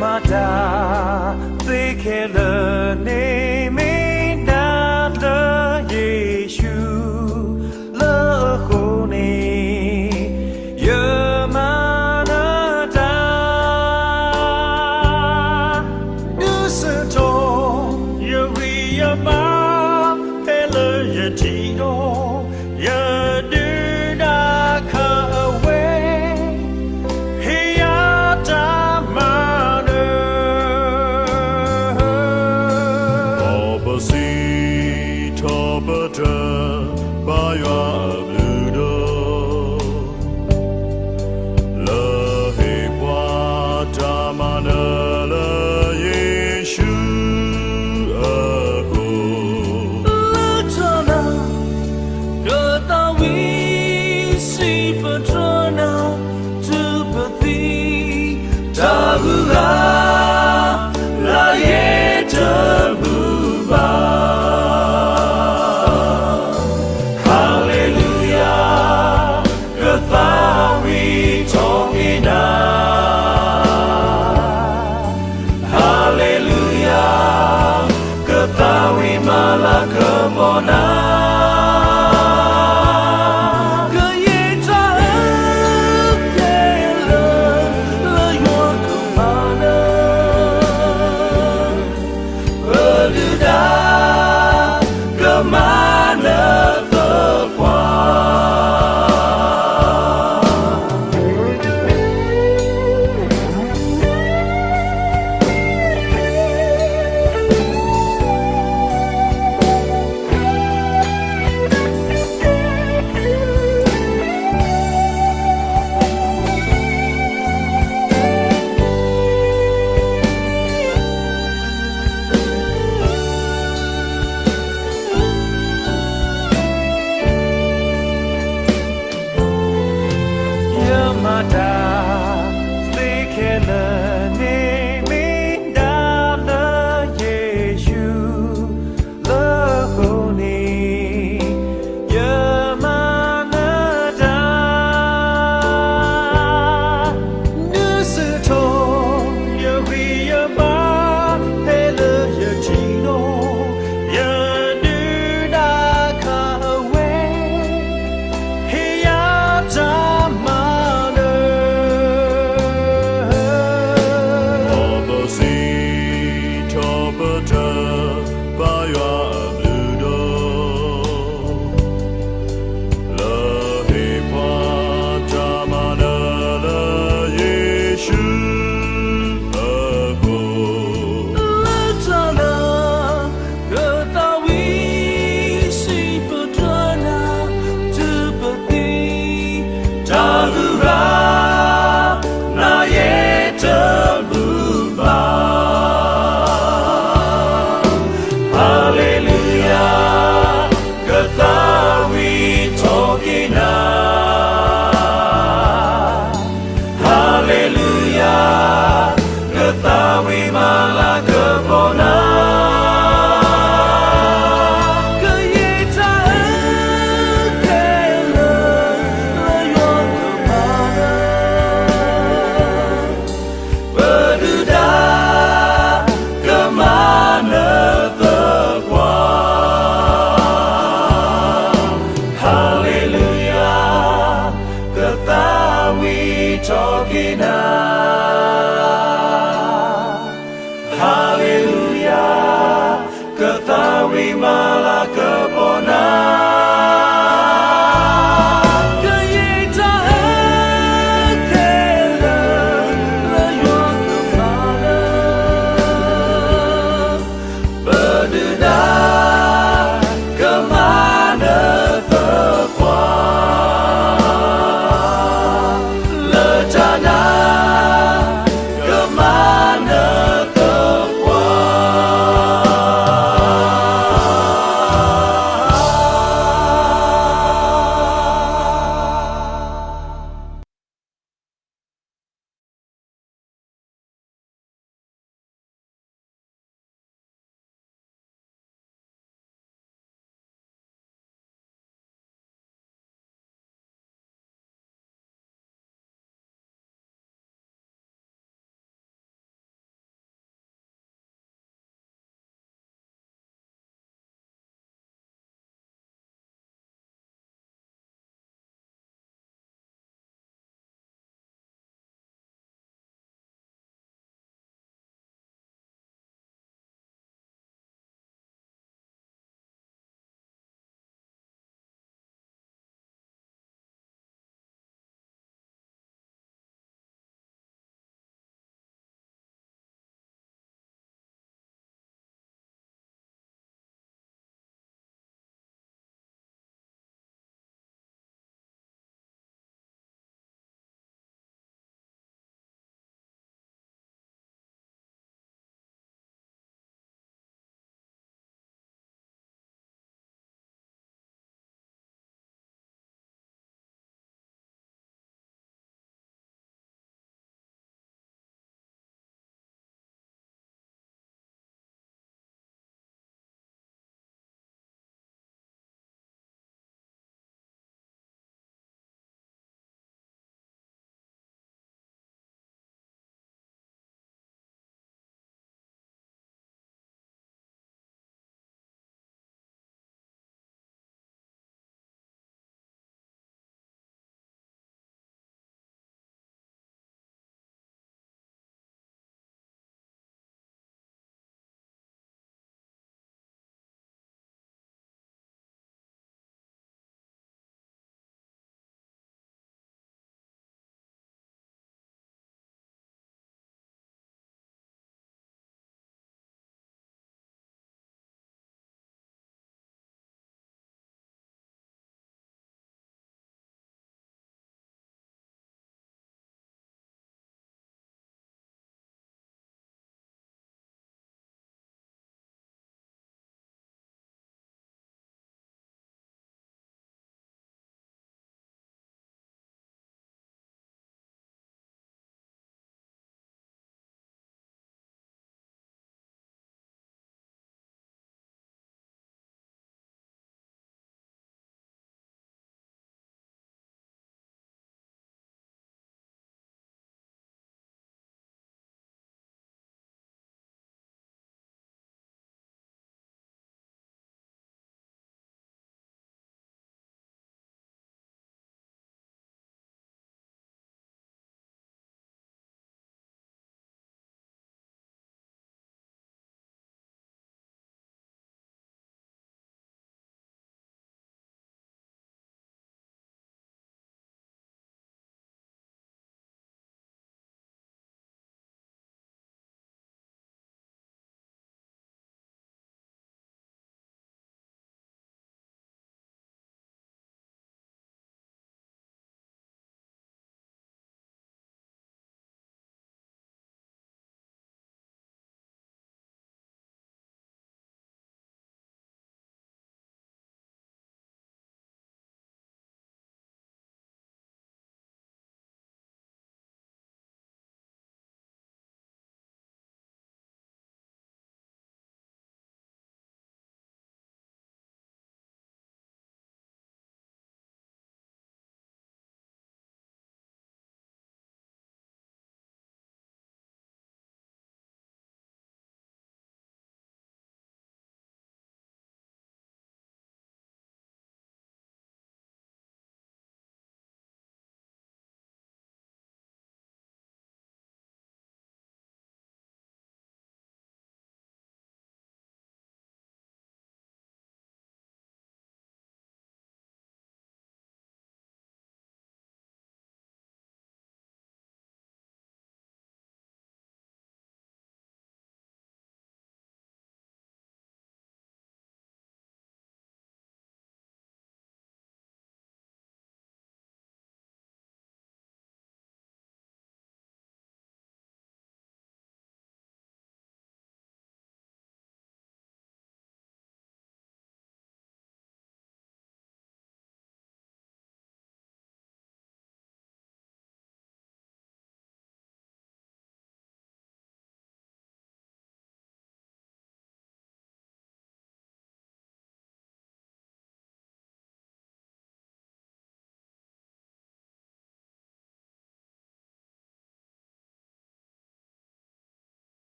မၤတၢ်သ့ခဲလၢာ်န့ၣ် မ့ၢ်ဒၣ်လၢယ့ၣ်ၡူး လၢအဃိန့ၣ် ယမၤနၢၤတၢ် ဒုးဆူၣ်ထီၣ် ယဂံၢ်ယဘါ ဖဲလၢယထံၣ်ဒီး ယဒုၣ်ဒါခၢၣ်အဝဲ ဟ့ၣ်ယၤတၢ်မၤနၢၤ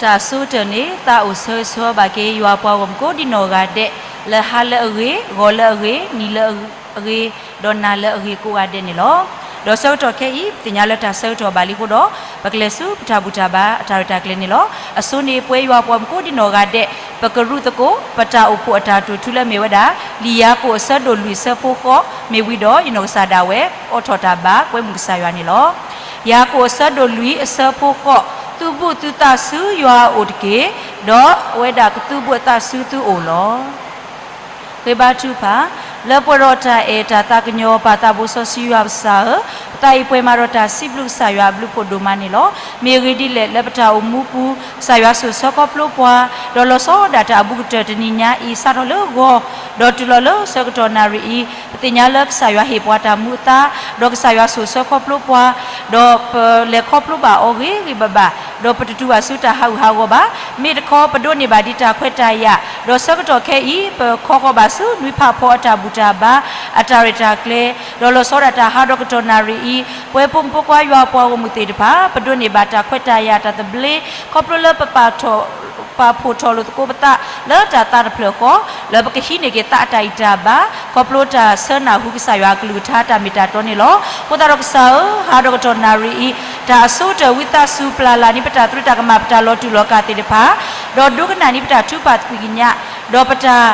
တၢ်အဆိကတၢၢ်န့ၣ် သးအိၣ်ဆၢဂ့ၤဆၢဝါဘၣ်က့ၤ ယွၤပှၤဂီၢ်မုၢ်ကိးဒံနီၢ်ဂၤဒဲး လၢဟါလၢအဂ့ၤ, ဂီၤလၢအဂ့ၤ, နံၤလၢအဂ့ၤ, ဒီးနၤလၢအဂ့ၤကိးဂၤဒဲးန့ၣ်လီၤ. ဒီးဆၢကတီၢ်ခဲအံၤ ပသ့ၣ်ညါလၢတၢ်ဆၢကတီၢ်ဘၣ်လံအဃိဒီး ပကလဲၤဆူပတၢ်ဘူၣ်တၢ်ဘါအတၢ်ရဲၣ်တၢ်ကျဲၤန့ၣ်လီၤ. အဆိန့ၣ် ပဝဲယွၤပှၤဂီၢ်မုၢ်ကိးဒံနီၢ်ဂၤဒဲး ပကရူၢ်သကိး ပတၢ်အိၣ်ဖှိၣ်အတၢ်တိာ်ထူလၢမ့ၢ်ဝဲဒၣ် လံာ်ယၤကိာ်အဆၢဒိၣ်လွံၢ်အဆၢဖိဃိး မ့ၢ်ဝံၤဒီး ယနီၢ်ကစၢ်ဒၣ်ဝဲ အိးထီၣ်တၢ်ဘါ ကွဲမုာ်ကစၢ်ယွၤန့ၣ်လီၤ. ယၤကိာ်အဆၢဒိၣ်လွံၢ်အဆၢဖိဃိး, သုဘူးသုသးဆူယွၤအအိၣ်တက့ၢ်, ဒီးအဝဲဒၣ်ကသုဘူးအသးဆူသုအိၣ်လီၤ. ဃ့ဘါထုကဖၣ်, လၢပှဲၤဒီးတၢ်အဲၣ်တၢ်သးကညီၤ ပၢ်သးဘိစီဆှံယွၤပကစၢ်ဧၢ, ပသးအံၤပှဲၤမးဒီးတၢ်စံးဘျုးကစၢ်ယွၤအဘျုးဖှိၣ်ဒိၣ်မးန့ၣ်လီၤ. မ့ၢ်အဂ့ၢ်ဒ်လဲၣ် လၢပတၢ်အိၣ်မူပူၤ ကစၢ်ယွၤဆိၣ်ဆၢခီဖျိပှၤ, ဒီးလီၤဆီဒၣ်တၢ်အဘူးကတၢၢ်တနံၤညါအံၤ စးထီၣ်လၢဂီၤ ဒီးတုၤလီၤလၢဆၢကတီၢ်နၣ်ရံၣ်အံၤ ပသ့ၣ်ညါလၢကစၢ်ယွၤဟ့ၣ်ပှၤတၢ်မူအသါ, ဒီးကစၢ်ယွၤဆိၣ်ဆၢခီဖျိပှၤ, ဒီးပလဲၤခီဖျိဘၣ်အီၤဂ့ၤဂ့ၤဘၣ်ဘၣ်, ဒီးပတတူၢ်ဘၣ်ဆူတၢ်ဟးဂူာ်ဟးဂီၤဘၣ်. မ့ၢ်တခီ ပဒိးန့ၢ်ဘၣ်ဒံးတၢ်ခွဲးတၢ်ယာ်, ဒီးဆၢကတီၢ်ခဲအံၤ ပခီဃီၤဘၣ်ဆူနွံဖးဖီအတၢ်ဘူၣ်တၢ်ဘါ အတၢ်ရဲၣ်တၢ်ကျဲၤ, ဒီးလီၤဆီဒၣ်တၢ်ဟးဒီကတီၢ်နၣ်ရံၣ်အံၤ ပဝဲဖိမုၣ်ဖိခွါယွၤပှၤဂီၢ်မုၢ်သ့ၣ်တဖၣ် ပဒိးန့ၢ်ဘၣ်တၢ်ခွဲးတၢ်ယာ်တၢ်သဘျ့ ခီဖျိလၢပပာ်ထီၣ် ပာ်ဖှိၣ်ထီၣ်လိာ်သကိးပသးလၢတၢ်သးတဖျၢၣ်ဃီ, လၢပကဟံးန့ၢ်က့ၤသးအတၢ်ဂံၢ်တၢ်ဘါ ခီဖျိတၢ်ဆၢနၢ်ဟူကစၢ်ယွၤအကလုၢ်ကထါတၢ်မ့ၢ်တၢ်တီန့ၣ်လီၤ. အဃိသတးဒီးကစၢ်ဧၢ, ဟးဒီကတီၢ်နၣ်ရံၣ်အံၤ တၢ်အဆိကတၢၢ်ဝံသးစူၤ ပျၢ်လၢ်န့ၢ် ပတၢ်သရူးတၢ်ကမၣ် ပတၢ်လီၤတူာ်လီၤကာ်သ့ၣ်တဖၣ်, ဒီးဒိကနၣ်န့ၢ်ပတၢ်ထုကဖၣ်သကွံာ်ကညး, ဒီးပတၢ်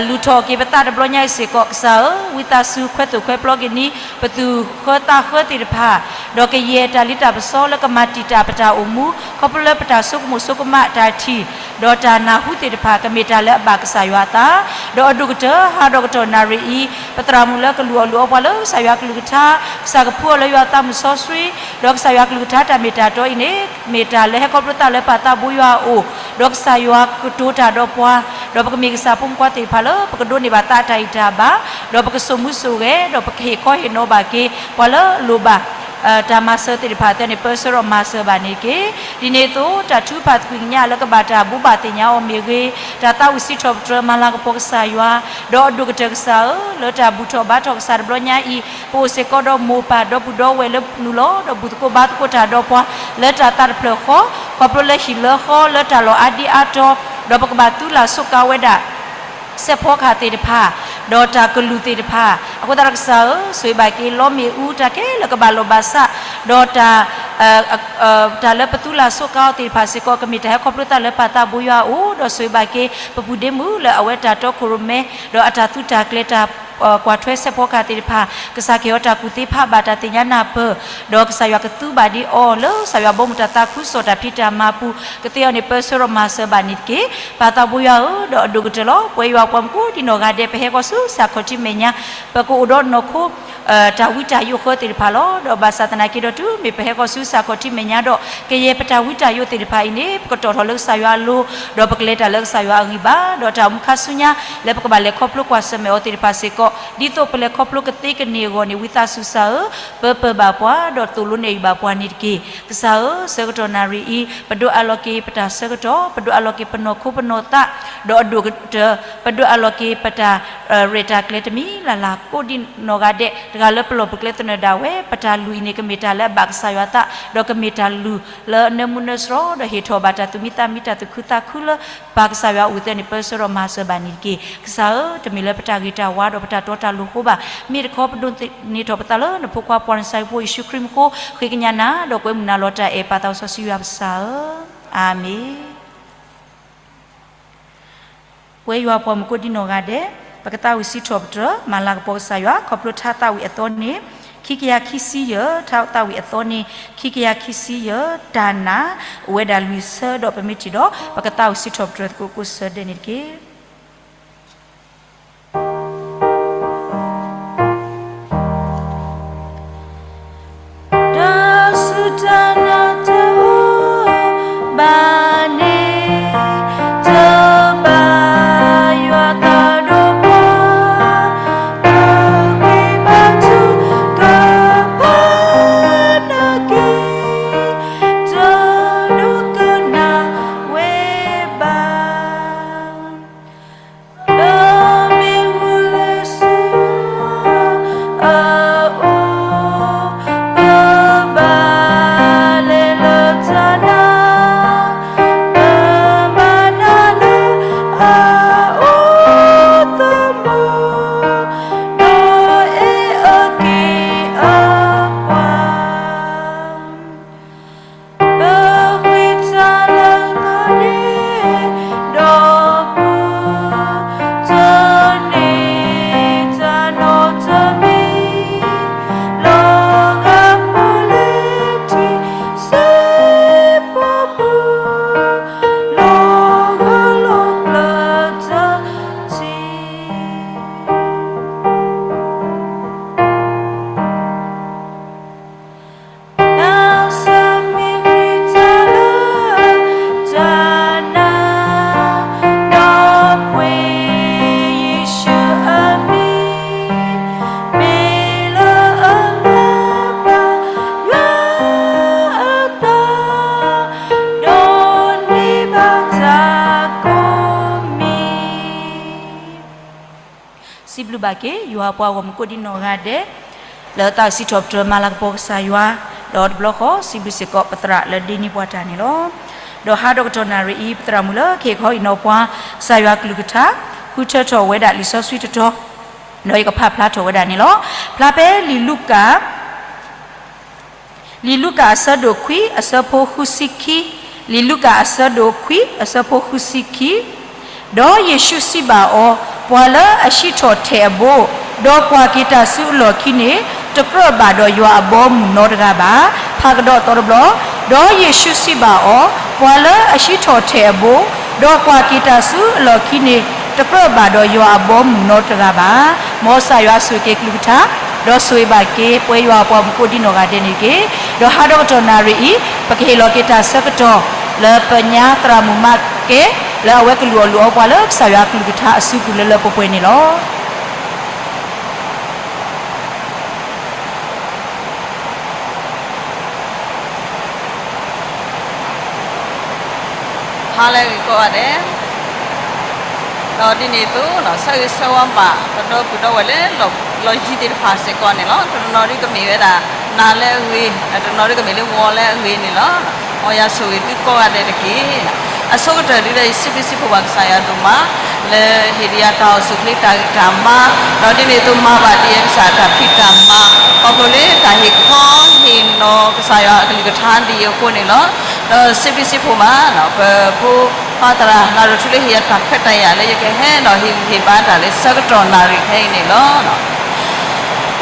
လူၤထီၣ်က့ၤပသးတဘျီညါအံၤစ့ၢ်ကီး ကစၢ်ဧၢ, ဝံသးစူၤခွဲးသိၣ်ခွဲးပျီက့ၤန့ၢ် ပသူၣ်ဃၢသးဃၢသ့ၣ်တဖၣ်, ဒီးကယဲၢ်တၢ်လ့တၢ်ပစီလၢကမၤတံာ်တာ်ပတၢ်အိၣ်မူ ခီဖျိလၢပတၢ်ဆိကမိၣ်ဆိကမးတၢ်ထံၣ် ဒီးတၢ်နၢ်ဟူသ့ၣ်တဖၣ် ကမ့ၢ်တၢ်လၢအဘၣ်ကစၢ်ယွၤအသး, ဒီးအဒိၣ်ကတၢၢ် ဟးဒီကတီၢ်နၣ်ရံၣ်အံၤ ပသရၣ်မုၣ်လၢကလူၤအီၣ်လူၤအီပှၤလၢကစၢ်ယွၤကလုၢ်ကထါ, ကစၢ်ကဖှူအီၤလၢယွၤသးမုၣ်စီဆှံ, ဒီးကစၢ်ယွၤကလုၢ်ကထါတၢ်မ့ၢ်တၢ်တီအံၤန့ၣ် မ့ၢ်တၢ်လၢဟဲခီဖျိသးလၢပၢ်သးဘိယွၤအအိၣ်, ဒီးကစၢ်ယွၤကတိၤတၢ်ဒီးပှၤ, ဒီးပကမ့ၢ်ကစၢ်ဖိမုၣ်ဖိခွါသ့ၣ်တဖၣ်လၢ ပကဒိးန့ၢ်ဘၣ်သးအတၢ်ဂံၢ်တၢ်ဘါ, ဒီးပကစိာ်မူစိာ်ဂဲၤ, ဒီးပကဟ့ၣ်ခီဟ့ၣ်နီၤဘၣ်က့ၤ ပှၤလၢအလိၣ်ဘၣ် တၢ်မၤစၢၤသ့ၣ်တဖၣ်အသိးန့ၣ် ပၢဆှၢဒီးမၤစၢၤဘၣ်န့ၣ်တက့ၢ်. ဒ်န့ၣ်အသိး တၢ်ထုကဖၣ်သကွံာ်ကညးလၢကဘၣ်တၢ်ဘိးဘၣ်သ့ၣ်ညါအီၤမ့ၢ်ဂ့ၤ, တၢ်သးဝံၣ်စံးထီၣ်ပတြၢၤမၤလၤကပီၤကစၢ်ယွၤ, ဒီးအဒိၣ်ကတၢၢ်ကစၢ်ဧၢ, လၢတၢ်ဘူၣ်ထီၣ်ဘါထီၣ်ကစၢ်တဘျီညါအံၤ ပအိၣ်စ့ၢ်ကီးဒီးမိၢ်ပၢ်ဒီပုၢ်ဒီဝဲၢ်လၢနုာ်လီၤ ဒီးဘူၣ်သကိးဘါသကိးတၢ်ဒီးပှၤ လၢတၢ်သးတဖျၢၣ်ဃီ, ခီဖျိလၢဟံၣ်လၢဃီ လၢတၢ်လီၢ်အါဒံအါတီၤ, ဒီးပကဘၣ်သူလၢ်ဆိးကါဝဲဒၣ် စဲးဖီကဟၣ်သ့ၣ်တဖၣ်, ဒီးတၢ်ကလုၢ်သ့ၣ်တဖၣ်, အဃိသတးဒီးကစၢ်ဧၢ, ဆိၣ်ဂ့ၤဘၣ်က့ၤ လီမ့ၣ်အူတၢ်ခဲလၢာ်ကဘၣ်လိာ်ဘၣ်စး, ဒီးတၢ် တၢ်လၢပသူလၢ်ဆိးကါအီၤသ့ၣ်တဖၣ်စ့ၢ်ကီး ကမ့ၢ်တၢ်ဟဲခီဖျိသးလၢပၢ်သးဘိယွၤအအိၣ်, ဒီးဆိၣ်ဂ့ၤဘၣ်က့ၤ ပပူၤဒ့မုၣ်လၢအဝဲတၢ်တီခိၣ်ရိၣ်မဲ ဒီးအတၢ်သူတၢ်ကျဲၤတၢ် ကွၢ်ထွဲစဲးဖီကဟၣ်သ့ၣ်တဖၣ်, ကစၢ်ကဟ့ၣ်အီၤတၢ်ကူၣ်သ့ဖးဘၣ်တၢ်သ့ၣ်ညါနၢ်ပၢၢ်, ဒီးကစၢ်ယွၤကသူဘၣ်ဒံးအီၤလၢကစၢ်ယွၤဘီမုၢ်တၢ်သးခုကစီၣ်တၢ်ဖံးတၢ်မၤပူၤ, ကသ့အီၤန့ၣ် ပၢဆှၢဒီးမၤစၢၤဘၣ်န့ၣ်တက့ၢ်. ပၢ်သးဘိယွၤဧၢ, ဒီးအဒိၣ်ကတၢၢ်လီၤ. ပဝဲယွၤပှၤမုၣ်ကိးဒံနီၢ်ဂၤဒဲး ပဟဲဃီၤဆူစၢ်ခီၣ်ထံးမဲာ်ညါ, ပကအိၣ်ဒီးနီၢ်ခိ တၢ်ဝံတၢ်ယိးဃၢသ့ၣ်တဖၣ်လီၤ. ဒီးဘၣ်ဆၣ်သနာ်က့ဒီး တုၤမ့ၢ်ပဟဲဃီၤဆူစၢ်ခီၣ်ထံးမဲာ်ညါဒီး ကယဲၢ်ပတၢ်ဝံတၢ်ယိးသ့ၣ်တဖၣ်အံၤန့ၣ် ပကတီၢ်ထီၣ်လၢကစၢ်ယွၤအလိၤ, ဒီးပကလဲၤတၢ်လၢကစၢ်ယွၤအဂံၢ်ဘါ, ဒီးတၢ်အိၣ်မူခါဆူညါ လၢပကဘၣ်လဲၤခီဖျိကွၢ်ဆၢၣ်မဲာ်အီၤသ့ၣ်တဖၣ်စ့ၢ်ကီး, ဒ်သိးပလဲၤခီဖျိကသ့ကန့ၢ်အဂီၢ်န့ၣ် ဝံသးစူၤကစၢ်ဧၢ, ပၢပၢၢ်ဘၣ်ပှၤ, ဒီးသိၣ်လိနဲၣ်ယုာ်ဘၣ်ပှၤန့ၣ်တက့ၢ်. ကစၢ်ဧၢ, ဆၢကတီၢ်နၣ်ရံၣ်အံၤ ပဒိးအးလီၤက့ၤပတၢ်ဆၢကတီၢ်, ပဒိးအးလီၤက့ၤပနီၢ်ခိပနီၢ်သး, ဒီးအဒိၣ်ကတၢၢ် ပဒိးအးလီၤက့ၤပတၢ် ရဲၣ်တၢ်ကျဲၤတမံၤလၢ်လၢ် ကိးဒံနီၢ်ဂၤဒဲး တဂၤလၢပလီၢ်ပကျဲသနၢၣ်ဒၣ်ဝဲ, ပတၢ်လုၢ်အံၤန့ၣ် ကမ့ၢ်တၢ်လၢအဘၣ်ကစၢ်ယွၤအသး, ဒီးကမ့ၢ်တၢ်လုၢ်လၢအနၢမူနၢဆှီ, ဒီးဟ့ၣ်ထီၣ်ဘၣ်တၢ်သူၣ်မံသးမံ တၢ်သူၣ်ခုသးခုလၢ ပၢ်ကစၢ်ယွၤအအိၣ်အသိးန့ၣ် ပၢဆှၢဒီးမၤစၢၤဘၣ်န့ၣ်တက့ၢ်. ကစၢ်ဧၢ, တမ့ၢ်လၢပတၢ်ဂ့ၤတၢ်ဝါဒီးပတၢ်တီတၢ်လိၤအဃိဘၣ်. မ့ၢ်တခီ ပဒိးန့ၢ်ထီၣ်ပသးလၢနဖိခွါပှၤနစၤရ့းဖိယ့ၣ်ၡူးခရံာ်မူအဃိ, ဃ့ကညးနၤ ဒီးကွဲမုာ်နၤလီၤတၢ်အဲၣ် ပၢ်သးစီဆှံယွၤပကစၢ်ဧၢ, အၤမ့ၣ်. ပဝဲယွၤပှၤမုၣ်ကိးဒံနီၢ်ဂၤဒဲး, ပကသးဝံၣ်စံးထီၣ်ပတြၢၤ မၤလၤကပီၤကစၢ်ယွၤ ခီဖျိထါသးဝံၣ်အသီန့ၣ်, ခံကယၤခံဆံယဲၢ်, ထါသးဝံၣ်အသီန့ၣ် ခံကယၤခံဆံယဲၢ်, တၢ်နာ်အိၣ်ဝဲဒၣ်လွံၢ်ဆၢဒီး ပမ့ၢ်ထံၣ်ဒီး ပကသးဝံၣ်စံးထီၣ်ပတြၢၤသကိးကိးဆၢဒဲးန့ၣ်တက့ၢ်. တၢ်ဆူးတၢ်နာ်တအိၣ်ဘၣ်န့ၣ်, တဘၣ်ယွၤသးဒီးပှၤ, ပဂံၢ်ဘါထုကဖၣ်နာ်က့ၤ, တဒိကနၣ်ဝဲဘၣ်. ဘၣ်က့ၤ ယွၤပှၤဂီၢ်မုၢ်ကိးဒံနီၢ်ဂၤဒဲး လၢသးကစံးထီၣ်ပတြၢၤမၤလၤကပီၤကစၢ်ယွၤ, ဒီးတဘျီဃီ စံးဘျုးစ့ၢ်ကီးပသရၣ်လၢဒ့န့ၢ်ပှၤတၢ်န့ၣ်လီၤ. ဒီးဟါဒီကတီၢ်နၣ်ရံၣ်အံၤ ပသရၣ်မုၣ်လၢကဟ့ၣ်ခီဟ့ၣ်နီၤပှၤ ကစၢ်ယွၤကလုၢ်ကထါ ဃုထၢထီၣ်ဝဲဒၣ်လံာ်စီဆှံတတီၤ, ဒီးယကဖးဖျါထီၣ်ဝဲဒၣ်န့ၣ်လီၤ. ဖျါဖဲလံာ်လူၤကၣ် လံာ်လူၤကၣ်အဆၢဒိၣ်ခွံ အဆၢဖိဃုဆံခံ, လံာ်လူၤကၣ်အဆၢဒိၣ်ခွံ အဆၢဖိဃုဆံခံ, ဒီးယ့ၣ်ၡူးစံးဘၣ်အီၤ, ပှၤလၢအဟံးထီၣ်ထဲးအဘိ, ဒီးကွၢ်က့ၤတၢ်ဆူအလီၢ်ခံန့ၣ်, တကြၢးဘၣ်ဒီးယွၤအဘီအမုၢ်နီတဂၤဘၣ်. ဖးကဒီးသီတဘျီ, ဒီးယ့ၣ်ၡူးစံးဘၣ်အီၤ, ပှၤလၢအဟံးထီၣ်ထဲးအဘိ, ဒီးကွၢ်က့ၤတၢ်ဆူအလီၢ်ခံန့ၣ်, တကြၢးဘၣ်ဒီးယွၤအဘီအမုၢ်နီတဂၤဘၣ်. မ်ကစၢ်ယွၤဆိၣ်ဂ့ၤက့ၤကလုၢ်ကထါ, ဒီးဆိၣ်ဂ့ၤဘၣ်က့ၤပဝဲယွၤအပှၤမုၢ်ကိးဒံနီၢ်ဂၤဒဲးန့ၣ်တက့ၢ်. ဒီးဟါဒီကတီၢ်နၣ်ရံၣ်အံၤ ပကဟ့ၣ်လီၤက့ၤတၢ်ဆၢကတီၢ် လၢပညါသရၣ်မုၣ်မးကဲ လၢအဝဲကလုၢ်အီၣ်လုၢ်အီပှၤလၢကစၢ်ယွၤကလုၢ်ကထါအစုပူၤလၢလၢပှဲၤပှဲၤန့ၣ်လီၤ. ဟါလၢအဂ့ၤကိးဂၤဒဲး, ဒီးဒ်န့ၣ်အသိး ဆၢဂ့ၤဆၢဝါဘၣ် ပဒီပုၢ်ဒီဝဲၢ်လၢ လီၢ်ယံၤသ့ၣ်တဖၣ်စ့ၢ်ကီးန့ၣ်လီၤ. တနီၤနီၤဒ်ကမ့ၢ်ဝဲဒၣ် နၤလၢအဂ့ၤ, တနီၤဒ်ကမ့ၢ်လၢဂီၤလၢအဂ့ၤန့ၣ်လီၤ. မ်ယွၤဆိၣ်ဂ့ၤသုကိးဂၤဒဲးတက့ၢ်. အဆိကတၢၢ်ဒ်လဲၣ် ယစံးဘျုးစံးဖှိၣ်ဘၣ်ကစၢ်ယွၤဒိၣ်မး လၢဟ့ၣ်ဒံးယၤတၢ်အိၣ်ဆူၣ်အိၣ်ချ့တၢ်ဂံၢ်တၢ်ဘါ, ဒီးဒ်န့ၣ်အသိးမၤဘၣ်ဒံးယဲကစၢ်တၢ်ဖံးတၢ်မၤ, ခီဖျိလၢတၢ်ဟ့ၣ်ခီဟ့ၣ်နီၤကစၢ်ယွၤအကလုၢ်ကထါဒ်အံၤအဃိန့ၣ်လီၤ. ဒီးစံးဘျုးစံးဖှိၣ်မး ပဖိခွါသရၣ် နၢ်ရိၣ်ထူလၢဟ့ၣ်ယၤတၢ်ခွဲးတၢ်ယာ်လၢယကဟဲဒီးဟ့ၣ်ဂံၢ်ဟ့ၣ်ဘါတၢ်လၢဆၢကတီၢ်နၣ်ရံၣ်ခဲအံၤန့ၣ်လီၤ.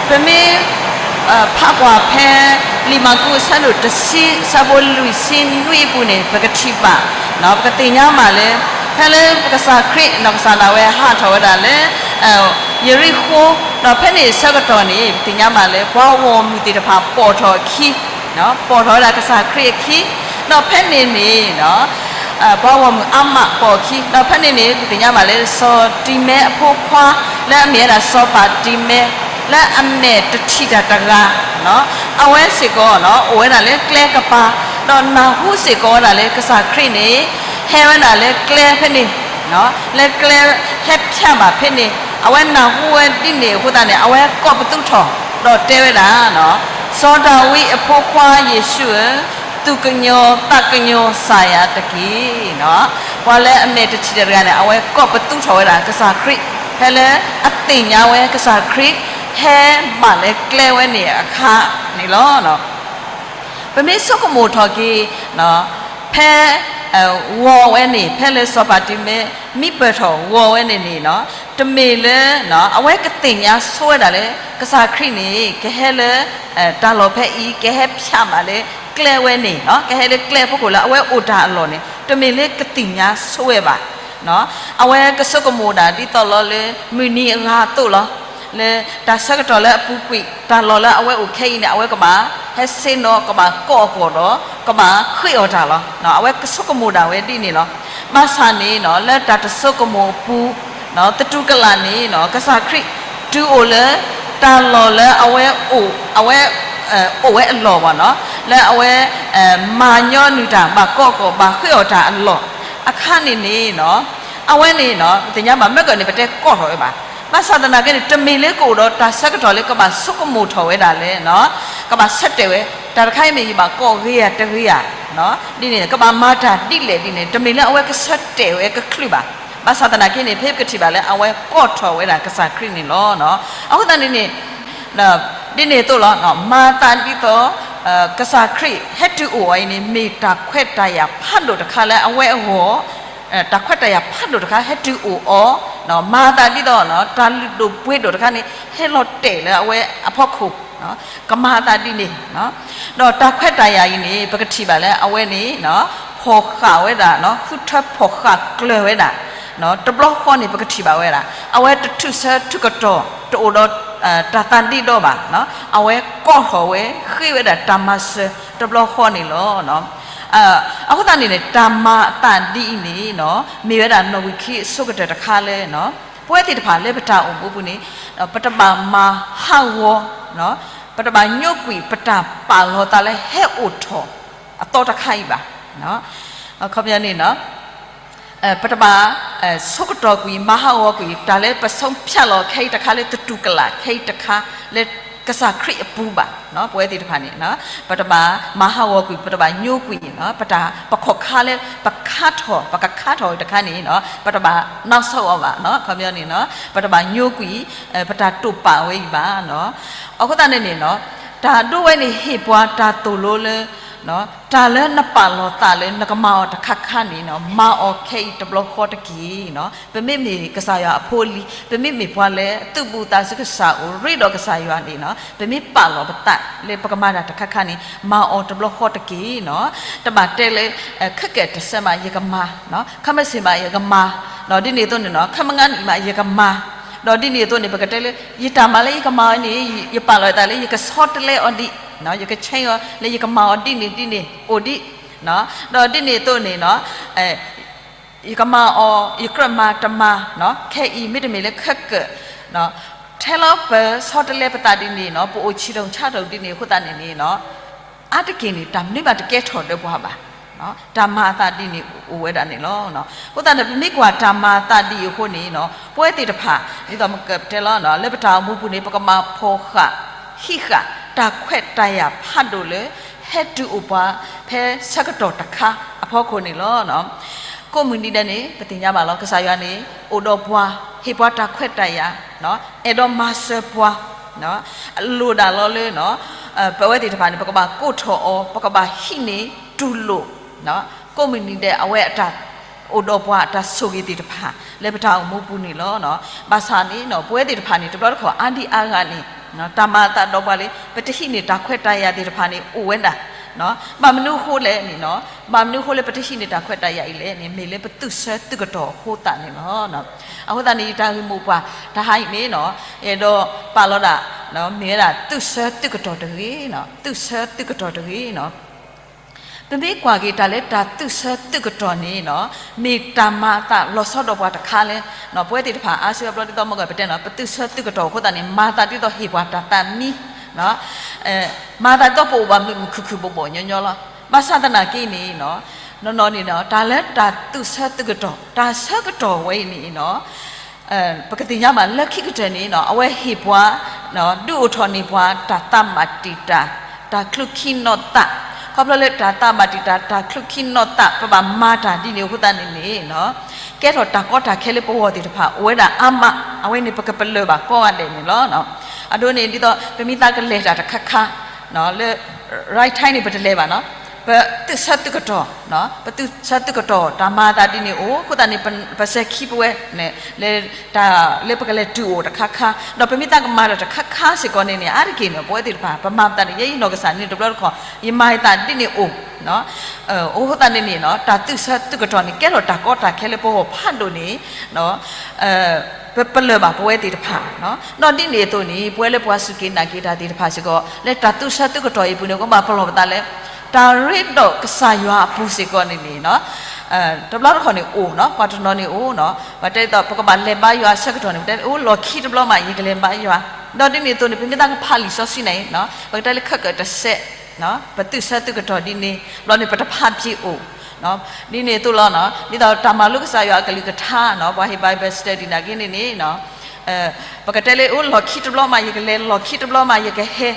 ပမ့ၢ် ဖးကွၢ်ဖဲ လံာ်မၢ်ကူးအဆၢဒိၣ်တဆံ အဆၢဖိလွံၢ်ဆံနွံအပူၤန့ၣ် ပကထံၣ်ဘၣ်, ပကသ့ၣ်ညါဘၣ်လၢ ဖဲလၢပကစၢ်ခရံာ် နီၢ်ကစၢ်ဒၣ်ဝဲဟးထီၣ်ဝဲဒၣ်လၢ ယရံၣ်ၡိၣ်, ဒီးဖဲန့ၣ်အဆၢကတီၢ်န့ၣ် ပသ့ၣ်ညါဘၣ်လၢ ပှၤဂီၢ်မုၢ်သ့ၣ်တဖၣ်ပိာ်ထီၣ်အခံ, ပိာ်ထီၣ်ဝဲဒၣ်ကစၢ်ခရံာ်အခံ, ဒီးဖဲန့ၣ်န့ၣ် ပှၤဂီၢ်မုၢ်အါမးပိာ်အခံ, ဒီးဖဲန့ၣ်န့ၣ် ပသ့ၣ်ညါဘၣ်လၢ စီၤတံၤမဲအဖိခွါ လၢအမ့ၢ်ဝဲဒၣ်စီၤပၤတံၤမဲ လၢအမဲာ်တထံၣ်တၢ်တဂၤ, အဝဲစ့ၢ်ကီး အိၣ်ဝဲဒၣ်လၢကျဲကပၤ, ဒီးနၢ်ဟူစ့ၢ်ကီးဝဲဒၣ်လၢကစၢ်ခရံာ်န့ၣ် ဟဲဝဲဒၣ်လၢကျဲဖဲန့ၣ်, လၢကျဲဟဲဖၠးဘၣ်ဖဲန့ၣ်, အဝဲနၢ်ဟူဝဲဒ်န့ၣ်အဃိသတးန့ၣ် အဝဲကိးပသူထီၣ် ဒီးတဲဝဲဒၣ်, စီၤဒၤဝံးအဖိခွါယ့ၣ်ၡူးဧၢ, သူၣ်ကညီၤသးကညီၤစၢ်ယွၤတက့ၢ်. ပှၤလၢအမဲာ်တထံၣ်တၢ်တဂၤန့ၣ် အဝဲကိးပသူထီၣ်ဝဲဒၣ်ကစၢ်ခရံာ် ဖဲလၢအသ့ၣ်ညါဝဲကစၢ်ခရံာ် ဟဲဘၣ်လၢကျဲဝဲန့ၣ်အခါန့ၣ်လီၤ. ပမ့ၢ်ဆိကမိၣ်ထီၣ်က့ၤ ဖဲ ဂီၤဝဲန့ၣ် ဖဲလၢစီၤပၤတံၤမဲ မံပၢၢ်ထီၣ်ဂီၤဝဲန့ၣ်န့ၣ် တမ့ၢ်လၢ အဝဲကသ့ၣ်ညါဆိဝဲဒၣ်လၢ ကစၢ်ခရံာ်န့ၣ် ကဟဲလၢ တၢ်လီၢ်ဖဲအံၤ ကဟဲဖၠးဘၣ်လၢကျဲဝဲန့ၣ်, ကဟဲလၢကျဲအဖီခိၣ်လၢအဝဲအိၣ်တၢ်အလီၢ်န့ၣ် တမ့ၢ်လၢကသ့ၣ်ညါဆိဝဲဘၣ်. အဝဲကဆိကမိၣ်ဒၣ်ဒ်သိးလီၤလၢ မုၢ်နံၤအဂၤအသိးလီၤ. လၢတၢ်ဆၢကတီၢ်လၢအပူၤကွံာ် တၢ်လီၢ်လၢအဝဲအိၣ်ခဲအံၤန့ၣ် အဝဲကဘၣ်ဟဲဆ့ၣ်နီၤ ကဘၣ်ကိးအကီၢ်ဒီး ကဘၣ်ဃ့အီၣ်တၢ်လီၤ. အဝဲကဆိကမိၣ်ဒၣ်ဝဲဒ်န့ၣ်လီၤ. ဘၣ်ဆၣ်န့ၣ် လၢတၢ်တဆိကမိၣ်အပူၤ သတူၢ်ကလာ်န့ၣ် ကစၢ်ခရံာ်တုၤအိၣ်လၢ တၢ်လီၢ်လၢအဝဲအိၣ် အဝဲ အိၣ်ဝဲအလီၢ်ဘၣ်နီၤ လၢအဝဲ မၤညီနုၢ်တၢ် ဘၣ်ကိးကီၢ် ဘၣ်ဃ့အီၣ်တၢ်အလီၢ် အခါန့ၣ်န့ၣ် အဝဲန့ၣ် ပသ့ၣ်ညါဘၣ် မ့ၢ်ကီးန့ၣ် ပတဲကိးထီၣ်ဝဲဘၣ်. ဘၣ်ဆၣ်သနာ်က့န့ၣ် တမ့ၢ်လၢကအိၣ်ဒီးတၢ်ဆၢကတီၢ်လၢကဘၣ်ဆိကမိၣ်ထီၣ်ဝဲဒၣ်လၢ ကဘၣ်ဆၢတဲာ်ဝဲ တၢ်တခါအံၤမ့ၢ်ယဘၣ်ကိးဂ့ၤဧါတဂ့ၤဧါ ဒ်န့ၣ် ကဘၣ်မၤတၢ်ဒ်လဲၣ်ဒ်န့ၣ် တမ့ၢ်လၢအဝဲကဆၢတဲာ်ဝဲကချုးဘၣ်. ဘၣ်ဆၣ်သနာ်က့န့ၣ် ဖဲပကထံၣ်ဘၣ်လၢ အဝဲကိးထီၣ်ဝဲဒၣ်ကစၢ်ခရံာ်န့ၣ်လီၤ. အဃိသတးန့ၣ်န့ၣ် ဒ်န့ၣ်အသိးလီၤ မၤသးဒ်သိး ကစၢ်ခရံာ်ဟဲတုၤအိၣ်အံၤန့ၣ် မ့ၢ်တၢ်ခွဲးတၢ်ယာ်ဖးဒိၣ်တခါလၢအဝဲအဂီၢ် တၢ်ခွဲးတၢ်ယာ်ဖးဒိၣ်တခါဟဲတုၤအိၣ်အီၤ မၤသးဒ်သိး တၢ်လုၢ်ဒိၣ်ပှ့ၤဒိၣ်တခါန့ၣ် ဟဲလီၤတဲာ်လၢအဝဲအဖီခိၣ် ကမၤသးဒ်န့ၣ် ဒီးတၢ်ခွဲးတၢ်ယာ်အံၤန့ၣ် ပကထံၣ်ဘၣ်လၢအဝဲန့ၣ် ဖီၣ်ဃာ်ဝဲဒၣ် ဃုထၢဖီၣ်ဃာ်ကျၢၤဝဲဒၣ် တဘျီဃီန့ၣ် ပကထံၣ်ဘၣ်ဝဲဒၣ် အဝဲတထုးဆၢထုးကတီၢ် တအိၣ်ဒီး တၢ်သးဒ့ဒီဘၣ်. အဝဲကိးထီၣ်ဝဲ ဃ့ဝဲဒၣ်တၢ်မၤစၢၤတဘျီဃီန့ၣ်လီၤ. အဃိသတးန့ၣ်န့ၣ် တၢ်မၤအသးဒ်အံၤန့ၣ် မ့ၢ်ဝဲဒၣ်နီၣ်ဂံၢ်ခံအဆိကတၢၢ်တခါလၢ ပဝဲသ့ၣ်တဖၣ်လၢပတၢ်အိၣ်မူပူၤန့ၣ် ပတဘၣ်မၤဟးဂီၤ ပတဘၣ်ညိကွံာ်ပတၢ်ပာ်လီၤသးလၢဟဲအိၣ်ထီၣ်အသီတခါအံၤဘၣ်. အခီပညီန့ၣ် ပတဘၣ်ဆိကတီၢ်ကွံာ် မၤဟးဂီၤကွံာ် တၢ်လၢပဆုံးဖြတ်လီၤ ခဲအံၤတခါလၢတတူၢ်ကလာ် ခဲအံၤတခါလၢကစၢ်ခရံာ်အပူၤဘၣ်. ပဝဲသ့ၣ်တဖၣ်န့ၣ် ပတဘၣ်မၤဟးဂီၤကွံာ် ပတဘၣ်ညိကွံာ် ပတၢ်ပခီၣ်ခါလၢပခါထီၣ် ပကခါထီၣ်တခါန့ၣ် ပတဘၣ်နီၣ်ဆီအီၤဘၣ်. ခီပညီန့ၣ် ပတဘၣ်ညိကွံာ် ပတၢ်တိာ်ပာ်ဝဲအံၤဘၣ်. အဃိသတးန့ၣ်န့ၣ် တၢ်ဒိဝဲန့ၣ်ဟ့ၣ်ပှၤတၢ်သိၣ်လိလၢ တၢ်လၢနပာ်လီၤသးလၢနကမၤအီၤတခါခါန့ၣ် မၤအီၤခဲအံၤတဘျီဃီတက့ၢ်. ပမ့မ့ၢ်ကစၢ်ယွၤအဖိအလံၤ ပမ့မ့ၢ်ပှၤလၢသူၣ်ဘီၣ်သးစူၤကစၢ်အိၣ်ရ့ဒီးကစၢ်ယွၤန့ၣ် ပမ့ၢ်ပာ်လီၤပသးလၢပကမၤတၢ်တခါခါန့ၣ် မၤအီၤတဘျီဃီတက့ၢ်. တဘၣ်တဲလၢ ခဲကတစဲးမးယကမၤ ခဲမုၢ်ဆ့ၣ်မးယကမၤ ဒီးဒ်န့ၣ်အသိးန့ၣ် ခဲမုၢ်နံၤမးယကမၤ ဒီးဒ်န့ၣ်အသိးန့ၣ် ပကတဲလၢ ယတၢ်မၤလၢယကမၤအီၤန့ၣ် ယပာ်လီၤသးလၢယကဆီတလဲအီၤဒံး ယကဆဲအီၤလၢယကမၤအီၤဒ်န့ၣ်ဒ်န့ၣ်အိၣ်ဒံး ဒီးဒ်န့ၣ်အသိးန့ၣ် ယကမၤအီၤ ယကြၢးမၤတမၤ ခဲအံၤမ့တမ့ၢ်လၢခဲကၢၣ် ထဲလီၤပဆီတလဲပသးဒ်န့ၣ် ပအိၣ်ဆံးထီၣ်ဆါထီၣ်ဒ်န့ၣ်အဃိသတးန့ၣ်န့ၣ် အါတက့ၢ်န့ၣ် တၢ်မနုၤမးတကဲထီၣ်ဒီးပှၤဘၣ်. တၢ်မၤအသးဒ်န့ၣ်အိၣ်ဝဲဒၣ်န့ၣ်လီၤ. အဃိသတးန့ၣ် ပမ့ၢ်ကွၢ်တၢ်မၤအသးဒ်အံၤအဃိန့ၣ် ပဝဲသ့ၣ်တဖၣ် ဒ်သိးမ့ၢ်ကတဲလီၤ လၢပတၢ်အိၣ်မူပူၤန့ၣ် ပကမၤဖှီၣ်ဃာ် ဟံးဃာ် တၢ်ခွဲးတၢ်ယာ်ဖးဒိၣ်လၢ ဟဲတုၤအိၣ်ပှၤ ဖဲဆၢကတီၢ်တခါအဖီခိၣ်န့ၣ်လီၤ. ကိးမုၢ်နံၤဒဲးန့ၣ် ပသ့ၣ်ညါဘၣ်လီၤ ကစၢ်ယွၤန့ၣ် အိၣ်ဒီးပှၤ ဟ့ၣ်ပှၤတၢ်ခွဲးတၢ်ယာ် အဲၣ်ဒိးမၤစၢၤပှၤ အလိၣ်ဒၣ်လီၤလၢ ပဝဲသ့ၣ်တဖၣ်န့ၣ် ပကဘၣ်ကိးထီၣ်အီၤ ပကဘၣ်ဟံးန့ၢ်တူၢ်လိာ် ကိးမုၢ်နံၤဒဲးအဝဲအတၢ်အိၣ်ဒီးပှၤအတၢ်ဆိၣ်ဂ့ၤသ့ၣ်တဖၣ် လၢပတၢ်အိၣ်မူပူၤန့ၣ်လီၤ. ဘၣ်ဆၣ်န့ၣ် ပဝဲသ့ၣ်တဖၣ်န့ၣ် တဘျီတခီၣ်အါဒံအါဂၤန့ၣ် တၢ်မၤအသးဒီးပှၤလၢ ပတဟံးန့ၢ်တၢ်ခွဲးတၢ်ယာ်သ့ၣ်တဖၣ်န့ၣ် အိၣ်ဝဲဒၣ် ဘၣ်မနုၤအဃိလဲၣ်န့ၣ် ဘၣ်မနုၤအဃိလၢပတဟံးန့ၢ်တၢ်ခွဲးတၢ်ယာ်အံၤလဲၣ်န့ၣ် မ့ၢ်လၢပသူၣ်ဆၢသုးကတီၢ်အဃိသတးန့ၣ်လီၤ. အဃိသတးန့ၣ် ယတၢ်ဂ့ၢ်မိၢ်ပှၢ်တဟါအံၤန့ၣ် အဲၣ်ဒိးပာ်လီၤဒၣ် မ့ၢ်ဝဲဒၣ်သူၣ်ဆၢသုးကတီၢ်တဂ့ၤ, သူၣ်ဆၢသုးကတီၢ်တဂ့ၤ. ပမ့ၢ်ကွၢ်က့ၤတၢ်လၢတၢ်သူၣ်ဆၢသုးကတီၢ်န့ၣ် မ့ၢ်တၢ်မၤအသးလီၤဆီဒီးပှၤတခါလၢ ပဝဲသ့ၣ်တဖၣ်အါစုအါဘျီဒ်သိးမ့ၢ်ကပတဲန့ၣ် ပသူၣ်ဆၢသုးကတီၢ်အဃိသတးန့ၣ် မၤသးဒ်သိးဟ့ၣ်ပှၤတၢ်သးမံ မၤသးဒ်သိးပအိၣ်ဘၣ်မုာ်မုာ်ခုၣ်ခုၣ်ဘိးဘိးညီညီလီၤ. ဘၣ်ဆၣ်သနာ်က့န့ၣ် နီၢ်နီၢ်န့ၣ် တၢ်လၢတၢ်သူၣ်ဆၢသုးကတီၢ် တၢ်ဆၢကတီၢ်ဝဲအံၤန့ၣ် ပကသ့ၣ်ညါဘၣ်လၢခံကတၢၢ်န့ၣ် အဝဲဟ့ၣ်ပှၤ ဒုးအိၣ်ထီၣ်န့ၢ်ပှၤတၢ်သးဘၣ်တံာ်တာ် တၢ်ချုးခံနီၣ်သး, ခီဖျိလၢတၢ်သးဘၣ်တံာ်တာ် တၢ်ချုးခံနီၣ်သး ပဘၣ်မၤတၢ်ဒ်န့ၣ်အဃိသတးန့ၣ်န့ၣ် ကဲထီၣ်တၢ်ကီတၢ်ခဲလၢပဂီၢ်သ့ၣ်တဖၣ် အိၣ်ဝဲဒၣ်အါမး, အဝဲန့ၣ်ပကပလၢၢ်ဘၣ်ကိးဂၤဒဲးန့ၣ်လီၤ. အဒိန့ၣ် ဒ်သိးပမ့ၢ်သးကလဲၤတၢ်တခါခါ လၢ right time န့ၣ် ပတလဲၤဘၣ်နီၤ, ပသူၣ်ဆၢသုးကတီၢ်, ပသူၣ်ဆၢသုးကတီၢ် တၢ်မၤအသးဒ်န့ၣ်အိၣ်, အဃိသတးန့ၣ် ပစဲၤခံပဝဲ လၢ တၢ်လၢပကလဲၤတုၤအိၣ်တခါခါ, ဒီးပမ့ၢ်သးကမၤတၢ်တခါခါစ့ၢ်ကီးန့ၣ်န့ၣ် အါတက့ၢ်န့ၣ် ပဝဲသ့ၣ်တဖၣ် ပမၤပသးန့ၣ် ယဲယနီၢ်ကစၢ်န့ၣ်တဘျီတခီၣ် ယမၤယသးဒ်န့ၣ်အိၣ်, အဃိသတးန့ၣ်န့ၣ် တၢ်သူၣ်ဆၢသုးကတီၢ်န့ၣ် ကဲထီၣ်တၢ်ကီတၢ်ခဲလၢပဂီၢ်ဖးဒိၣ်န့ၣ် ပပလၢၢ်ဘၣ်ပဝဲသ့ၣ်တဖၣ်, ဒီးဒ်န့ၣ်အသိးန့ၣ် ပဝဲလၢပှၤစူၢ်က့ၤနာ်က့ၤတၢ်သ့ၣ်တဖၣ်စ့ၢ်ကီး လၢတၢ်သူၣ်ဆၢသုးကတီၢ်အံၤအပူၤန့ၣ် ကဘၣ်ပလီၢ်ပသးလၢ တၢ်ရ့ဒီးကစၢ်ယွၤအပူၤစ့ၢ်ကီးန့ၣ်န့ၣ် တဘျီတခီၣ်န့ၣ်အိၣ်နီၤ, ပှၤတနီၤန့ၣ်အိၣ်နီၤ, ပတဲဒ်သိး ပကဘၣ်လဲၤဘါယွၤအဆၢကတီၢ်န့ၣ် ပတဲအိၣ်လီၢ်ခံတဘျီမး ယကလဲၤဘါယွၤ, ဒီးဒ်န့ၣ်အသိးန့ၣ် ပမ့ၢ်သးကဖးလံာ်စီဆှံန့ၣ် ပကတဲလၢခဲကတစဲး ပသူၣ်ဆၢသုးကတီၢ်ဒ်န့ၣ် ဘျီန့ၣ် ပတဖးဖျ့အိၣ်, ဒ်န့ၣ်အသိးလီၤ, ဒ်သိးတၢ်မၤလိကစၢ်ယွၤအကလုၢ်ကထါနီၤ, ပှၤဟ့ၣ် Bible study နာ်က့န့ၣ်န့ၣ် ပကတဲလၢအိၣ်လီၢ်ခံတဘျီမး ယကလဲၤ လီၢ်ခံတဘျီမး ယကဟဲ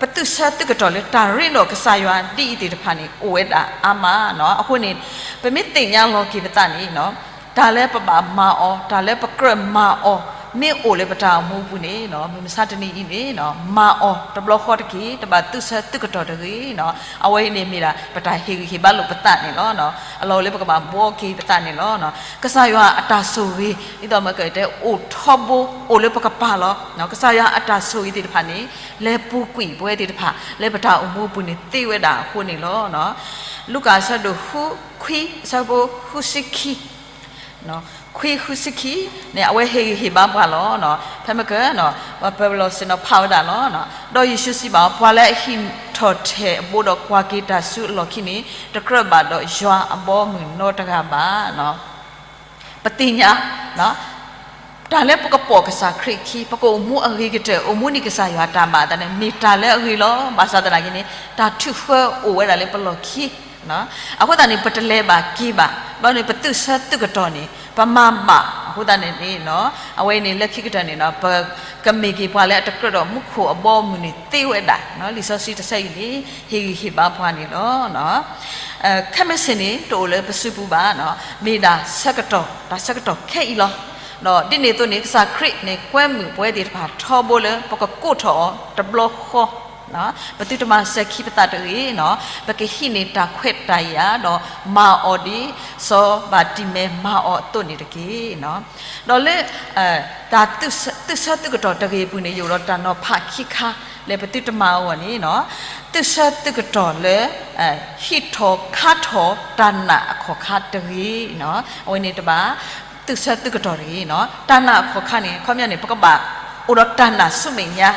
ပသူၣ်ဆၢသုးကတီၢ်လၢတၢ်ရ့ဒီးကစၢ်ယွၤဒ်အံၤသ့ၣ်တဖၣ်န့ၣ် အိၣ်ဝဲဒၣ်အါမးနီၤ. အဃိန့ၣ် ပမ့ၢ်သ့ၣ်ညါလီၤက့ၤပသးန့ၣ် တၢ်လၢပဘၣ်မၤအီၤ တၢ်လၢပကြၢးမၤအီၤ မ့ၢ်အိၣ်လၢပတၢ်အိၣ်မူအပူၤန့ၣ် မုၢ်မဆါတနံၤအံၤန့ၣ် မၤအီၤတဘျီဃီတက့ၢ်, တဘၣ်သူၣ်ဆၢသုးကတီၢ်တဂ့ၤနီၤ. အဝဲအံၤန့ၣ်မ့ၢ်ဒၣ် ပတၢ်ဟ့ၣ်ဂံၢ်ဟ့ၣ်ဘါလိာ်ပသးန့ၣ်လီၤ. အလီၢ်အိၣ်လၢပကဘၣ်ဘှီက့ၤပသးန့ၣ်လီၤ. ကစၢ်ယွၤအတၢ်ဆိၣ်ဂ့ၤ ဒ်သိးမ့ၢ်ကတဲ အိၣ်ထီဘိ အိၣ်လၢပကပၤလီၤ. ကစၢ်ယွၤအတၢ်ဆိၣ်ဂ့ၤသ့ၣ်တဖၣ်န့ၣ် လဲၤပူၤကွံာ်ပဝဲသ့ၣ်တဖၣ် လၢပတၢ်အိၣ်မူအပူၤန့ၣ်သ့ဝဲဒၣ်အဃိန့ၣ်လီၤ. လူၤကၣ်အဆၢဒိၣ်ဃု ခွံ အဆၢဖိဃုဆံခံ ခွံဃုဆံခံန့ၣ် အဝဲဟ့ၣ်ဂံၢ်ဟ့ၣ်ဘါပှၤလီၤ. ဖဲမ့ၢ်က ပၢၤပလီၢ်စ့ၢ်နီၤဖးဝဲဒၣ်လီၤ. ဒီးယ့ၣ်ၡူးစံးဘၣ်အီၤ, ပှၤလၢအဟံးထီၣ်ထဲးအဘိဒီးကွၢ်က့ၤတၢ်ဆူအလီၢ်ခံန့ၣ် တကြၢးဘၣ်ဒီးယွၤအဘီအမုၢ်နီတဂၤဘၣ်. ပသ့ၣ်ညါ တၢ်လၢပကပိာ်ကစၢ်ခရံာ်ခံ, ပကအိၣ်မူအဂ့ၤကတၢၢ် အိၣ်မူန့ၢ်ကစၢ်ယွၤတၢ်ဘၣ်အသးန့ၣ် မ့ၢ်တၢ်လၢအဂ့ၤလီၤ. ဘၣ်ဆၣ်သနာ်က့န့ၣ် တၢ်ထုးဃၢအိၣ်ဝဲဒၣ်လၢပလီၢ်ခံ အဃိသတးန့ၣ် ပတလဲၤဘၣ်က့ၤဘၣ်, ဒီးန့ၣ် ပသုးဆၢသုးကတီၢ်န့ၣ် ပမၤဘၣ်. အဃိသတးန့ၣ်န့ၣ် အဝဲန့ၣ်လၢခံကတၢၢ်န့ၣ် ပကမ့ၢ်က့ၤပှၤလၢအတကြၢးဒီးမူခိၣ်အဘီအမုၢ်န့ၣ်သ့ဝဲဒၣ်, လံာ်စီဆှံတဆၢအံၤန့ၣ် ဟ့ၣ်ဂံၢ်ဟ့ၣ်ဘါပှၤန့ၣ်လီၤ. ခဲမုၢ်ဆ့ၣ်န့ၣ် တအိၣ်လၢပစုပူၤဘၣ်, မ့ၢ်ဒၣ်ဆၢကတီၢ်, တၢ်ဆၢကတီၢ်ခဲအံၤလီၤ. ဒီးဒ်န့ၣ်အသိးန့ၣ် ကစၢ်ခရံာ်န့ၣ် ကွဲမုာ်ပဝဲသ့ၣ်တဖၣ်ထီဘိလၢ ပကကိးထီၣ်အီၤတဘျီဃီ, ပသုတမၤစၢၤခံပသးတဂ့ၤ, ပကဟံးန့ၢ်တၢ်ခွဲးတၢ်ယာ်, ဒီးမၤအီၤဒ်စီၤဘၤတံၤမဲးမၤအီၤအသိးန့ၣ်တက့ၢ်. ဒီးလၢ တၢ်သုးဆၢသုးကတီၢ်တဂ့ၤအပူၤန့ၣ် ယအိၣ်ဒီးတၢ်နီၤဖးခံခါ လၢပသုတမၤအဂီၢ်န့ၣ်, သုးဆၢသုးကတီၢ်လၢ ဟံးထီၣ်ခါထီၣ်တၢ်နာ်အခီၣ်ခါတဂ့ၤ, အဝဲန့ၣ်တဘၣ် သုးဆၢသုးကတီၢ်တဂ့ၤ. တၢ်နာ်အခီၣ်ခါန့ၣ် ခီပညီန့ၣ် ပကဘၣ်အိၣ်ဒီးတၢ်နာ်ဆူမဲာ်ညါ,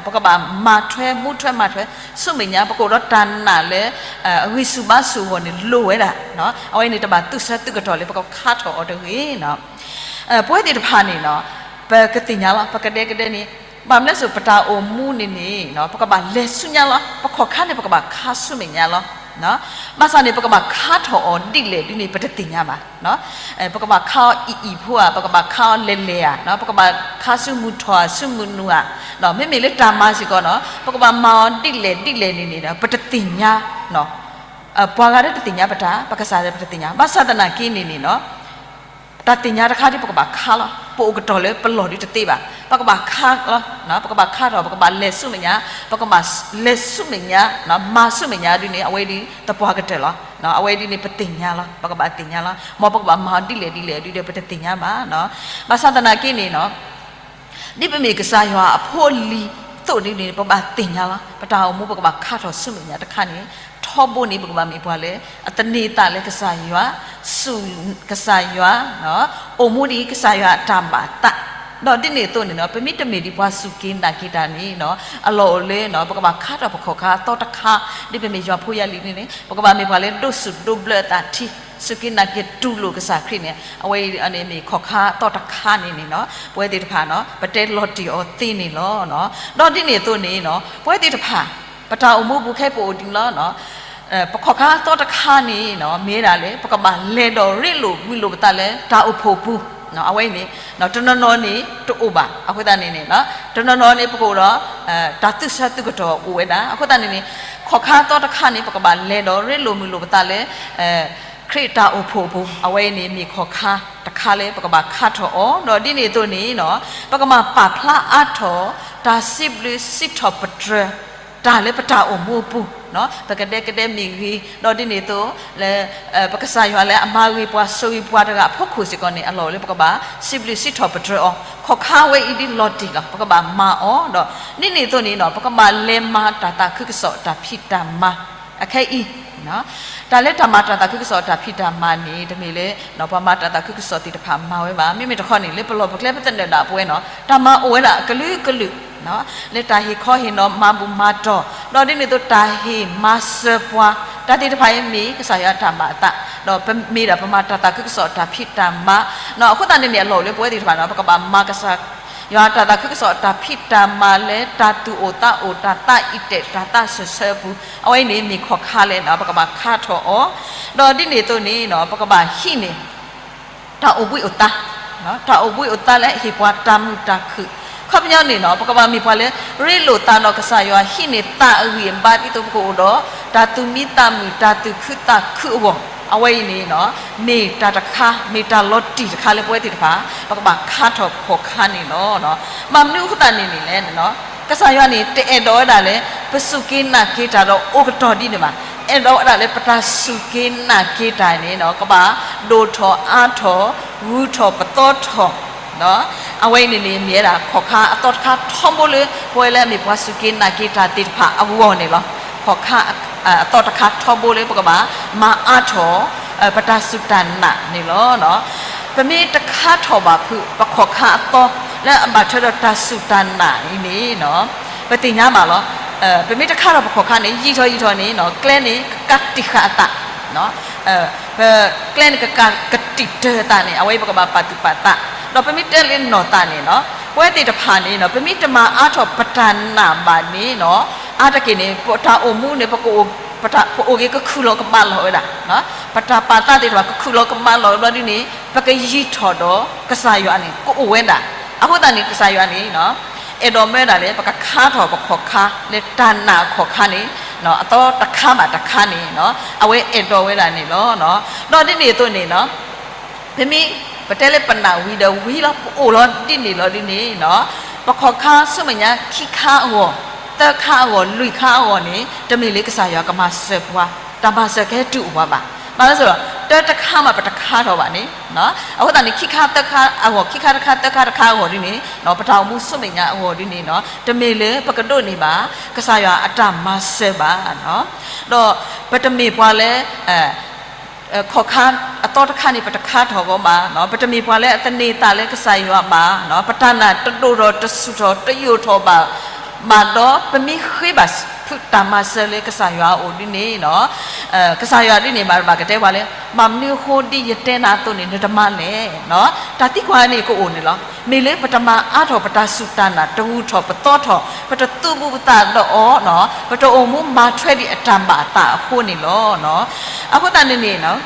ပကဘၣ်မၤထွဲမူထွဲမၤထွဲဆူမဲာ်ညါ, ပကအိၣ်ဒီးတၢ်နာ်လၢ အဂံၢ်ဆူၣ်ဘါဆူၣ်အဂီၢ်န့ၣ်လိၣ်ဝဲဒၣ်, အဝဲန့ၣ်တဘၣ်သုးဆၢသုးကတီၢ်လၢပကခါထီၣ်အီၤတဂ့ၤ. ပဝဲသ့ၣ်တဖၣ်န့ၣ် ပကသ့ၣ်ညါလီၤ, ပကဒဲကဒဲန့ၣ် ဘၣ်မနုၤအဃိပတၢ်အိၣ်မူန့ၣ်န့ၣ် ပကဘၣ်လဲၤဆူညါလီၤ, ပခီၣ်ခါန့ၣ် ပကဘၣ်ခါဆူမဲာ်ညါလီၤ. ဘၣ်ဆၣ်န့ၣ် ပကဘၣ်ခါထီၣ်အီၤဒ်လဲၣ်ဒ်န့ၣ် ပတသ့ၣ်ညါဘၣ်. ပကဘၣ်ခါအီၤအံၤအံၤဖိဧါ, ပကဘၣ်ခါအီၤလဲၤလဲၤဧါ, ပကဘၣ်ခါဆူမုၢ်ထီၣ်ဧါ ဆူမုၢ်နုာ်ဧါ, မ့မ့ၢ်လၢတၢ်မၤစ့ၢ်ကီးန့ၣ် ပကဘၣ်မၤအီၤဒ်လဲၣ်ဒ်လဲၣ်န့ၣ်န့ၣ် ပတသ့ၣ်ညါ, ပှၤဂၤဒီးတသ့ၣ်ညါပတၢ်, ပကစၢ်ဒီးပတသ့ၣ်ညါ, ဘၣ်ဆၣ်သနာ်က့န့ၣ်န့ၣ် တၢ်သ့ၣ်ညါတခါဒ်ပကဘၣ်ခါလီၤ, ပအိၣ်ကတီၢ်လၢပလီၢ်ဒ်တသ့ဘၣ်, ပကဘၣ်ခါလီၤ, ပကဘၣ်ခါထီၣ်, ပကဘၣ်လဲၤဆူမဲာ်ညါ, ပကဘၣ်လဲၤဆူမဲာ်ညါ, မၤဆူမဲာ်ညါဒ်န့ၣ် အဝဲဒ်သပှၢ်ကတၢၢ်လီၤ. အဝဲဒ်န့ၣ် ပသ့ၣ်ညါလီၤ, ပကဘၣ်သ့ၣ်ညါလီၤ, မ်ပကဘၣ်မၤအီၤဒ်လဲၣ်ဒ်လဲၣ်ဒ်ဒီး ပတသ့ၣ်ညါဘၣ်. ဘၣ်ဆၣ်သနာ်က့န့ၣ် ဒ်ပမ့ၢ်ကစၢ်ယွၤအဖိအလံၤအသိးန့ၣ်န့ၣ် ပဘၣ်သ့ၣ်ညါလီၤ. ပတၢ်အိၣ်မူပကဘၣ်ခါထီၣ်ဆူမဲာ်ညါတခါန့ၣ်, ထီဘိန့ၣ် ပကဘၣ်မ့ၢ်ပှၤလၢ အသန့ၤသးလၢကစၢ်ယွၤ, စူၢ်ကစၢ်ယွၤ, အိၣ်မူဒ်ကစၢ်ယွၤအတၢ်ဘၣ်သး, ဒီးဒ်န့ၣ်အသိးန့ၣ် ပမ့ၢ်တမ့ၢ်ဒ်ပှၤစူၢ်က့ၤနာ်က့ၤတၢ်န့ၣ် အလီၢ်အိၣ်လၢ ပကဘၣ်ခါထီၣ်ပခီၣ်ခါအသီတခါ, ဒ်ပမ့ၢ်ယွၤဖိယွၤလံၤန့ၣ် ပကဘၣ်မ့ၢ်ပှၤလၢဒိးစူၢ်ဒိးဘျၢအသးထံ, စူၢ်က့ၤနာ်က့ၤတူၢ်လိာ်ကစၢ်ခရံာ်န့ၣ် အဝဲအံၤန့ၣ်မ့ၢ်ခီၣ်ခါအသီတခါန့ၣ်န့ၣ် ပဝဲသ့ၣ်တဖၣ် ပတဲလီၤတံၢ်အီၤသ့န့ၣ်လီၤ. ဒီးဒ်န့ၣ်အသိးန့ၣ် ပဝဲသ့ၣ်တဖၣ် ပတၢ်အိၣ်မူပူၤခဲအံၤပအိၣ်ဒ်န့ၣ်လီၤ. ပခီၣ်ခါအသီတခါန့ၣ် မ့ၢ်ဝဲဒၣ်လၢ ပကဘၣ်လဲၤဒီးရ့လိာ်မုာ်လိာ်ပသးလၢတၢ်အိၣ်ဖှိၣ်အပူၤ, အဝဲအံၤန့ၣ် တနီၤနီၤန့ၣ်တအိၣ်ဘၣ်. အဃိသတးန့ၣ်န့ၣ် တနီၤနီၤန့ၣ် ပကအိၣ်ဒီး တၢ်သုးဆၢသုးကတီၢ်အိၣ်ဝဲဒၣ်. အဃိသတးန့ၣ်န့ၣ် ခီၣ်ခါအသီတခါန့ၣ် ပကဘၣ်လဲၤဒီးရ့လိာ်မုာ်လိာ်ပသးလၢ ခရံာ်တၢ်အိၣ်ဖှိၣ်အပူၤ, အဝဲအံၤန့ၣ်မ့ၢ်ခီၣ်ခါတခါလၢပကဘၣ်ခါထီၣ်အီၤ, ဒီးဒ်န့ၣ်အသိးန့ၣ် ပကဘၣ်ပာ်ဖျါအါထီၣ် တၢ်စံးဘျုးစံးထီၣ်ပတြၢၤ တၢ်လၢပတၢ်အိၣ်မူအပူၤ, ပကဒဲကဒဲမ့ၢ်ဂ့ၤ, ဒီးဒ်န့ၣ်အသိး လၢ ပကစၢ်ယွၤလၢအမၤဂ့ၤပှၤဆိၣ်ဂ့ၤပှၤတဂၤအဖီခိၣ်စ့ၢ်ကီးန့ၣ် အလီၢ်အိၣ်လၢပကဘၣ်စံးဘျုးစံးထီၣ်ပတြၢၤအီၤ, ခီၣ်ခါဝဲအံၤဒ်လီၤတံၢ်လီၤ ပကဘၣ်မၤအီၤ, ဒီးဒ်န့ၣ်အသိးန့ၣ် ပကဘၣ်လဲၤမၤတၢ်သးခုကစီၣ်တၢ်ဖံးတၢ်မၤ အခဲအံၤ တၢ်လၢတၢ်မၤတၢ်သးခုကစီၣ်တၢ်ဖံးတၢ်မၤန့ၣ် တမ့ၢ်လၢ ပှၤမၤတၢ်သးခုကစီၣ်သ့ၣ်တဖၣ်မၤဝဲဘၣ်. မ့မ့ၢ်တခီန့ၣ် လၢပလီၢ်ပကျဲပသနၢၣ်ဒၣ်ပဝဲန့ၣ် တၢ်မၤအိၣ်ဝဲဒၣ်အကလုာ်ကလုာ် လၢတၢ်ဟ့ၣ်ခီဟ့ၣ်နီၤမၤဘူၣ်မၤတီၢ်, ဒီးဒ်န့ၣ်အသိးတၢ်ဟ့ၣ်မၤစၢၤပှၤ, တၢ်သ့ၣ်တဖၣ်အံၤမ့ၢ်ကစၢ်ယွၤအတၢ်ဘၣ်အသး, ဒီးပမ့ၢ်ဒၣ်ပမၤတၢ်သးခုကစီၣ်တၢ်ဖံးတၢ်မၤ, အဃိသတးန့ၣ်န့ၣ် အလီၢ်အိၣ်လၢပဝဲသ့ၣ်တဖၣ်န့ၣ် ပကဘၣ်မၤကစၢ်ယွၤတၢ်သးခုကစီၣ်တၢ်ဖံးတၢ်မၤလၢ တၢ်သူၣ်အိၣ်သးအိၣ် တၢ်သးအံၤတဲာ် တၢ်သးစၢၢ်ဆၢအပူၤ, အဝဲအံၤန့ၣ်မ့ၢ်ခီၣ်ခါလၢ ပကဘၣ်ခါထီၣ်အီၤ, ဒီးဒ်န့ၣ်အသိးန့ၣ် ပကဘၣ်ဟံးန့ၢ် တၢ်အိၣ်ဘှံးအိၣ်သါ, တၢ်အိၣ်ဘှံးအိၣ်သါလၢအဟ့ၣ်ပှၤတၢ်မုာ်တၢ်ခုၣ်, ခီပညီန့ၣ် ပကဘၣ်မ့ၢ်ပှၤလၢ ရ့လိာ်သးဒီးကစၢ်ယွၤ ဟံးန့ၢ်သးအဂံၢ်အဘါ ဒ်သိးပကအိၣ်ဒီး တၢ်သူၣ်မံသးမုာ် တၢ်သူၣ်ခုသးခုအဂီၢ်, အဝဲအံၤန့ၣ် မ့ၢ်တၢ်တခါ မ့ၢ်တၢ်လီၤတံၢ်တခါလၢပဝဲသ့ၣ်တဖၣ် ပကဘၣ်ခါထီၣ်ခီၣ်ခါန့ၣ်လီၤ. ဘၣ်မနုၤအဃိသတးန့ၣ်န့ၣ်လဲၣ်, ကစၢ်ယွၤန့ၣ် တအဲၣ်ဒိးဝဲဒၣ်လၢ ပစူၢ်က့ၤနာ်က့ၤတၢ်ဒီးအိၣ်ကတီၢ်ဒ်န့ၣ်ဘၣ်. အဲၣ်ဒိးဝဲဒၣ်လၢပတၢ်စူၢ်က့ၤနာ်က့ၤတၢ်န့ၣ် ကဘၣ်ဒိၣ်ထီၣ်အါထီၣ် ဂုၤထီၣ်ပသီထီၣ်, အဝဲအံၤန့ၣ်န့ၣ် မ့ၢ်ဝဲဒၣ် ခီၣ်ခါအသီတခါထီဘိလၢ ပဝဲလၢအမ့ၢ်ပှၤစူၢ်က့ၤနာ်က့ၤတၢ်သ့ၣ်တဖၣ်အဂီၢ်န့ၣ်လီၤ. ခီၣ်ခါ အသီတခါထီဘိလၢပကဘၣ်မၤအါထီၣ် ပတၢ်စူၢ်တၢ်နာ်န့ၣ်လီၤ. ပမ့ၢ်တခါထီၣ်ဘၣ်ဖုး ပခီၣ်ခါအသီလၢအဘၣ်ထွဲဒီးတၢ်စူၢ်တၢ်နာ်အံၤန့ၣ် ပသ့ၣ်ညါဘၣ်လီၤ. ပမ့ၢ်တခါထီၣ်ပခီၣ်ခါန့ၣ် ယံာ်ထီၣ်ယံာ်ထီၣ်န့ၣ် ကျဲန့ၣ်ကကးတံာ်ဃာ်အသး ကျဲန့ၣ်ကကးကတံာ်တၢၤအသးန့ၣ် အဝဲပကဘၣ်ပာ်သူၣ်ပာ်သး, ဒီးပမ့ၢ်တဲလၢနီၢ်သးန့ၣ် ပဝဲသ့ၣ်တဖၣ်န့ၣ် ပမ့ၢ်တမၤအါထီၣ်ပတၢ်နာ်ဘၣ်န့ၣ် အါတက့ၢ်န့ၣ် ပတၢ်အိၣ်မူန့ၣ် ပကအိၣ် ပအိၣ်က့ၤကခုၣ်လီၤကဘၣ်လီၤဝဲဒၣ်, ပတၢ်ပာ်သးသ့ၣ်တဖၣ်ကခုၣ်လီၤကဘၣ်လီၤဝဲဘျီဒ်န့ၣ် ပကယံၤထီၣ်ဒီးကစၢ်ယွၤန့ၣ် ကအိၣ်ဝဲဒၣ်. အဃိသတးန့ၣ် ကစၢ်ယွၤန့ၣ် အဲၣ်ဒိးမၢဒၣ်လၢ ပကခါထီၣ်ပခီၣ်ခါလၢတၢ်နာ်အခီၣ်ခါန့ၣ် အသီတခါဘၣ်တခါန့ၣ် အဝဲအဲၣ်ဒိးဝဲဒၣ်န့ၣ်လီၤ. ဒီးဒ်န့ၣ်အသိးန့ၣ် ပမ့ၢ်ပတဲလၢပနာ်ဝံၤဒီးဝံၤလီၤ ပအိၣ်လီၤဒ်န့ၣ်လီၤဒ်န့ၣ် ပခီၣ်ခါဆူမဲာ်ညါခံခါအဂီၢ်, သၢခါအဂီၢ်, လွံၢ်ခါအဂီၢ်န့ၣ် တမ့ၢ်လၢကစၢ်ယွၤကမၤစၢၤပှၤ, တၢ်မၤစၢၤကဟဲတုၤအိၣ်ပှၤဘၣ်. ဘၣ်မနုၤအဃိဒီး တၢတခါမးပတခါထီၣ်ဘၣ်န့ၣ် အဃိသတးန့ၣ် ခံခါသၢခါအဂီၢ်, ခံခါတခါ သၢခါတခါအဂီၢ်ဒ်န့ၣ် ပတၢ်အိၣ်မူဆူမဲာ်ညါအဂီၢ်ဒ်န့ၣ် တမ့ၢ်လၢပကဒိးန့ၢ်ဘၣ် ကစၢ်ယွၤအတၢ်မၤစၢၤဘၣ်. ဒီးပတမ့ၢ်ပှၤလၢ ခီၣ်ခါအသီတခါန့ၣ် ပတခါထီၣ်ကီးဘၣ်, ပတမ့ၢ်ပှၤလၢအသန့ၤသးလၢကစၢ်ယွၤဘၣ်, ပတၢ်နာ်တဒိၣ်ထီၣ်တဆူၣ်ထီၣ်တယိာ်ထီၣ်ဘၣ်, ဘၣ်ဒီးပမ့ၢ်ဃ့ဘၣ်ဖုးတၢ်မၤစၢၤလၢကစၢ်ယွၤအအိၣ်ဒ်န့ၣ် ကစၢ်ယွၤဒ်န့ၣ် ဘၣ်တဘၣ်ကတဲပှၤလၢ ဘၣ်မနုၤအဃိဒ်ယတဲနၤအသိးန့ၣ် နတမၤလဲၣ်. တၢ်သံကွၢ်န့ၣ်ကအိၣ်န့ၣ်လီၤ. မ့ၢ်လၢပတမၤအါထီၣ်ပတၢ်စူၢ်တၢ်နာ် တဂုာ်ထီၣ်ပသီထီၣ် ပတသူၣ်ဘူၣ်သးဒီးအီၤ, ပတအိၣ်မူမၤထွဲဒံးအတၢ်ဘၣ်အသးအဃိန့ၣ်လီၤ. အဃိသတးန့ၣ်န့ၣ်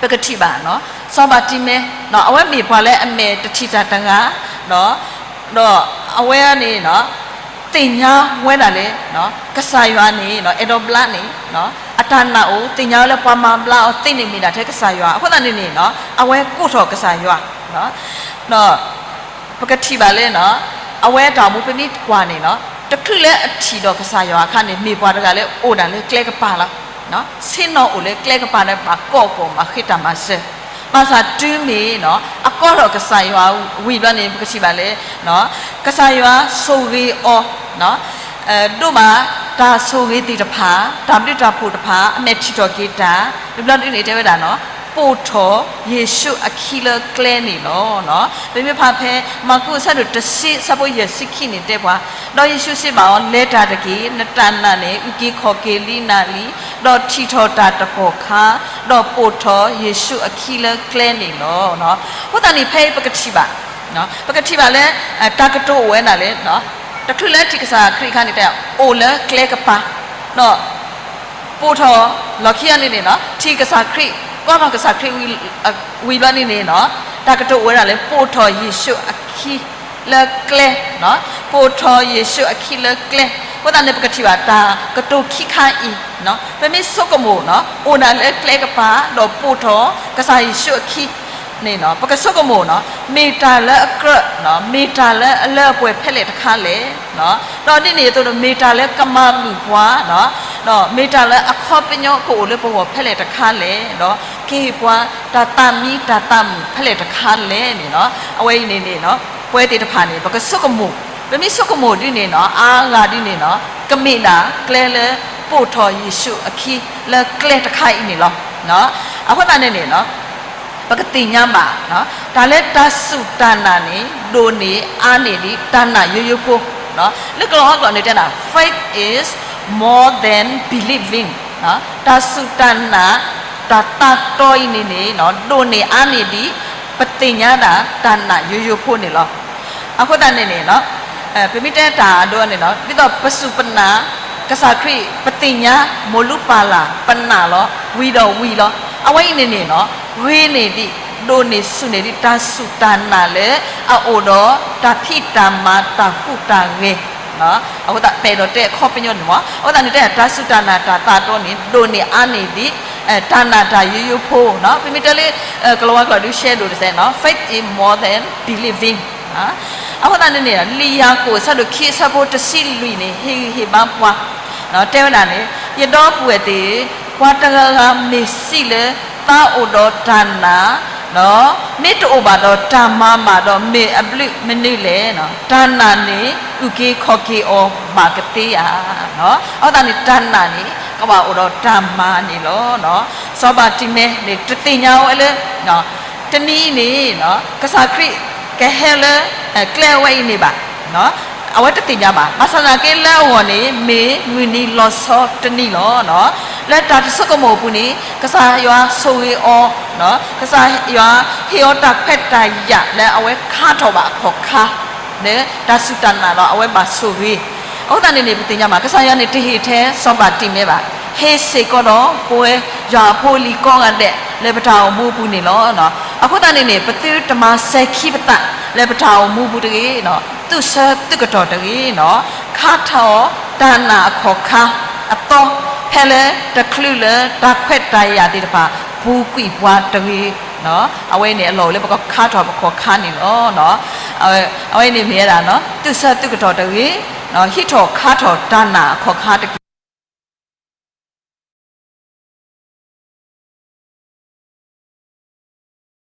ပကထံၣ်ဘၣ် စီၤဘၤတံမဲ, အဝဲမ့ၢ်ပှၤလၢအမဲာ်တထံၣ်တၢ်တဂၤ, ဒီးအဝဲန့ၣ် သ့ၣ်ညါဝဲဒၣ်လၢ ကစၢ်ယွၤန့ၣ် အဲၣ်ဒိးဘျါန့ၣ် အတၢ်နာ်အိၣ်, သ့ၣ်ညါဝဲလၢပှၤမၤဘျါအီၤသ့န့ၣ်မ့ၢ်ဒၣ်ထဲကစၢ်ယွၤ. အဃိသတးန့ၣ်န့ၣ် အဝဲကိးထီၣ်ကစၢ်ယွၤ ဒီးပကထံၣ်ဘၣ်လၢ အဝဲတၢ်အိၣ်မူပမ့ၢ်ကွၢ်န့ၣ် တချုးလၢအထံၣ်ဒီးကစၢ်ယွၤအခါန့ၣ် မ့ၢ်ပှၤတဂၤလၢအိၣ်ဒၣ်လၢကျဲကပၤလီၤ. ဆ့ၣ်နီၤအိၣ်လၢကျဲကပၤဒီးဘၣ်ကိးကီၢ်မၤဃ့တၢ်မၤစၢၤ, ဘၣ်ဆၣ်တုၤမ့ၢ် အကိးထီၣ်ကစၢ်ယွၤဝံၤဘျီန့ၣ် ပကထံၣ်ဘၣ်လၢ ကစၢ်ယွၤဆိၣ်ဂ့ၤအီၤ ဒိးဘၣ်တၢ်ဆိၣ်ဂ့ၤသ့ၣ်တဖၣ်, တၢ်ဘျုးတၢ်ဖှိၣ်တဖၣ် အမဲာ်ထံၣ်ထီၣ်က့ၤတၢ်, တဘျီဒ်န့ၣ်တဲဝဲဒၣ်န့ၣ် ပိာ်ထီၣ်ယ့ၣ်ၡူးအခံလၢကျဲန့ၣ်လီၤ. ပမ့ၢ်ဖးဖဲ မၢ်ကူးအဆၢဒိၣ်တဆံ အဆၢဖိယဲၢ်ဆံခံန့ၣ်တဲပှၤ, ဒီးယ့ၣ်ၡူးစံးဘၣ်အီၤ, လဲၤတၢ်တက့ၢ်, နတၢ်နာ်န့ၣ် အုၣ်က့ၤခီၣ်က့ၤလံနၤလံ, ဒီးထံၣ်ထီၣ်တၢ်တကီၢ်ခါ, ဒီးပိာ်ထီၣ်ယ့ၣ်ၡူးအခံလၢကျဲန့ၣ်လီၤ. အဃိသတးန့ၣ် ဖဲအံၤပကထံၣ်ဘၣ် ပကထံၣ်ဘၣ်လၢ တၢ်ကတိၤအိၣ်ဝဲဒၣ်လၢ တချုးလၢထံၣ်ကစၢ်ခရံာ်အခါန့ၣ် တအိၣ်လၢကျဲကပၤ, ဒီး ပိာ်ထီၣ်လီၢ်ခံအီၤန့ၣ်န့ၣ် ထံၣ်ကစၢ်ခရံာ်, ကိးထီၣ်ကစၢ်ခရံာ်ဝံၤဘျီန့ၣ်န့ၣ် တၢ်ကတိၤအိၣ်ဝဲဒၣ်လၢ ပိာ်ထီၣ်ယ့ၣ်ၡူးအခံလၢကျဲ, ပိာ်ထီၣ်ယ့ၣ်ၡူးအခံလၢကျဲ. အဃိသတးန့ၣ် ပကထံၣ်ဘၣ်တၢ်ကတိၤခံခါအံၤ, ပမ့ၢ်ဆိကမိၣ် အိၣ်ဒၣ်လၢကျဲကပၤ ဒီးပိာ်ထီၣ်ကစၢ်ယ့ၣ်ၡူးအခံ န့ၣ် ပကဆိကမိၣ် မ့ၢ်တၢ်လၢအကြၢး, မ့ၢ်တၢ်လၢအလၢအပှဲၤဖဲလဲၣ်တခါလဲၣ်, ဒီးဒ်န့ၣ်အသိးဒီး မ့ၢ်တၢ်လၢကမၤမုာ်ပှၤ, ဒီးမ့ၢ်တၢ်လၢအခီပညီကအိၣ်လၢပဂီၢ်ဖဲလဲၣ်တခါလဲၣ်, ဒီးကဟ့ၣ်ပှၤတၢ်သးမံတၢ်သးမုာ်ဖဲလဲၣ်တခါလဲၣ်န့ၣ်, အဝဲအံၤန့ၣ်န့ၣ် ပဝဲသ့ၣ်တဖၣ်န့ၣ် ပကဆိကမိၣ်, ပမ့ၢ်ဆိကမိၣ်ဒ်န့ၣ် အါဂၤဒ်န့ၣ် ကမ့ၢ်ဒၣ်ကျဲလၢပိာ်ထီၣ်ယ့ၣ်ၡူးအခံလၢကျဲတခါအံၤန့ၣ်လီၤ. အဃိသတးန့ၣ်န့ၣ် ပကသ့ၣ်ညါဘၣ် တၢ်လၢတၢ်စူၢ်တၢ်နာ်န့ၣ် ဒိၣ်န့ၢ်အါန့ၢ်ဒံးတၢ်နာ်ယိယိဖိ, လၢကလီၤဝါကျိာ်န့ၣ်တဲဒၣ် faith is more than believing, တၢ်စူၢ်တၢ်နာ် တၢ်သးတီအံၤန့ၣ်န့ၣ် ဒိၣ်န့ၢ်အါန့ၢ်ဒံး ပသ့ၣ်ညါဒၣ်တၢ်နာ်ယိယိဖိန့ၣ်လီၤ. အဃိသတးန့ၣ်န့ၣ် ပမ့ၢ်တဲတၢ်အဒိန့ၣ် ဒ်သိးပစူၢ်ပနာ် ကစၢ်ခရံာ် ပသ့ၣ်ညါ မိၢ်လူပၢ်လၢ် ပနာ်လီၤ ဝံၤဒီးဝံၤလီၤ. အဝဲအံၤန့ၣ်န့ၣ် ဂ့ၤန့ၢ်ဒံး ဒိၣ်န့ၢ်ဆူၣ်န့ၢ်ဒံး တၢ်စူၢ်တၢ်နာ်လၢအအိၣ်ဒီးတၢ်ဖံးတၢ်မၤတၢ်ဟူးတၢ်ဂဲၤ အဃိသတး ပအဲၣ်ဒိးတဲအခီပညီန့ၣ်မ့ၢ် အဃိသတးန့ၣ်တဲ တၢ်စူၢ်တၢ်နာ်တၢ်သးတီန့ၣ် ဒိၣ်န့ၢ်အါန့ၢ်ဒံး တၢ်နာ်တၢ်ယိယိဖိ, ပမ့ၢ်တဲလၢ ကလီၤဝါကျိာ်ဒုးရှဲဒိၣ်တစဲး faith is more than believing. အဃိသတးန့ၣ်န့ၣ် လံာ်ယၤကိာ်အဆၢဒိၣ်ခံအဆၢဖိတဆံလွံၢ်န့ၣ် ဟ့ၣ်ဂံၢ်ဟ့ၣ်ဘါပှၤ တဲဝဲဒၣ်န့ၣ် ယဒီပုၢ်ဝဲၢ်သ့ၣ်ဧၢ, ပှၤတဂၤဂၤမ့ၢ်စံးလၢ သးအိၣ်ဒီးတၢ်နာ်, မ့ၢ်တအိၣ်ဘၣ်ဒီးတၢ်မၤဘၣ်ဒီး မ့ၢ်အဘျုးမနုၤလဲၣ်. တၢ်နာ်န့ၣ် အုၣ်က့ၤခီၣ်က့ၤအီၤဘၣ်ကသ့ဧါ. အဃိသတးန့ၣ် တၢ်နာ်န့ၣ် ကဘၣ်အိၣ်ဒီးတၢ်မၤန့ၣ်လီၤ. စီၤဘၤတံၤမဲန့ၣ် တသ့ၣ်ညါဝဲလၢ တနံၤအံၤန့ၣ် ကစၢ်ခရံာ်ကဟဲလၢ ကျဲအဝဲအံၤန့ၣ်ဘၣ်. အဝဲတသ့ၣ်ညါဘၣ်. ဘၣ်ဆၣ်သနာ်က့လၢအဂီၢ်န့ၣ် မ့ၢ်မုၢ်နံၤလီၤဆီတနံၤလီၤ. လၢတၢ်တဆိကမိၣ်အပူၤန့ၣ် ကစၢ်ယွၤဆိၣ်ဂ့ၤအီၤ, ကစၢ်ယွၤဟ့ၣ်အီၤတၢ်ခွဲးတၢ်ယာ်လၢအဝဲခါထီၣ်ဘၣ်အခီၣ်ခါ လၢတၢ်စူၢ်တၢ်နာ်ဒီးအဝဲဘၣ်ဆိၣ်ဂ့ၤ. အဃိသတးန့ၣ်န့ၣ် ပသ့ၣ်ညါဘၣ် ကစၢ်ယွၤန့ၣ် တဟ့ၣ်ထဲစီၤဘၤတံၤမဲဘၣ်. ဟ့ၣ်စ့ၢ်ကီးဒီးပဝဲယွၤအဖိအလံၤကိးဂၤဒဲးလၢပတၢ်အိၣ်မူအပူၤန့ၣ်လီၤ. အဃိသတးန့ၣ်န့ၣ် ပသုတမၤစဲၤခံပသးလၢပတၢ်အိၣ်မူပူၤတဂ့ၤ, သူၣ်ဆၢသုးကတီၢ်တဂ့ၤ, ခါထီၣ်တၢ်နာ်အခီၣ်ခါအသီ ဖဲလၢတချုးလၢတၢ်ခွဲးတၢ်ယာ်သ့ၣ်တဖၣ် ပူၤကွံာ်ပှၤတဂ့ၤ. အဝဲန့ၣ်အလီၢ်အိၣ်လၢပကခါထီၣ်ပခီၣ်ခါန့ၣ်လီၤ. အဝဲန့ၣ်မ့ၢ်ဝဲဒၣ် သူၣ်ဆၢသုးကတီၢ်တဂ့ၤ, ဟံးထီၣ်ခါထီၣ်တၢ်နာ်အခီၣ်ခါတက့ၢ်.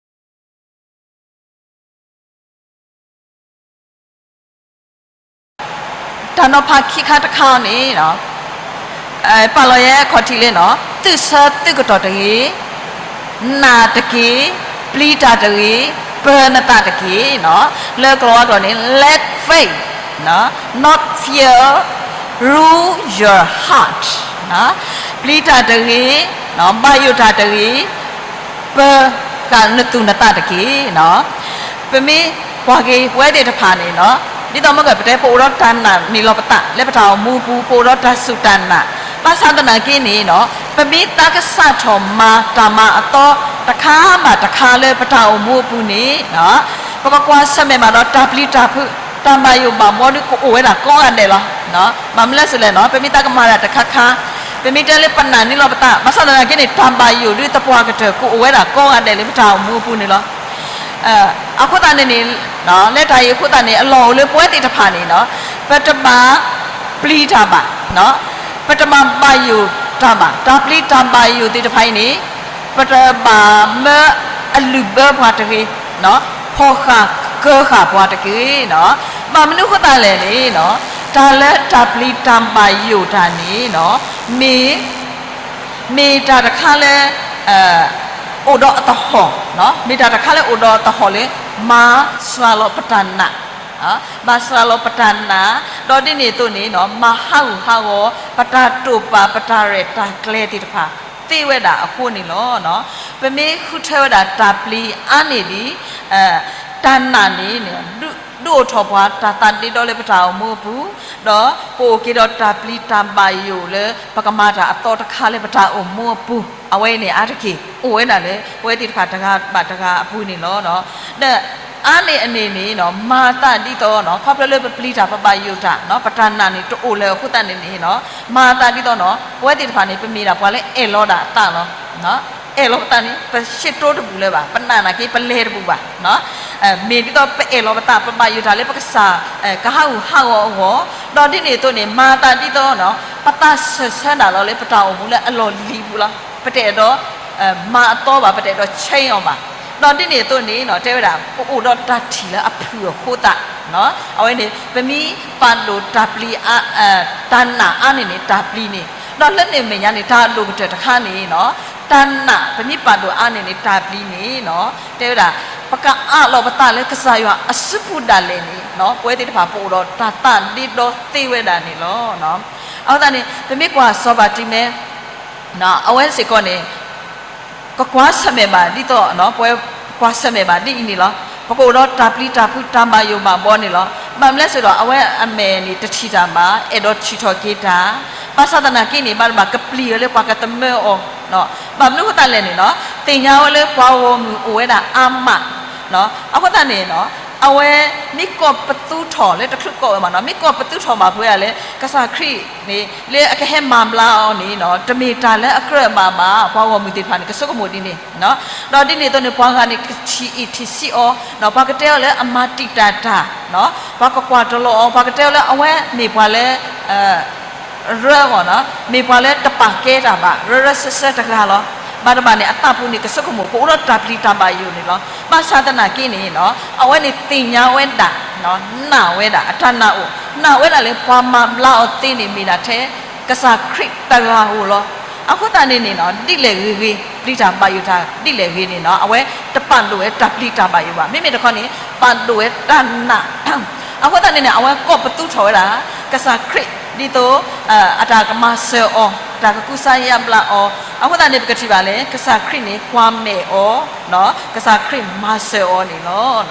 တၢ်နီၤဖးခံခါတခါအံၤန့ၣ် ပာ်လီၤယဲခီၣ်ထံးလၢ သူၣ်ဆၢသုးကတီၢ်တဂ့ၤ, နာ်တက့ၢ်, ပျံၤတၢ်တဂ့ၤ, ပၢၤနသးတက့ၢ်. လၢကလီၤဝါကျိာ်န့ၣ် let faith, not fear, rule your heart. ပျံၤတၢ်တဂ့ၤ, ဘၣ်ယိၣ်တၢ်တဂ့ၤ, ပၢၤဃာ်နသူၣ်နသးတက့ၢ်. ပမ့ၢ်ကွၢ်က့ၤပဝဲသ့ၣ်တဖၣ်န့ၣ် ဒ်သိးမ့ၢ်ကပတဲ ပအိၣ်ဒီးတၢ်နာ်န့ၢ်လီၤပသးလၢပတၢ်အိၣ်မူပူၤ, ပအိၣ်ဒီးတၢ်စူၢ်တၢ်နာ်, ဘၣ်ဆၣ်သနာ်က့န့ၣ် ပမ့ၢ်သးကစၢ်ထီၣ်မၤတၢ်မၤအသီတခါဘၣ်တခါလၢပတၢ်အိၣ်မူအပူၤန့ၣ် ပကကွၢ်ဆၢၣ်မဲာ်ဘၣ်ဒီးတၢ်ပျံၤတၢ်ဖုး, တၢ်ဘၣ်ယိၣ်ဘၣ်ဘှီဒုးကအိၣ်ဝဲဒၣ်ကိးဂၤဒဲးလီၤ. ဘၣ်မနုၤလဲၣ်, ပမ့ၢ်သးကမၤတၢ်တခါခါ, ပမ့ၢ်တဲလၢပနာ်န့ၢ်လီၤပသး, ဘၣ်ဆၣ်သနာ်က့န့ၣ် တၢ်ဘၣ်ယိၣ်ဒုးသပှၢ်ကတၢၢ်ကအိၣ်ဝဲဒၣ်ကိးဂၤဒဲးလၢပတၢ်အိၣ်မူအပူၤန့ၣ်လီၤ. အဃိသတးန့ၣ်န့ၣ်, လၢတၢ်အံၤအဃိသတးန့ၣ် အလီၢ်အိၣ်လၢပဝဲသ့ၣ်တဖၣ်န့ၣ် ပတဘၣ်ပျံၤတၢ်ဘၣ်, ပတဘၣ်ဘၣ်ယိၣ်တၢ်ဘၣ်. တၢ်ပျံၤတၢ်ဘၣ်ယိၣ်သ့ၣ်တဖၣ်အံၤန့ၣ် ပတဘၣ်မၢအလုၢ်ဘၢပှၤတဂ့ၤ, ဖီၣ်ဃာ်ကၢဃာ်ပှၤတဂ့ၤ. ဘၣ်မနုၤအဃိသတးလဲၣ်န့ၣ် တၢ်လၢတၢ်ပျံၤတၢ်ဘၣ်ယိၣ်တၢ်န့ၣ် မ့ၢ် မ့ၢ်တၢ်တခါလၢ အိၣ်ဒီးအသဟီၣ်, မ့ၢ်တၢ်တခါလၢအိၣ်ဒီးအသဟီၣ်လၢ မၤစှၤလီၤပတၢ်နာ်, မၤစှၤလီၤပတၢ်နာ်, ဒီးဒ်န့ၣ်အသိးန့ၣ် မၤဟးဂူာ်ဟးဂီၤ ပတၢ်တိာ်ပာ်ပတၢ်ရဲၣ်တၢ်ကျဲၤသ့ၣ်တဖၣ် သ့ဝဲဒၣ်အဃိန့ၣ်လီၤ. ပမ့ၢ်ဃုထၢဝဲဒၣ်တၢ်ပျံၤအါန့ၢ်ဒံး တၢ်နာ်န့ၣ်န့ၣ် ဒုးအိၣ်ထီၣ်ပှၤတၢ်သးဒ့ဒီလၢပတၢ်အိၣ်မူအပူၤ, ဒီးပအိၣ်က့ၤဒီးတၢ်ပျံၤတၢ်ဘၣ်ယိၣ်လၢ ပကမၤတၢ်အသီတခါလၢပတၢ်အိၣ်မူအပူၤ, အဝဲအံၤန့ၣ်အါတက့ၢ် အိၣ်ဝဲဒၣ်လၢ ပဝဲသ့ၣ်တဖၣ်တဂၤဘၣ်တဂၤအပူၤန့ၣ်လီၤ. ဒီးအါန့ၢ်အန့ၣ်န့ၣ် မၤသးဒ်သိး ခီဖျိလၢပပျံၤတၢ်ပဘၣ်ယိၣ်တၢ် ပတၢ်နာ်န့ၣ်တအိၣ်လၢၤအဃိသတးန့ၣ်န့ၣ် မၤသးဒ်သိး ပဝဲသ့ၣ်တဖၣ်န့ၣ် ပမ့ၢ်ဒၣ်ပှၤလၢအဲၣ်လီၤဒၣ်အသးလီၤ. အဲၣ်လီၤပသးန့ၣ် ပဆ့တိတဘူၣ်လၢၤဘၣ်, ပနာ်နာ်က့ ပလဲၤတဘူၣ်ဘၣ်. မ့ၢ်ဒ်သိးပအဲၣ်လီၤပသး ပဘၣ်ယိၣ်တၢ်လၢပကစၢ် ကဟးဂူာ်ဟးဂီၤအဂီၢ်, ဒီးဒ်န့ၣ်အသိးန့ၣ် မၤသးဒ်သိး ပသးဆၢဆၢဒၣ်လီၤလၢပတၢ်အိၣ်မူလၢအလီၢ်လံၤပူၤလီၤ. ပတအဲၣ်ဒိး မၤအသီဘၣ်, ပတအဲၣ်ဒိး change အီၤဘၣ်. ဒီးဒ်န့ၣ်အသိးန့ၣ် တဲဝဲဒၣ် ပအိၣ်ဒီးတၢ်ထံၣ်လၢအဖုၣ်အဃိသတး, အဝဲန့ၣ် ပမ့ၢ်ပာ်ဒိၣ်တၢ်ပျံၤ တၢ်နာ်အါန့ၢ်န့ၣ် တၢ်ပျံၤန့ၣ်, ဒီးလၢန့ၣ်အမဲာ်ညါန့ၣ် တၢ်အဒိၣ်ကတၢၢ်တခါန့ၣ် တၢ်နာ် ပမ့ၢ်ပာ်ဒိၣ်အါန့ၢ်န့ၣ် တၢ်ပျံၤန့ၣ် တဲဝဲဒၣ် ပကအးလီၤပသးလၢကစၢ်ယွၤအစုပူၤဒၣ်လဲာ်န့ၣ် ပဝဲသ့ၣ်တဖၣ်ပအိၣ်ဒီးတၢ်သးဒ့ဒီသ့ဝဲဒၣ်န့ၣ်လီၤ. အဃိသတးန့ၣ် ပမ့ၢ်ကွၢ်စီၤပၤတံၤမဲ အဝဲစ့ၢ်ကီးန့ၣ် ကကွၢ်ဆၢၣ်မဲာ်ဘၣ်ဒ်သိး ပဝဲကွၢ်ဆၢၣ်မဲာ်ဘၣ်ဒ်အံၤန့ၣ်လီၤ. ပကအိၣ်ဒီးတၢ်ပျံၤတၢ်ဖုးတၢ်ဘၣ်ယိၣ်ဘၣ်ဘှီန့ၣ်လီၤ. ဘၣ်မနုၤလဲၣ်စ့ၢ်ကီး အဝဲအမဲာ်န့ၣ်တထံၣ်တၢ်ဘၣ်, အဲၣ်ဒိးထံၣ်ထီၣ်က့ၤတၢ်, ဘၣ်ဆၣ်သနာ်က့န့ၣ် ဘၣ်တဘၣ်ကပျံၤအီၤလၢပှၤကသမၢအီၤ, ဘၣ်မနုၤအဃိသတးလဲၣ်န့ၣ်လီၤ. သ့ၣ်ညါဝဲလၢပှၤဂီၢ်မုၢ်အိၣ်ဝဲဒၣ်အါမး, အဃိသတးန့ၣ် အဝဲမ့ၢ်ကိးပသူထီၣ်လၢတချုးကိးဝဲမးနီၤ, မ့ၢ်ကိးပသူထီၣ်ဘၣ်ဖဲဒၣ်လၢ ကစၢ်ခရံာ်န့ၣ် လၢအကဟဲမၤဘျါအီၤန့ၣ် တမ့ၢ်တၢ်လၢအကြၢးဘၣ်ဘၣ်, ပှၤဂီၢ်မုၢ်သ့ၣ်တဖၣ်န့ၣ် ကဆိကမိၣ်ဒ်န့ၣ်, ဒီးဒ်န့ၣ်အသိးန့ၣ် ပှၤဂၤန့ၣ် ကထံၣ်အံၣ်ထံၣ်ဆံးအီၤ, ပှၤကတဲအီၤလၢအမၤတံာ်တာ်တၢ်, ပှၤကကွၢ်တလီၤအီၤ, ပှၤကတဲအီၤလၢအဝဲမ့ၢ်ပှၤလၢ ရၢဂီၢ်နီၤ, မ့ၢ်ပှၤလၢတပာ်ကဲတၢ်ဘၣ်, ရၢရၢစၢၢ်စၢၢ်တဂၤလီၤ. ဘၣ်တဘၣ်န့ၣ် အသးပူၤန့ၣ် ကဆိကမိၣ် ကအိၣ်ဒီးတၢ်ပျံၤတၢ်ဘၣ်ယိၣ်န့ၣ်လီၤ. ဘၣ်ဆၣ်သနာ်က့န့ၣ် အဝဲန့ၣ်သ့ၣ်ညါဝဲဒၣ်, နာ်ဝဲဒၣ်, အတၢ်နာ်အိၣ်, နာ်ဝဲဒၣ်လၢပှၤမၤဘျါအီၤသ့န့ၣ် မ့ၢ်ဒၣ်ထဲ ကစၢ်ခရံာ်တဂၤဧိၤလီၤ. အဃိသတးန့ၣ်န့ၣ် ဒ်လဲၣ်ဂ့ၤဂ့ၤ ပျံၤတၢ်ဘၣ်ယိၣ်တၢ်ဒ်လဲၣ်ဂ့ၤန့ၣ် အဝဲတပာ်ဒိၣ်ဝဲတၢ်ပျံၤတၢ်ဘၣ်ယိၣ်ဘၣ်. မ့မ့ၢ်တခီန့ၣ် ပာ်ဒိၣ်ဝဲတၢ်နာ် အဃိသတးန့ၣ်န့ၣ် အဝဲကိးပသူထီၣ်ဝဲဒၣ် ကစၢ်ခရံာ် ဒ်သိး အတၢ်ကမၤစၢၤအီၤ, တၢ်ကကူစါယါဘျါအီၤ. အဃိသတးန့ၣ် ပကထံၣ်ဘၣ်လၢ ကစၢ်ခရံာ်န့ၣ် ကွၢ်မဲာ်အီၤ, ကစၢ်ခရံာ်မၤစၢၤအီၤန့ၣ်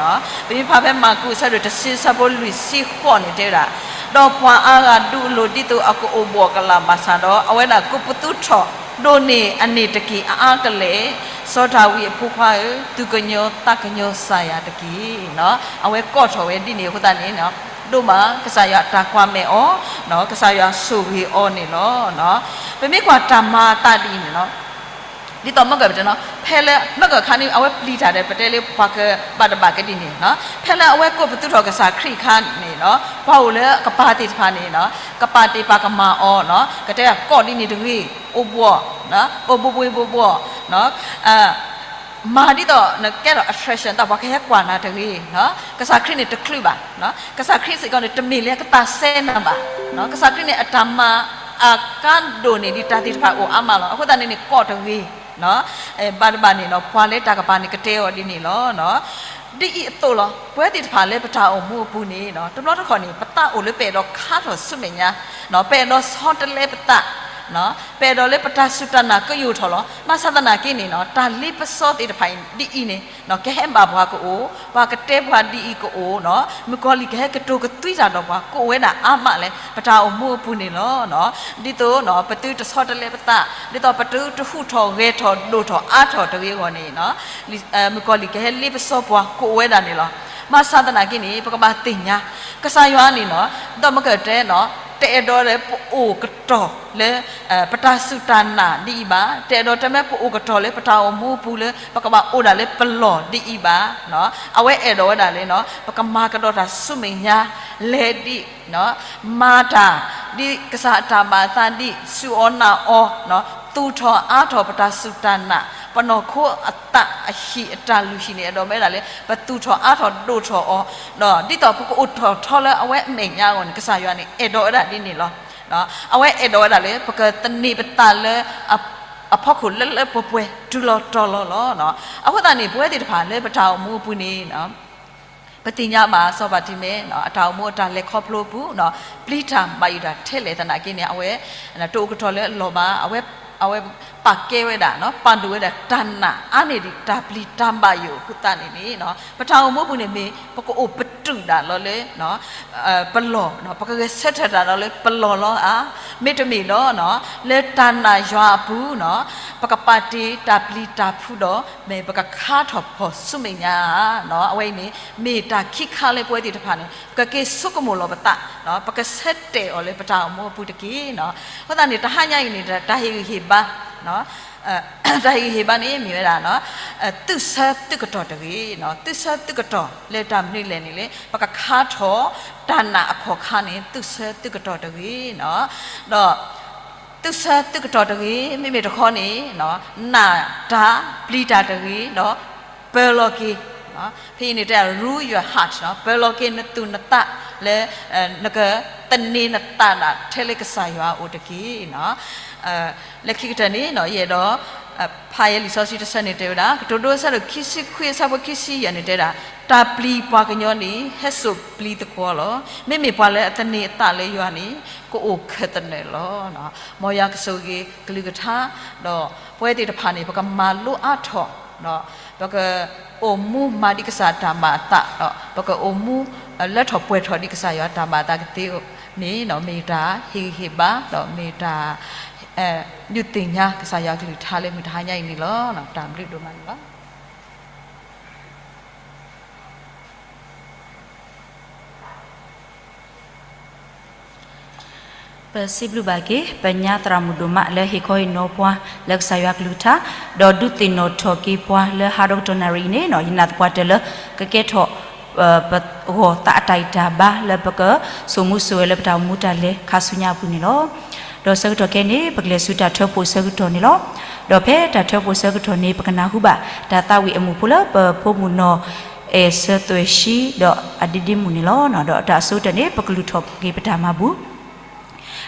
လီၤ. ပမ့ၢ်ဖးဖဲမၢ်ကူး အဆၢဒိၣ်တဆံ အဆၢဖိလွံၢ်ဆံဃိးန့ၣ် တဲဝဲဒၣ် ဒီးပှၤအါဂၤဒုးလိာ်ဒ်သိးအကအိၣ်ဘှီၣ်ကလာ်ဘၣ်ဆၣ်ဒီး အဝဲဒၣ်ကိးပသူထီၣ်ဒိၣ်န့ၢ်အန့ၣ်တက့ၢ်အအါကလဲာ်, စီၤဒၤဝံးအဖိခွါဧၢ, သူၣ်ကညီၤသးကညီၤစၢ်ယၤတက့ၢ်. အဝဲကိးထီၣ်ဝဲဒ်န့ၣ်အဃိသတးန့ၣ် ဒိၣ်မးကစၢ်ယွၤတၢ်ကွၢ်မဲာ်အီၤ, ကစၢ်ယွၤဆိၣ်ဂ့ၤအီၤန့ၣ်လီၤ. ပမ့ၢ်ကွၢ်တၢ်မၤအသးဒ်အံၤန့ၣ်လီၤ. ဒ်သိးမ့ၢ်ကၢ်ပတဲနီၤ ဖဲလၢမ့ၢ်ကၢ်ခါန့ၣ် အဝဲပျံၤတၢ်ဒီး ပတဲလၢပှၤကဘၣ်တဘၣ်ကဒ်န့ၣ်နီၤ, ဖဲလၢအဝဲကိးပသူထီၣ်ကစၢ်ခရံာ်အခါန့ၣ်နီၤ ပှၤအိၣ်လၢအကပၤသ့ၣ်တဖၣ်န့ၣ်နီၤ ကပာ်တ့ၢ်ပာ်ကမၣ်အီၤနီၤ, ကတဲကိးဒ်န့ၣ်တဂ့ၤ, အိၣ်ဘှီၣ်, အိၣ်ဘှီၣ်ဘှီၣ်ဘှီၣ်ဘှီၣ်, မၤဒ်သိးနကဲထီၣ် attraction တၢ်ပှၤကဟဲကွၢ်နၤတဂ့ၤ, ကစၢ်ခရံာ်န့ၣ်တချုးဘၣ်, ကစၢ်ခရံာ်စ့ၢ်ကီးန့ၣ် တမ့ၢ်လၢကသးစဲနၤဘၣ်, ကစၢ်ခရံာ်န့ၣ် အတၢ်မၤ အကါဒိၣ်န့ၢ်ဒံးတၢ်သ့ၣ်တဖၣ်အိၣ်အါမးလီၤ. အဃိသတးန့ၣ်န့ၣ် ကိးတဂ့ၤ, ဘၣ်တဘၣ်န့ၣ်နီၤ ပှၤလၢတၢ်ကပၤန့ၣ်ကတဲအီၤဒ်န့ၣ်လီၤ. ဒ်အံၤအသိးလီၤ ပဝဲသ့ၣ်တဖၣ်လၢပတၢ်အိၣ်မူအပူၤန့ၣ်နီၤ တဘျီတခီၣ်န့ၣ် ပသးအိၣ်လၢပအဲၣ်ဒိးခါထီၣ်ဆူမဲာ်ညါ, ပအဲၣ်ဒိးဆီတလဲပသး, ပအဲၣ်ဒိးလၢပတၢ်စူၢ်တၢ်နာ်ကယိာ်ထီၣ်လီၤ. ဘၣ်ဆၣ်သနာ်က့န့ၣ်နီၤ တၢ်လ့ပစီသ့ၣ်တဖၣ်အံၤဒ်အံၤန့ၣ် ကဟဲဘၣ်ပှၤကအိၣ်, ပှၤကတဲပှၤဒ်အံၤကအိၣ်နီၤ, မုၣ်ကီၤလံၢ်ကဟဲကတိၤကသွံတၢ်ဒီးပှၤ ကအိၣ်ဝဲဒၣ်အါမးလၢပတၢ်အိၣ်မူအပူၤန့ၣ်လီၤ. ဒ်သိးနီၤ ပသုတဆီတလဲပသး, ဒ်သိးပသုတဟူးထီၣ်ဂဲၤထီၣ်ဒိၣ်ထီၣ်အါထီၣ်တဂ့ၤအဂီၢ်န့ၣ်နီၤ မုၣ်ကီၤလံၢ်ကဟဲလ့ပစီပှၤကအိၣ်ဝဲဒၣ်န့ၣ်လီၤ. ဘၣ်ဆၣ်သနာ်က့န့ၣ် ပကဘၣ်သ့ၣ်ညါ ကစၢ်ယွၤန့ၣ်နီၤ ဒီးမ့ၢ်ကတဲနီၤ တအဲၣ်ဒိးလၢပအိၣ်ကတီၢ်လၢ ပတၢ်စူၢ်တၢ်နာ်ဒ်အံၤဘၣ်, တအဲၣ်ဒိးတမ့ၢ်ပအိၣ်ကတီၢ်လၢပတၢ်အိၣ်မူအပူၤလၢ ပကဘၣ်အိၣ်ဒၣ်လၢပလီၢ်ဒ်အံၤဘၣ်. အဝဲအဲၣ်ဒိးဝဲဒၣ်လၢ ပကမၤကဒီးတၢ်ဆူမဲာ်ညါ လဲၤဒ် မၤတၢ် ဒ်ကစၢ်အတၢ်ဘၣ်အသးဒ် စူၢ်အီၣ်နာ်အီၤ သူၣ်ထီၣ်အါထီၣ်ပတၢ်စူၢ်တၢ်နာ်, ပနီၢ်ခိအသးအဟံၣ်အတၢ်လုၢ်ဟံၣ်န့ၣ် အဲၣ်ဒိးဝဲဒၣ်လၢ ပသူၣ်ထီၣ်အါထီၣ်ဒိၣ်ထီၣ်အီၤ, ဒ်သိးပကအိၣ်ထီၣ်ထီလၢအဝဲအမဲာ်ညါအဂီၢ်န့ၣ် ကစၢ်ယွၤန့ၣ် အဲၣ်ဒိးဝဲဒၣ်ဒ်န့ၣ်လီၤ. အဝဲအဲၣ်ဒိးဝဲဒၣ်လၢ ပကသန့ၤပသးလၢ အဖီခိၣ်လၢလၢပှဲၤပှဲၤတုၤလီၤတီၤလီၤလီၤ. အဃိသတးန့ၣ် ပဝဲသ့ၣ်တဖၣ်လၢပတၢ်အိၣ်မူအပူၤန့ၣ် ပသ့ၣ်ညါဘၣ်စီၤပၤတံၤမ့ၢ် အတၢ်အိၣ်မူအတၢ်လဲၤခီဖျိအပူၤ ပျံၤတၢ်ဘၣ်ယိၣ်တၢ်ထဲလဲၣ်သနာ်က့န့ၣ် အဝဲ တအိၣ်ကတီၢ်လၢအလီၢ်ဘၣ်, အဝဲပာ်ကဲဝဲဒၣ် ပာ်ဒိၣ်ဝဲဒၣ်တၢ်နာ်အါန့ၢ်ဒံးတၢ်ပျံၤတၢ်ဘၣ်ယိၣ်အဃိသတးန့ၣ်န့ၣ် ပတၢ်အိၣ်မူအပူၤန့ၣ်မ့ၢ် ပကအိၣ်ပတုာ်ဒၣ်လီၤလၢ ပလီၢ် ပကဂဲၤဆၢထၢၣ်တၢ်ဒီးလၢပလီၢ်လီၤဧါ, မ့တမ့ၢ်ဒီး လၢတၢ်နာ်ယွၤအပူၤ ပကပာ်တ့ၢ်တၢ်ပျံၤတၢ်ဖုးဒီး မ့ၢ်ပကခါထီၣ်ဖီၣ်ဆူမဲာ်ညါဧါ. အဝဲအံၤန့ၣ် မ့ၢ်တၢ်ခံခါလၢပဝဲသ့ၣ်တဖၣ်န့ၣ် ပကက့ၤဆိကမိၣ်လီၤပသး ပကဆၢတဲာ်အီၤလၢပတၢ်အိၣ်မူအပူၤတက့ၢ်. အဃိသတးန့ၣ် တဟါညါအံၤန့ၣ် တၢ်ဟ့ၣ်ဂံၢ်ဟ့ၣ်ဘါ တၢ်ဟ့ၣ်ဂံၢ်ဟ့ၣ်ဘါန့ၣ်မ့ၢ်ဝဲဒၣ် သုးဆၢသုးကတီၢ်တဂ့ၤ, သုးဆၢသုးကတီၢ်လၢတၢ်မနုၤလဲၣ်န့ၣ်လၢ ပကခါထီၣ်တၢ်နာ်အခီၣ်ခါန့ၣ် သုးဆၢသုးကတီၢ်တဂ့ၤ, ဒီး သုးဆၢသုးကတီၢ်တဂ့ၤ, မ့မ့ၢ်တခီန့ၣ် နာ်တၢ်ပျံၤတၢ်တဂ့ၤ, ဒီးပၢၤလီၤက့ၤ, ဖဲအံၤန့ၣ်တဲ rule your heart ပၢၤလီၤက့ၤနသူၣ်နသးလၢ နကသန့ၤနသးဒၣ်ထဲလၢကစၢ်ယွၤအအိၣ်တက့ၢ်. လၢခံကတၢၢ်န့ၣ် ယအဲၣ်ဒိး ဖးယဲလံာ်စီဆှံတဆၢန့ၣ်တဲဝဲဒၣ် ကတိၤဒိအဆၢဒိၣ်ခံဆံခွံအဆၢဖိခံဆံယဲၢ်န့ၣ်တဲဒၣ် တၢ်ပျံၤပှၤကညီန့ၣ် ဟဲစိာ်ပျံၤသကွီၤလီၤ. မ့မ့ၢ်ပှၤလၢအသန့ၤအသးလၢယွၤန့ၣ် ကအိၣ်ခၢၣ်သနၢၣ်လီၤ. မ်ယွၤကဆိၣ်ဂ့ၤကလုၢ်ကထါ ဒီးပဝဲသ့ၣ်တဖၣ်န့ၣ် ပကမၤလိအါထီၣ် ဒီးပကအိၣ်မူမၤဒံးကစၢ်တၢ်ဘၣ်အသး ဒီးပကအိၣ်မူ လၢထီၣ်ပှဲၤထီၣ်ဒံးကစၢ်ယွၤတၢ်ဘၣ်အသးကသ့န့ၣ် မ့ၢ်တၢ်ဟ့ၣ်ဂံၢ်ဟ့ၣ်ဘါ ဒီးမ့ၢ်တၢ် ဒုးသ့ၣ်ညါကစၢ်ယွၤကလုၢ်ကထါလၢမုၢ်တဟါညါအံၤန့ၣ်လီၤ. တၢ်ဘျုးဒိၣ်မးန့ၣ်လီၤ. ပစံးဘျုးဘၣ်က့ၤ ပညါသရၣ်မုၣ်ဒိၣ်မးလၢဟ့ၣ်ခီဟ့ၣ်နီၤပှၤလၢကစၢ်ယွၤကလုၢ်ကထါ ဒီးဒုးသ့ၣ်နီၣ်ထီၣ်က့ၤပှၤလၢဟးဒီကတီၢ်နၣ်ရံၣ်အံၤန့ၣ် ယနာ်သပှၢ်တၢၢ်လၢ ကကဲထီၣ် ပဂီၢ်သးအတၢ်ဂံၢ်တၢ်ဘါလၢပကစိာ်မူစိာ်ဝဲလၢပတၢ်အိၣ်မူတၢ်လဲၤခါဆူညါအပူၤန့ၣ်လီၤ. ဒီးဆၢကတီၢ်ခဲအံၤန့ၣ် ပကလဲၤဆူတၢ်ထၢဖှိၣ်ဆၢကတီၢ်န့ၣ်လီၤ. ဒီးဖဲတၢ်ထၢဖှိၣ်ဆၢကတီၢ်န့ၣ် ပကနၢ်ဟူဘၣ်တၢ်သးဝံၣ်အမုၢ်ဖိလၢပဖိမုၣ်နီၢ်အဲၣ်စၢသွဲၣ်ဆှံ ဒီးအဒ့ဒ့မုၣ်န့ၣ်လီၤ. ဒီးတၢ်အဆိကတၢၢ်န့ၣ် ပကလုၢ်ထီၣ်က့ၤပတၢ်မၤဘူၣ်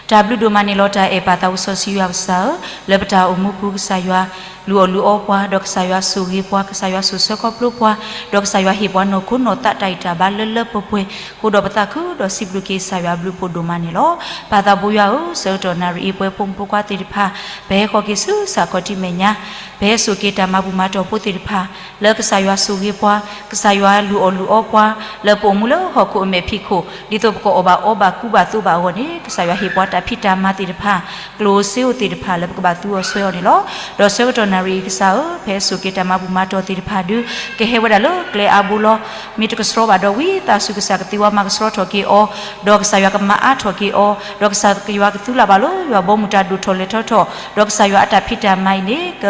တၢ်ဘျုးဒိၣ်မးန့ၣ်လီၤ. တၢ်အဲၣ်ပၢ်သးစီဆှံယွၤပစၢ်ဧၢ, လၢပတၢ်အိၣ်မူပူၤကစၢ်ယွၤ လုၢ်အီၣ်လုၢ်အီပှၤ, ဒီးကစၢ်ယွၤဆိၣ်ဂ့ၤပှၤ, ကစၢ်ယွၤဆိၣ်ဆၢခီဖျိပှၤ, ဒီးကစၢ်ယွၤဟ့ၣ်ပှၤနီၢ်ခိနီၢ်သးတၢ်ဂံၢ်တၢ်ဘါလၢလၢပှဲၤပှဲၤ, ဃိဒီးပသးခုဒီးစံးဘျုးက့ၤကစၢ်ယွၤအဘျုးအဖှိၣ်ဒိၣ်မးန့ၣ်လီၤ. ပၢ်သးဘိယွၤဧၢ, ဆၢကတီၢ်နၣ်ရံၣ်အံၤ ပဝဲဖိမုၣ်ဖိခွါသ့ၣ်တဖၣ် ပဟဲဃီၤက့ၤဆူစးခီၣ်ထံးမဲာ်ညါ, ပဟဲစိာ်က့ၤတၢ်မၤဘူၣ်မၤတီၢ်ဖိသ့ၣ်တဖၣ် လၢကစၢ်ယွၤဆိၣ်ဂ့ၤပှၤ, ကစၢ်ယွၤလုၢ်အီၣ်လုၢ်အီပှၤ လၢပအိၣ်မူလၢဟီၣ်ခိၣ်အမဲာ်ဖံးခိၣ် ဒ်သိးပကအီၣ်ဘၣ်အီဘၣ်ကူဘၣ်သိးဘၣ်အဂီၢ်န့ၣ် ကစၢ်ယွၤဟ့ၣ်ပှၤတၢ်ဖံးတၢ်မၤသ့ၣ်တဖၣ်, ကျိၣ်ဧိၤစ့ဧိၤသ့ၣ်တဖၣ်လၢပကဘၣ်သူအီၤစွဲအီၤန့ၣ်လီၤ. ဒီးဆၢကတီၢ်နၣ်ရံၣ်အံၤကစၢ်ဧၢ, ပဟဲစိာ်က့ၤတၢ်မၤဘူၣ်မၤတီၢ်သ့ၣ်တဖၣ်ဒုး ကဟဲဝဲဒၣ်လၢကျဲအါဘိလီၤ. မ့ၢ်တကဆှီဘၣ်ဒီးဝံသးစူၤကစၢ်ကသ့ဝါမၤကဆှီထီၣ်က့ၤအီၤ, ဒီးကစၢ်ယွၤကမၤအါထီၣ်က့ၤအီၤ, ဒီးကစၢ်ယွၤကသူလၢ်ဘၣ်လၢယွၤဘီမုၢ်တၢ်ဒိၣ်ထီၣ်လဲၤထီၣ်ထီၣ်, ဒီးကစၢ်ယွၤအတၢ်ဖံးတၢ်မၤအံၤန့ၣ် က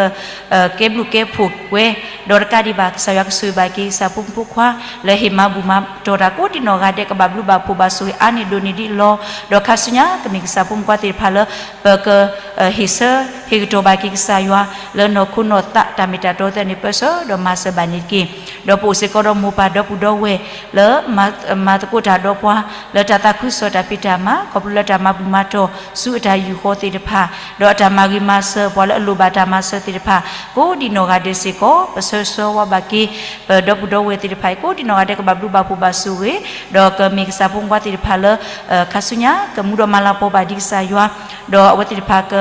ကဲဘျုးကဲဖှိၣ်ဝဲ, ဒီးတကးဒံးဘၣ် ကစၢ်ယွၤကဆိၣ်ဂ့ၤဘၣ်က့ၤကစၢ်ဖိမုၣ်ဖိခွါ လၢဟ့ၣ်မၤဘူၣ်မၤတီၢ်တၢ်ကိးဒံးနီၢ်ဂၤဒဲး ကဘၣ်ဘျုးဘၣ်ဖှိၣ်ဘၣ်ဆိၣ်ဂ့ၤအါန့ၢ်ဒိၣ်န့ၢ်ဒံးလီၤ. ဒီးခါဆူညါ ကမ့ၢ်ကစၢ်ဖိမုၣ်ဖိခွါသ့ၣ်တဖၣ်လၢ ပက ဟ့ၣ်ဆၢ ဟ့ၣ်ကတီၢ်ဘၣ်က့ၤကစၢ်ယွၤ လၢနီၢ်ခိနီၢ်သးတၢ်မ့ၢ်တၢ်တီသ့ၣ်န့ၣ် ပၢဆှၢဒီးမၤစၢၤဘၣ်န့ၣ်တက့ၢ်. ဒီးပအိၣ်စ့ၢ်ကီးဒီးမိၢ်ပၢ်ဒီပုၢ်ဒီဝဲၢ် လၢ မၤသကိးတၢ်ဒီးပှၤ လၢတၢ်သးခုကစီၣ်တၢ်ဖံးတၢ်မၤ ခီဖျိလၢတၢ်မၤဘူၣ်မၤတီၢ်ဆူအတၢ်ယူၢ်ဃီသ့ၣ်တဖၣ်, ဒီးအတၢ်မၤဂ့ၤမၤစၢၤပှၤလၢအလိၣ်ဘၣ်တၢ်မၤစၢၤသ့ၣ်တဖၣ် ကိးဒံးနီၢ်ဂၤဒဲးစ့ၢ်ကီး ပဆၢဂ့ၤဆၢဝါဘၣ်က့ၤ ပဒီပုၢ်ဒီဝဲၢ်သ့ၣ်တဖၣ်အံၤ ကိးဒံးနီၢ်ဂၤဒဲးကဘၣ်ဘျုးဘၣ်ဖှိၣ်ဘၣ်ဆိၣ်ဂ့ၤ, ဒီးကမ့ၢ်ကစၢ်ဖိမုၣ်ဖိခွါသ့ၣ်တဖၣ်လၢ ခါဆူညါ ကမူဒီးမၤလၤကပီၤဘၣ်ဒံးကစၢ်ယွၤ, ဒီးအဝဲသ့ၣ်တဖၣ်က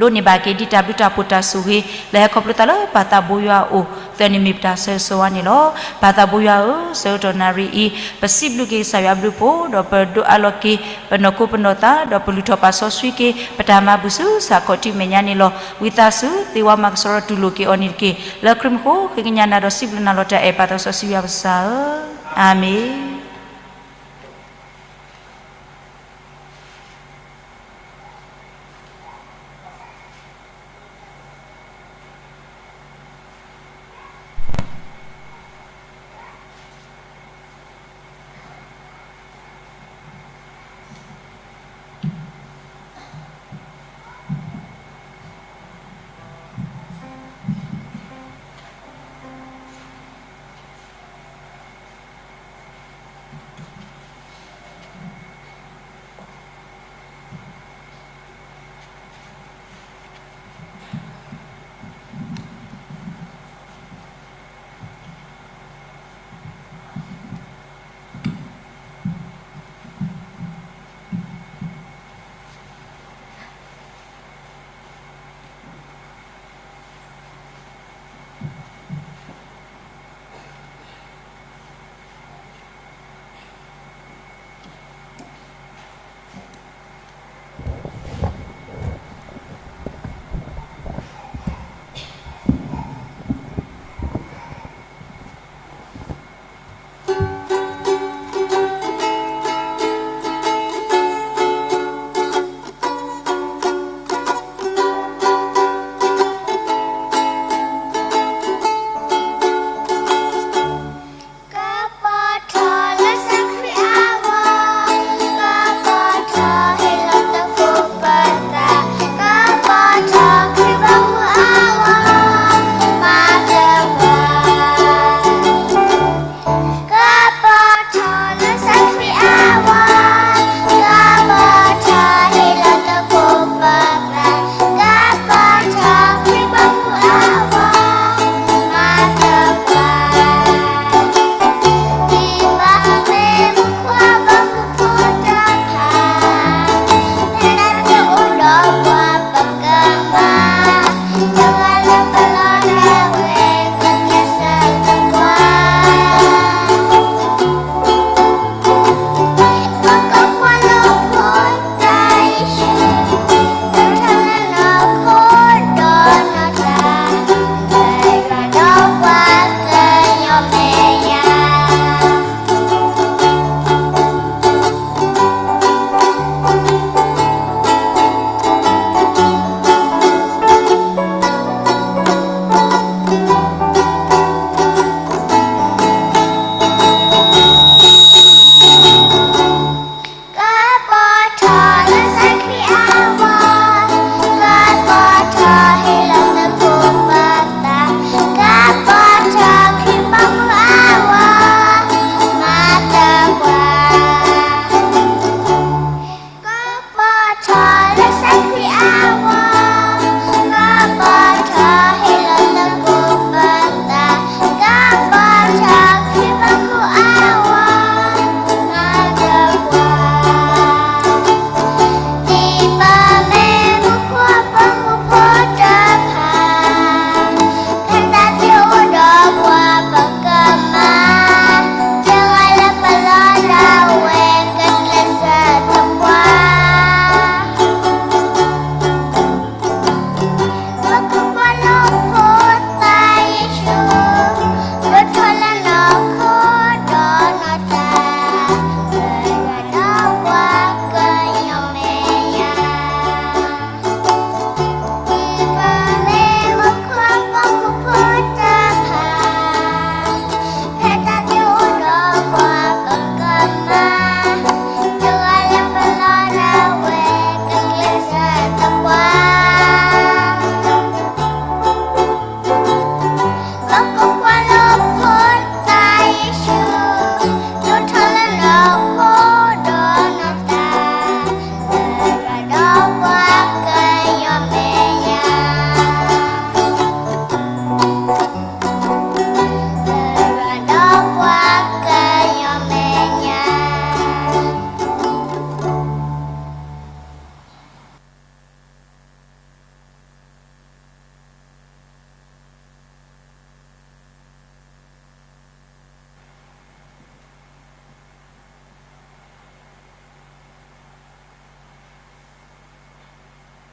ဒိးန့ၢ်ဘၣ်က့ၤဒ်တၢ်ဘျုးတၢ်ဖှိၣ်တၢ်ဆိၣ်ဂ့ၤ လၢဟဲခီဖျိသးလၢပၢ်သးဘိယွၤအအိၣ်သ့ၣ်န့ၣ် မ့ၢ်ပတၢ်ဆၢဂ့ၤဆၢဝါန့ၣ်လီၤ. ပၢ်သးဘိယွၤဧၢ, ဆၢကတီၢ်နၣ်ရံၣ်အံၤ ပစံးဘျုးက့ၤကစၢ်ယွၤအဘျုးအဖှိၣ် ဒီးပဒိးအးလီၤက့ၤ ပနီၢ်ခိပနီၢ်သး ဒီးပလုၢ်ထီၣ်ပာ်စီဆှံက့ၤ ပတၢ်မၤဘူၣ်ဆူစးခီၣ်ထံးမဲာ်ညါန့ၣ်လီၤ. ဝံသးစူၤ သ့ဝါမၤကဆှီဒီးတူၢ်လိာ်က့ၤအီၤန့ၣ်တက့ၢ်. လၢခရံာ်မူခိၣ် ဃ့ကညးနၤဒီးစံးဘျုးနၤလီၤတၢ်အဲၣ် ပၢ်သးစီဆှံယွၤပကစၢ်ဧၢ, အၤမ့ၣ်.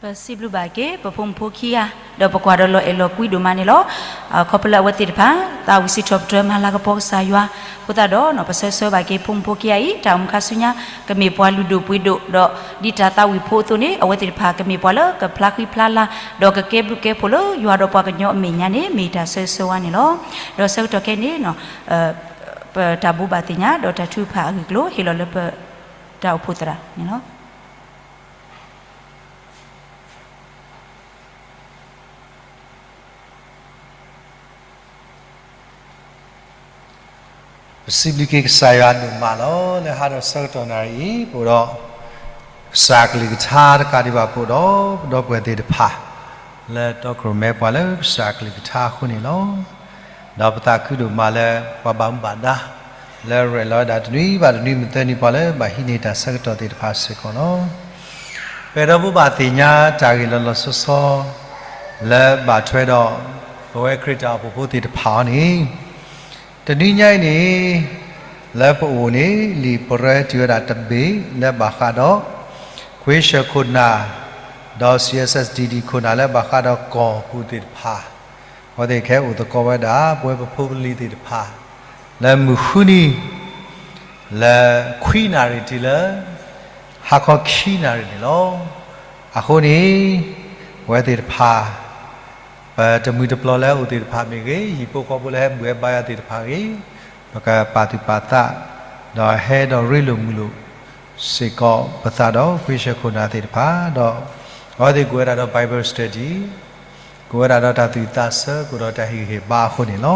ပစံးဘျုးဘၣ်က့ၤ ပဖိမုၣ်ဖိခံဂၤ ဒီးပကွၢ်ဒီးလီၤအဲၣ်လီၤကွံဒိၣ်မးန့ၣ်လီၤ. ခီဖျိလၢအဝဲသ့ၣ်တဖၣ် သးဝံၣ်စံးထီၣ်ပတြၢၤမၤလၤကပီၤကစၢ်ယွၤအဃိသတးဒီး ပဆၢဂ့ၤဆၢဝါဘၣ်က့ၤဖိမုၣ်ဖိခံဂၤအံၤ တၢ်အိၣ်မူခါဆူညါ ကမ့ၢ်ပှၤလုၢ်ဒိၣ်ပှ့ၤဒိၣ် ဒီးဒ်တၢ်သးဝံၣ်ဖိအသိးန့ၣ် အဝဲသ့ၣ်တဖၣ်ကမ့ၢ်ပှၤလၢကဖျါဃံဖျါလၤ ဒီးကကဲဘျုးကဲဖှိၣ်လၢယွၤဒီးပှၤကညီအမဲာ်ညါန့ၣ် မ့ၢ်တၢ်ဆၢဂ့ၤဆၢဝါန့ၣ်လီၤ. ဒီးဆၢကတီၢ်ခဲအံၤန့ၣ် ပတၢ်ဘိးဘၣ်သ့ၣ်ညါ ဒီးတၢ်ထုကဖၣ်အဂ့ၢ်အကျိၤ ဟ့ၣ်လီၤလၢပတၢ်အိၣ်ဖှိၣ်သရၣ်န့ၣ်လီၤ. ပစံးဘျုးက့ၤကစၢ်ယွၤဒိၣ်မးလီၤ. လၢဟါဒီးဆၢကတီၢ်နၣ်ရံၣ်အံၤ ပအိၣ်ဒီး ကစၢ်အကလုၢ်ကထါတကးဒံးဘၣ် ပအိၣ်ဒီးပဒီပုၢ်ဝဲၢ်သ့ၣ်တဖၣ် လၢတီခိၣ်ရိၣ်မဲပှၤလၢကစၢ်အကလုၢ်ကထါအဃိန့ၣ်လီၤ. ဒီးပသးခုဒိၣ်မးလၢ ပှၤဘၣ်မူဘၣ်ဒါ လၢရဲၣ်လီၤဝဲဒၣ်တနွံဘၣ်တနွံ မုၢ်သၢနံၤပှၤလၢဘၣ်ဟံးန့ၢ်တၢ်ဆၢကတီၢ်သ့ၣ်တဖၣ်စ့ၢ်ကီးလီၤ. ပအဲၣ်ဒိးဘိးဘၣ်သ့ၣ်ညါတၢ်ဂ့ၢ်လီၤလီၤဆီဆီ လၢဘၣ်ထွဲဒီး ပဝဲခရံာ်တၢ်အိၣ်ဖှိၣ်ဖိသ့ၣ်တဖၣ်အံၤန့ၣ် တနွံညါအံၤန့ၣ် လၢပအိၣ်န့ၣ် လံာ်ပရၢတုၤဝဲဒၣ်တဘ့ၣ် လၢဘၣ်ဃးဒီး ကွ့ၡၢၣ်ခိၣ်နၢ် ဒီး စီၣ်အ့ၣ်စၣ်ဒံၣ်ဒံၣ် ခိၣ်နၢ်လၢဘၣ်ဃးဒီးကီၢ်ပူၤသ့ၣ်တဖၣ် အဝဲသ့ၣ်ခဲအိၣ်သကိးဝဲဒၣ် ပဝဲပဖိပလံၤသ့ၣ်တဖၣ် လၢမုၢ်ဃုနံၤ လၢခွံနၣ်ရံၣ်တုၤလၢ ဟါခီခံနၣ်ရံၣ်န့ၣ်လီၤ. အဃိန့ၣ် ပဝဲသ့ၣ်တဖၣ် ပတမှံၤတပျီၤလၢအအိၣ်သ့ၣ်တဖၣ်မ့ၢ်ဂ့ၤ, ဟံၣ်ဖိဃီဖိလၢဟဲဘူၣ်ဟဲဘါယွၤသ့ၣ်တဖၣ်ဂ့ၤ, ပကပာ်သူၣ်ပာ်သး, ဒီးဟဲဒီးရ့လိာ်မုာ်လိာ်စ့ၢ်ကီးပသးဒီး ကွ့ၡၢၣ်ခိၣ်နၢ်သ့ၣ်တဖၣ်, ဒီးအဝဲသ့ၣ်ကအိၣ်ဝဲဒၣ်ဒီး Bible study, ကအိၣ်ဝဲဒၣ်ဒီးတၢ်သူၣ်ဝံၣ်သးဆၢ, ကအိၣ်ဒီးတၢ်ဟ့ၣ်ဂံၢ်ဟ့ၣ်ဘါအဃိန့ၣ်လီၤ.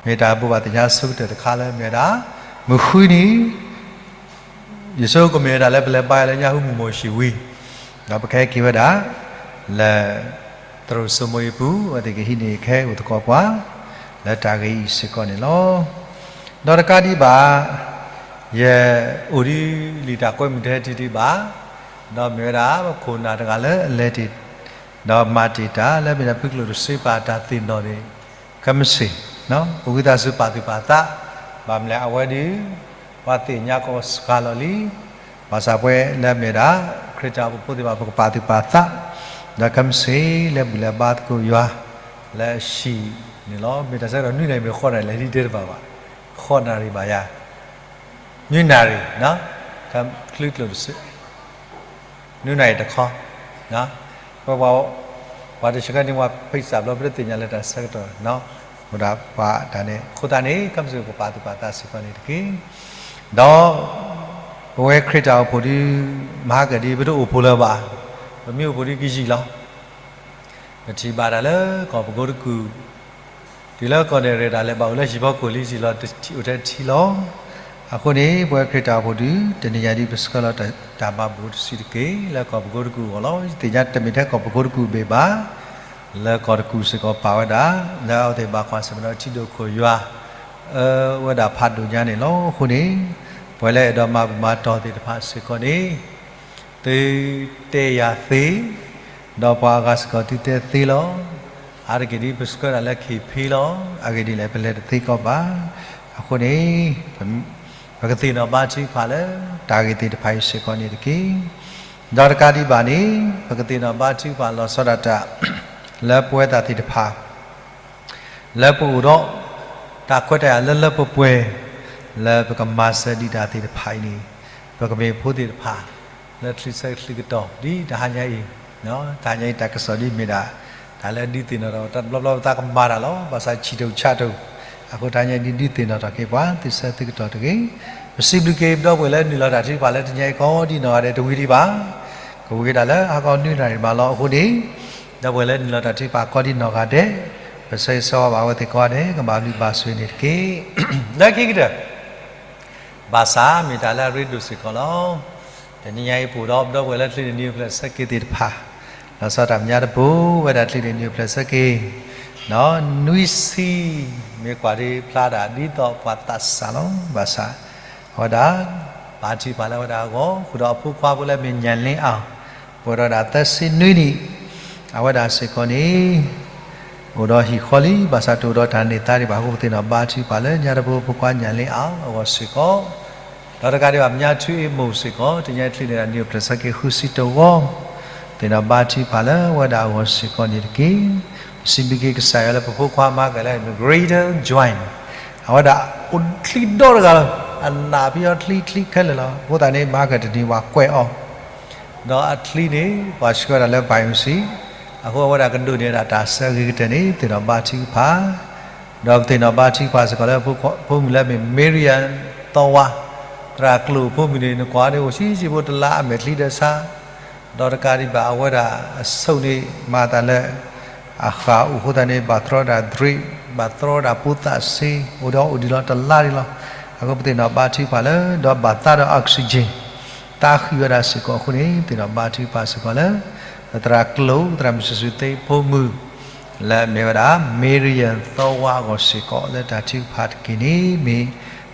မ့ၢ်တၢ်ဘိးဘၣ်သ့ၣ်ညါဆၢကတီၢ်တခါလၢမ့ၢ်ဝဲဒၣ် မုၢ်ဃုနံၤ ယဆိကမိၣ်မ့ၢ်ဝဲဒၣ်လၢပလဲၤဘါယွၤလၢညါဟူမုၢ်မီၢ်ၡ့ၣ်ဝံၤ, ဒီးပကဟဲက့ၤဝဲဒၣ် လၢ သရိာ်စိမိၤအံၤပူၤ အဝဲသ့ၣ်ကဟံးန့ၢ်ခဲအိၣ်သကိးပှၤ လၢတၢ်ဂ့ၢ်အံၤစ့ၢ်ကီးန့ၣ်လီၤ. ဒီးတကးဒံးဘၣ် ယအိၣ်ဒ်လံာ်တၢ်ကွဲမုာ်တဟဲတုၤဒံးဘၣ်, ဒီးမ့ၢ်ဝဲဒၣ်ပခိၣ်နၢ်တဂၤလၢအလဲၤတ့ၢ် ဒီးမၤတ့ၢ်တၢ်လၢမ့ၢ်ဒၣ်ဖုကျိာ်တစ့ပာ်တၢ်သ့ၣ်နီၣ်န့ၣ် ခဲမုၢ်ဆ့ၣ်, ပဝံသးစူၤပာ်သူၣ်ပာ်သး, ဘၣ်မနုၤလဲၣ်အဝဲဒုး ပှၤသ့ၣ်ညါကီးစှၤလီၤလံ, ဘၣ်ဆၣ်ပဝဲလၢမ့ၢ်ဒၣ် ခရံာ်တၢ်အိၣ်ဖှိၣ်ဖိသ့ၣ်တဖၣ် ပကပာ်သူၣ်ပာ်သး, ဒီးခဲမုၢ်ဆ့ၣ်လၢဘူၣ်လၢဘါသကိးယွၤ လၢအဟံၣ်န့ၣ်လီၤ. မ့ၢ်တၢ်ဆၢကတီၢ်နွံနၣ်ရံၣ်မ့ၢ်ဃိးနၣ်ရံၣ်လဲၣ် ဒ်တဲတဘၣ်ဘၣ်, ဃိးနၣ်ရံၣ်ဘၣ်ယၤ နွံနၣ်ရံၣ်, ချုးကျိာ်တစ့, နွံနၣ်ရံၣ်တခီ, ပှၤတဆှၢန့ၢ်ပှၤဖံးစၢ်ဘျီ ပတသ့ၣ်ညါလၢတၢ်ဆၢကတီၢ် အိၣ်ဒၣ်ပှၤတၢ်န့ၣ် အဃိသတးန့ၣ် ခဲမုၢ်ဆ့ၣ်ပကပာ်သူၣ်ပာ်သးစ့ၢ်ကီးန့ၣ်တက့ၢ်. ဒီး ပဝဲခရံာ်တၢ်အိၣ်ဖှိၣ်ဒုး မၤဟါကၢၣ်ဒ် ပတအိၣ်ဖှိၣ်လၢၤဘၣ်, ပမ့ၢ်အိၣ်ဖှိၣ်ဒ်ကယံာ်လီၤ. ပထံၣ်ဘၣ်တၢ်လၢကီၢ်ပကိးတကူၣ်, တုၤလၢကီၢ်နဲၣ်ရဲၣ်တၢ်လဲၤဘၣ်အိၣ်လၢဟံၣ်ဖီခိၣ်လံ ဟံၣ်လီၤအိၣ်ထဲထံလီၤ. အဃိန့ၣ် ပဝဲခရံာ်တၢ်အိၣ်ဖှိၣ်ဒုး တနံၤညါဒ်ပဆှၢလီၤတၢ်မၤဘူၣ်တစုတက့ၢ် လၢကီၢ်ပကိးတကူၣ်အဂီၢ်လီၤ. ယသ့ၣ်ညါတမ့ၢ်ထဲကီၢ်ပကိးတကူၣ်ဘ့ၣ်ဘၣ်, လၢကီၢ်တကူၣ်စ့ၢ်ကီးပာ်ဝဲဒၣ်, လၢအဝဲသ့ၣ်ဘၣ်ကွၢ်ဆၢၣ်မဲာ်ဒီးထံဒိၣ်ခိၣ်ယွၤ အၢဝဲဒၣ်ဖးဒိၣ်ညါန့ၣ်လီၤ. အဃိန့ၣ် ပဝဲလၢအဲၣ်ဒိးမၤဘူၣ်မၤတီၢ်သ့ၣ်တဖၣ်စ့ၢ်ကီးန့ၣ် သုတဲယၤသ့, ဒီးပှၤအဂၤစ့ၢ်ကီးသုတဲသ့လီၤ. အါတက့ၢ်ဒ်ပဆှၢတၢ်လၢခ့ၣ်ဖ့လီၤ. အဂ့ၢ်ဒ်လဲၣ် ပလဲၤတသ့ကီးဘၣ်. အဃိန့ၣ် ပကသ့ၣ်နီၣ်ဘါထုကဖၣ်လၢတၢ်ဂ့ၢ်သ့ၣ်တဖၣ်အံၤစ့ၢ်ကီးန့ၣ်တက့ၢ်. ဒီးတကးဒံးဘၣ်န့ၣ် ပကသ့ၣ်နီၣ်ဘါထုကဖၣ်လီၤဆီဒၣ်တၢ် လၢပဝဲသ့ၣ်တဖၣ် လၢပအိၣ်ဒီး တၢ်ခွဲးတၢ်ယာ်လၢလၢပှဲၤပှဲၤ လၢပကမၤစၢၤဒံးတၢ်သ့ၣ်တဖၣ်အံၤန့ၣ် ပကမ့ၢ်ဖိသ့ၣ်တဖၣ် လၢချံဆၢကတီၢ် ဒ်တဟါညါအံၤ, တဟါညါအံၤတၢ်ကစီၣ်ဒ်မ့ၢ်ဒၣ် တၢ်လၢဒုးသ့ၣ်နီၣ်ထီၣ် တဘျီဘျီပသးကမၤတၢ်လီၤ. ဘၣ်ဆၣ်ဆံၣ်ထီၣ်ဆးထီၣ်, အဃိတဟါညါအံၤဒုးသ့ၣ်နီၣ်ထီၣ်က့ၤပှၤ သုဆၢသုကတီၢ်တဂ့ၤ. ပစံးဘျုးက့ၤပဒီပုၢ်ဝဲၢ်လၢနုာ်လီၤတၢ်ထုကဖၣ်လၢတနံၤအံၤကိးဒ်နီၢ်ဂၤဒဲးတဝံၤဒံးဘၣ်. ကဝံၤဒၣ်လၢဟါခီနွံနၣ်ရံၣ်မးလီၤ. အဃိန့ၣ် ဒီပုၢ်ဝဲၢ်လၢနုာ်လီၤတၢ်ထုကဖၣ်ကိးဒ်နီၢ်ဂၤဒဲး, ပဆၢဂ့ၤဆၢဝါဘၣ်အဝဲသ့ၣ်ကိးဂၤဒဲး ကဘၣ်ဘျုးဘၣ်ဆိၣ်ဂ့ၤန့ၣ်တက့ၢ်. လၢခံကတၢၢ် ဘၣ်ဆၣ်မ့ၢ်တၢ်လၢအရ့ဒိၣ်စ့ၢ်ကီးလီၤ. တနံၤညါအံၤပအိၣ်ဒီးပဒီပုၢ်ဝဲၢ်လၢချံးန့ၢ်နံၤအိၣ်ဖျဲၣ်ဆၢက့ၤသ့ၣ်တဖၣ်, လီၤဆီဒၣ်တၢ်မဲာ်ညါတပူၤ ဝဲဒၣ်ချံးန့ၢ်နံၤအိၣ်ဖျဲၣ်ဆၢက့ၤ နွံဆံ မ့ၢ်ကွၢ်ဒ်ဖျါဒၣ်ဒ်သိးပှၤသးစၢ်လီၤ. ဘၣ်ဆၣ် အဝဲဒၣ် ဘါထုကဖၣ်လၢအဝဲဒၣ်အဂီၢ် ဃုာ်ဒီးအဖိခွါဖိလၢအမ့ၢ်ညၣ်လ့အီၤ, ပှဲၤဒီးဒၣ်သၢဆံနွံနံၣ်, အဝဲဒၣ်စ့ၢ်ကီးန့ၣ် အိၣ်ဒီးဟံၣ်ဃီလံ, ဘၣ်ဆၣ်တအိၣ်ဒီးတၢ်န့ၢ်သါဒံးဘၣ်အဃိ ပသ့ၣ်နီၣ်ဘါထုကဖၣ်လၢညါတပူၤ ဖိခွါညၣ်လ့အီၤအဂီၢ်စ့ၢ်ကီး, ဒီးတကးဒံးဘၣ် မညါထုအ့မိၢ်စ့ၢ်ကီး တနံၤညါချံးန့ၢ်ဒၣ်နံၤအိၣ်ဖျဲၣ်ဆၢက့ၤဃုဆံတဝီ သ့ၣ်နီၣ်ဘါထုကဖၣ်လၢအဝဲဒၣ်အဂီၢ်စ့ၢ်ကီးန့ၣ်တက့ၢ်. ပစံးဘျုးက့ၤကစၢ်ယွၤလၢပဖိခွါမၤကလဲ greater joy န့ၣ် အဝဲဒၣ်အိၣ်ချံဒီတဂၤလီၤ. အနၢ်ဖံးအီၤချံချံခဲလၢာ်လီၤ. အဃိသတးန့ၣ် မၤကတနံၤပှၤကွဲးအီၤ ဒီးအချံန့ၣ် ပှၤဆှၢဝဲဒၣ်လၢ biopsy အဃိအဝဲဒၣ်ကဒိးန့ၢ်ဝဲဒၣ်တၢ်ဆၢဂ့ၤကတၢၢ်န့ၣ် သ့ၣ်နီၣ်ဘါထုကဖၣ် ဒီးပသ့ၣ်နီၣ်ဘါထုကဖၣ်စ့ၢ်ကီးလၢဖိမုၣ်လၢအမ့ၢ် Marian သီဝါ သရၣ်ကျိာ်ဖိမုၣ်န့ၣ် နကွၢ်န့ၣ် အိၣ်ဆံးဆံးဖိတလါအမဲာ်ချံဒီးဆါ ဒီးတကးဒံးဘၣ်အဝဲဒၣ်အဆိန့ၣ် မၤသးလၢ အဃၢ်အိၣ်အဃိသတးန့ၣ် ဘၣ်တြီဒၣ် drip ဘၣ်တြီဒၣ် ပိုးသတ်ဆေး အိၣ်ဒီးအိၣ်ဒံးလီၤတလါန့ၣ်လီၤ. အဃိပသ့ၣ်နီၣ်ဘါထုကဖၣ်လၢ ဒီးဘၣ်သးဒီး oxygen သးဃံးဝဲဒၣ်စ့ၢ်ကီးအဃိန့ၣ် သ့ၣ်နီၣ်ဘါထုကဖၣ်စ့ၢ်ကီးလၢ ပသရၣ်ကျိာ် သရၣ်မုၣ်စူၤစူၤသ့ဖိမုၣ် လၢအမ့ၢ်ဝဲဒၣ် Marian သီဝါအဂီၢ်စ့ၢ်ကီး လၢတၢ်ထုကဖၣ်တက့ၢ်န့ၣ် မ့ၢ်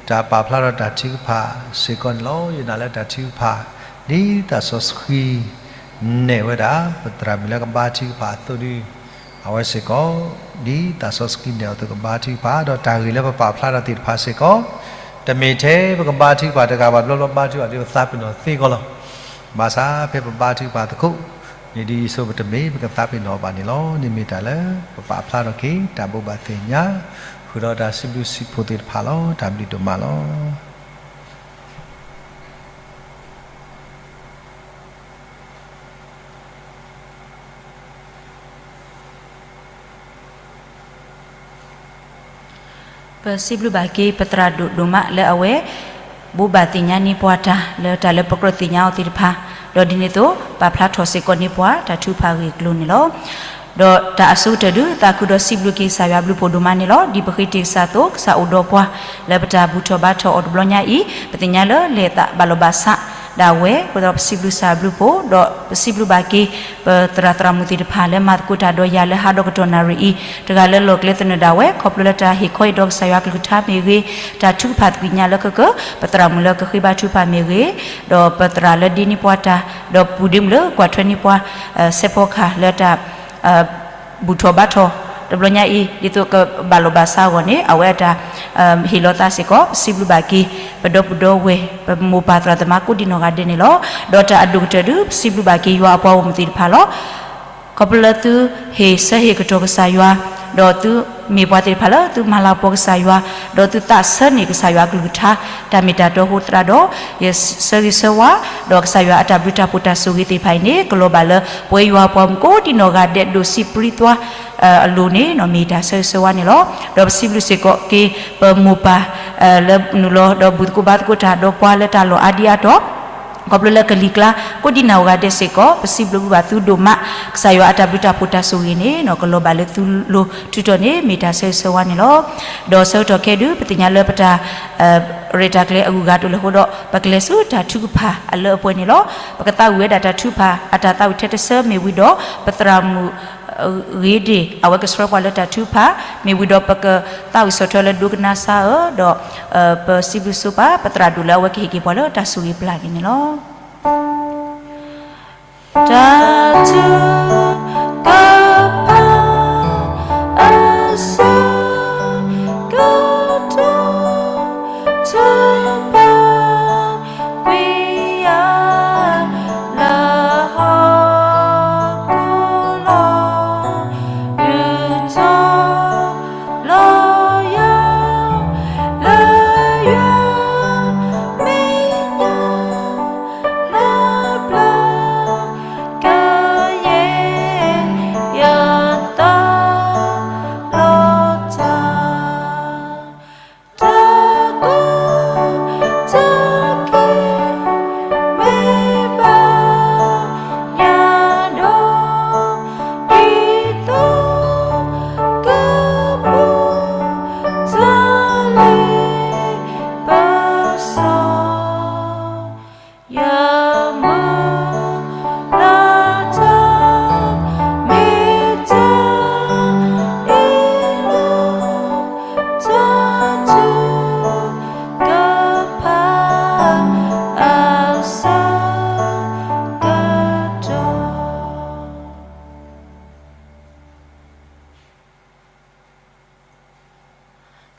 တၢ်ပာ်ဖျါထီၣ်တၢ်ထုကဖၣ်စ့ၢ်ကီးန့ၣ်လီၤ. ယနာ်လၢတၢ်ထုကဖၣ် ဒ်သးစီဆှံ နဲၣ်ဝဲဒၣ် ပသရၣ်မုၣ်လၢကဘါထုကဖၣ်အသိးဒီး အဝဲစ့ၢ်ကီး ဒ်သးစီဆှံနဲၣ်အသိးကဘါထုကဖၣ် ဒီးတၢ်ဂ့ၢ်လၢပပာ်ဖျါထီၣ်သ့ၣ်တဖၣ်စ့ၢ်ကီး တမ့ၢ်ထဲပကဘါထုကဖၣ်တဂၤဘၣ် ဘျီဘျီဘါထုကဖၣ်ဒီးပသးပ့ၤနီၣ်သ့ကီးလီၤ. ဘၣ်ဆၣ်ဖဲပဘါထုကဖၣ်သကိးန့ၣ် ဒ်ယဆိပတမ့ၢ်ပကသးပ့ၤနီၣ်ဘၣ်န့ၣ်လီၤ. န့ၣ်မ့ၢ်တၢ်လၢပပာ်ဖျါထီၣ်က့ၤ တၢ်ဘိးဘၣ်သ့ၣ်ညါ ဃုာ်ဒီးတၢ်စံးဘျုးစံးဖှိၣ်သ့ၣ်တဖၣ်လီၤ. တၢ်ဘျုးဒိၣ်မးလီၤ. ပစံးဘျုးဘၣ်က့ၤ ပသရၣ်ဒိၣ်ဒိၣ်မးလၢအဝဲ ဘိးဘၣ်သ့ၣ်ညါန့ၢ်ပှၤတၢ် လၢတၢ်လၢပကြၢးသ့ၣ်ညါအီၤသ့ၣ်တဖၣ်, ဒီးဒ်န့ၣ်အသိး ပာ်ဖျါထီၣ်စ့ၢ်ကီးန့ၢ်ပှၤ တၢ်ထုကဖၣ်ဂ့ၢ်အကျိၤန့ၣ်လီၤ. ဒီးတၢ်အဆိကတၢၢ်ဒုး သးခုဒီးစံးဘျုးက့ၤကစၢ်ယွၤဘျုးဖှိၣ်ဒိၣ်မးန့ၣ်လီၤ. ဒ်ပဃ့တ့ၢ်ကစၢ်အသိး ကစၢ်အိၣ်ဒီးပှၤ လၢပတၢ်ဘူၣ်ထီၣ်ဘါထီၣ်အီၤတဘျီညါအံၤ ပသ့ၣ်ညါလၢလဲၤအသးဘၣ်လီၤဘၣ်ဆးဒၣ်ဝဲ အဃိဒီးပစံးဘျုးကစၢ်ဘျုးဖှိၣ် ဒီးပစံးဘျုးဘၣ်က့ၤ ပသရၣ်သရၣ်မုၣ်သ့ၣ်တဖၣ်လၢမၤသကိးတၢ်ဒီးယၤလၢဟးဒီးကတီၢ်နၣ်ရံၣ်အံၤ တဂၤလၢလီၢ်ကျဲသနၢၣ်ဒၣ်ဝဲ ခီဖျိလၢတၢ်ဟ့ၣ်ခီဟ့ၣ်ဒီးကစၢ်ယွၤကလုၢ်ကထါမ့ၢ်ဂ့ၤ, တၢ်ထုကဖၣ်သကွံာ်ညါလၢကက ပသရၣ်မုၣ်လၢကဃ့ဘါထုကဖၣ်မ့ၢ်ဂ့ၤ, ဒီးပသရၣ်လၢဒ့န့ၢ်ပှၤတၢ် ဒီးပူၤဒ့မုၣ်လၢကွၢ်ထွဲန့ၢ်ပှၤ စဲးဖီကဟၣ်လၢတၢ် ဘူၣ်ထီၣ်ဘါထီၣ် တဘျီညါအံၤ ဒ်သိးကဘၣ်လီၤဘၣ်ဆးအဂီၢ်န့ၣ် အဝဲအတၢ်ဟ့ၣ်လီၤသးစ့ၢ်ကီး ပစံးဘျုးဘၣ်က့ၤ ပဒီပုၢ်ဒီဝဲၢ် ပမိၢ်ပၢ်သရၣ်သမါကိးဒံနီၢ်ဂၤဒဲးန့ၣ်လီၤ. ဒီးတၢ်အဒိၣ်ကတၢၢ်ဒုး ပစံးဘျုးဘၣ်က့ၤယွၤအပှၤဂီၢ်မုၢ်သ့ၣ်တဖၣ်လီၤ. ခီဖျိလၢသုဟ့ၣ်ဆၢဟ့ၣ်ကတီၢ်ကစၢ်ယွၤ, ဒီးသုမ့ၢ်ပှၤသ့ၣ်တဖၣ်လၢသုမၤလၤကပီၤကစၢ်ယွၤ, ဒီးသုသးဆၢန့ၢ်ကစၢ်ယွၤအကလုၢ်ကထါ တၢ်မ့ၢ်တၢ်တီအဃိသတးဒီး ယဆၢဂ့ၤဆၢဝါ, ဒီးကစၢ်ယွၤအတၢ်ဘျုးတၢ်ဖှိၣ်တၢ်ဆိၣ်ဂ့ၤသ့ၣ်တဖၣ်အံၤန့ၣ် ကလီၤဘၣ်လၢပဝဲယွၤအပှၤဂီၢ်မုၢ်ကိးဒံနီၢ်ဂၤဒဲး ဒိၣ်ဆံးပြံသွါ အလိၤန့ၣ် မ့ၢ်တၢ်ဆၢဂ့ၤဆၢဝါန့ၣ်လီၤ. ဒီးပစံးဘျုးစ့ၢ်ကီးက့ၤ ပမိၢ်ပၢ် လၢနုာ်လီၤဒီးဘူၣ်သကိးဘါသကိးတၢ်ဒီးပှၤလၢတၢ်လီၢ်အါဒံအါတီၤ ခီဖျိလၢကလံၤကျါ ကိးဒံနီၢ်ဂၤဒဲးစ့ၢ်ကီး ပစံးဘျုးဘၣ်သုဒိၣ်မး, ကစၢ်ယွၤအတၢ်ဘျုးတၢ်ဖှိၣ်တၢ်ဆိၣ်ဂ့ၤန့ၣ် ကလီၤဘၣ်လၢသုလိၤထုးထီၣ်န့ၣ် မ့ၢ်တၢ်ဆၢဂ့ၤဆၢဝါန့ၣ်လီၤ. ဒီးဆၢကတီၢ်ခဲအံၤဒုး ပသ့ၣ်ညါလၢပတၢ် ရဲၣ်တၢ်ကျဲၤအဂုၤအဂၤတအိၣ်လၢၤအဃိဒီး ပကလဲၤဆူတၢ်ထုကဖၣ်အလၢအပှဲၤန့ၣ်လီၤ. ပကသးဝံၣ်ဝဲဒၣ်တၢ်ထုကဖၣ် အတၢ်သးဝံၣ်ထဲတဆၢမ့ၢ်ဝံၤဒီး ပသရၣ်မုၣ် ဂ့ၤဒ့ၣ် အဝဲကဆှၢပှၤလၢတၢ်ထုကဖၣ် မ့ၢ်ဝံၤဒီးပကသးဝံၣ်ဆီၣ်ထွဲလၢဒိကနၣ်စါဧၢ, ဒီး ပစံးဘျုးစီၤပၤ ပသရၣ်ဒိၣ်လၢအဝဲကဟ့ၣ်က့ၤပှၤလၢတၢ်ဆိၣ်ဂ့ၤပျၢ်က့ၤန့ၣ်လီၤ. တၢ်ထုကဖၣ် အဆၢကတီၢ် ထုကဖၣ် ဝံယၤ လၢဟီၣ်ခိၣ်လီၤ ဒုးထီၣ်လီၤယၤ လၢယွၤမဲာ်ညါ လၢပျၢၤ ကယဲၢ်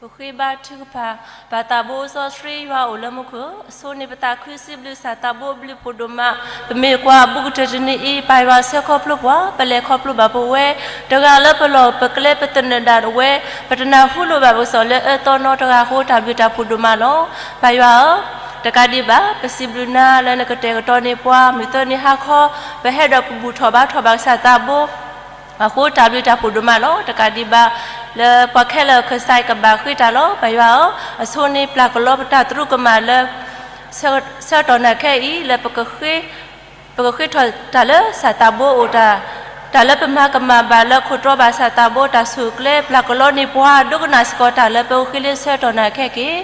ပဃ့ဘါထုကဖၣ်, ပၢ်သးဘိစီဆှံယွၤအိၣ်လၢမူခိၣ်, အဆိန့ၣ်ပသးခုစံးဘျုးစၢ်သးဘိအဘျုးအဖှိၣ်ဒိၣ်မး, ပမ့ၢ်ကွၢ်အဘူးကတၢၢ်တနံၤအံၤ ပၢ်ယွၤဆှၢခီဖျိပှၤ, ပလဲၤခီဖျိဘၣ်ပဝဲ, တဂၤလၢပလီၢ်ပကျဲပသနၢၣ်ဒၣ်ဝဲ, ပတနၢ်ဟူလိာ်ဘၣ်ပကစီၣ်လၢအၢသီနီတဂၤအဃိ တၢ်ဘျုးတၢ်ဖှိၣ်ဒိၣ်မးလီၤ. ပၢ်ယွၤဧၢ, တကးဒံးဘၣ် ပစံးဘျုးနၤလၢနကတဲာ်ကတီၤန့ၢ်ပှၤ မုၢ်သၢနံၤဟါခီ, ပဟဲဒီးပဘူၣ်ထီၣ်ဘါထီၣ်ဘၣ်ကစၢ်သးဘိ အဃိတၢ်ဘျုးတၢ်ဖှိၣ်ဒိၣ်မးလီၤ. တကးဒံးဘၣ် လၢပှၤခဲလၢာ်ကစၢ်ကဘၣ်ဃ့တၢ်လီၤ. ပၢ်ယွၤဧၢ, အဆိန့ၣ်ပျၢ်ကလီပတၢ်သရူးကမၣ်လၢ ဆၢကတီၢ်နၤခဲအံၤ လၢ ပကဃ့ထီၣ်တၢ်လၢစၢ်သးဘိအိၣ်တၢ်, တၢ်လၢပမၤကမၣ်ဘၣ်လၢခိၣ်တီဘၣ်စၢ်သးဘိတၢ်ဆူၣ်ကျဲ ပျၢ်ကလီန့ၢ်ပှၤဒိကနၣ်စ့ၢ်ကီးတၢ်လၢပကဃ့လၢဆၢကတီၢ်နၤခဲက့ၤ.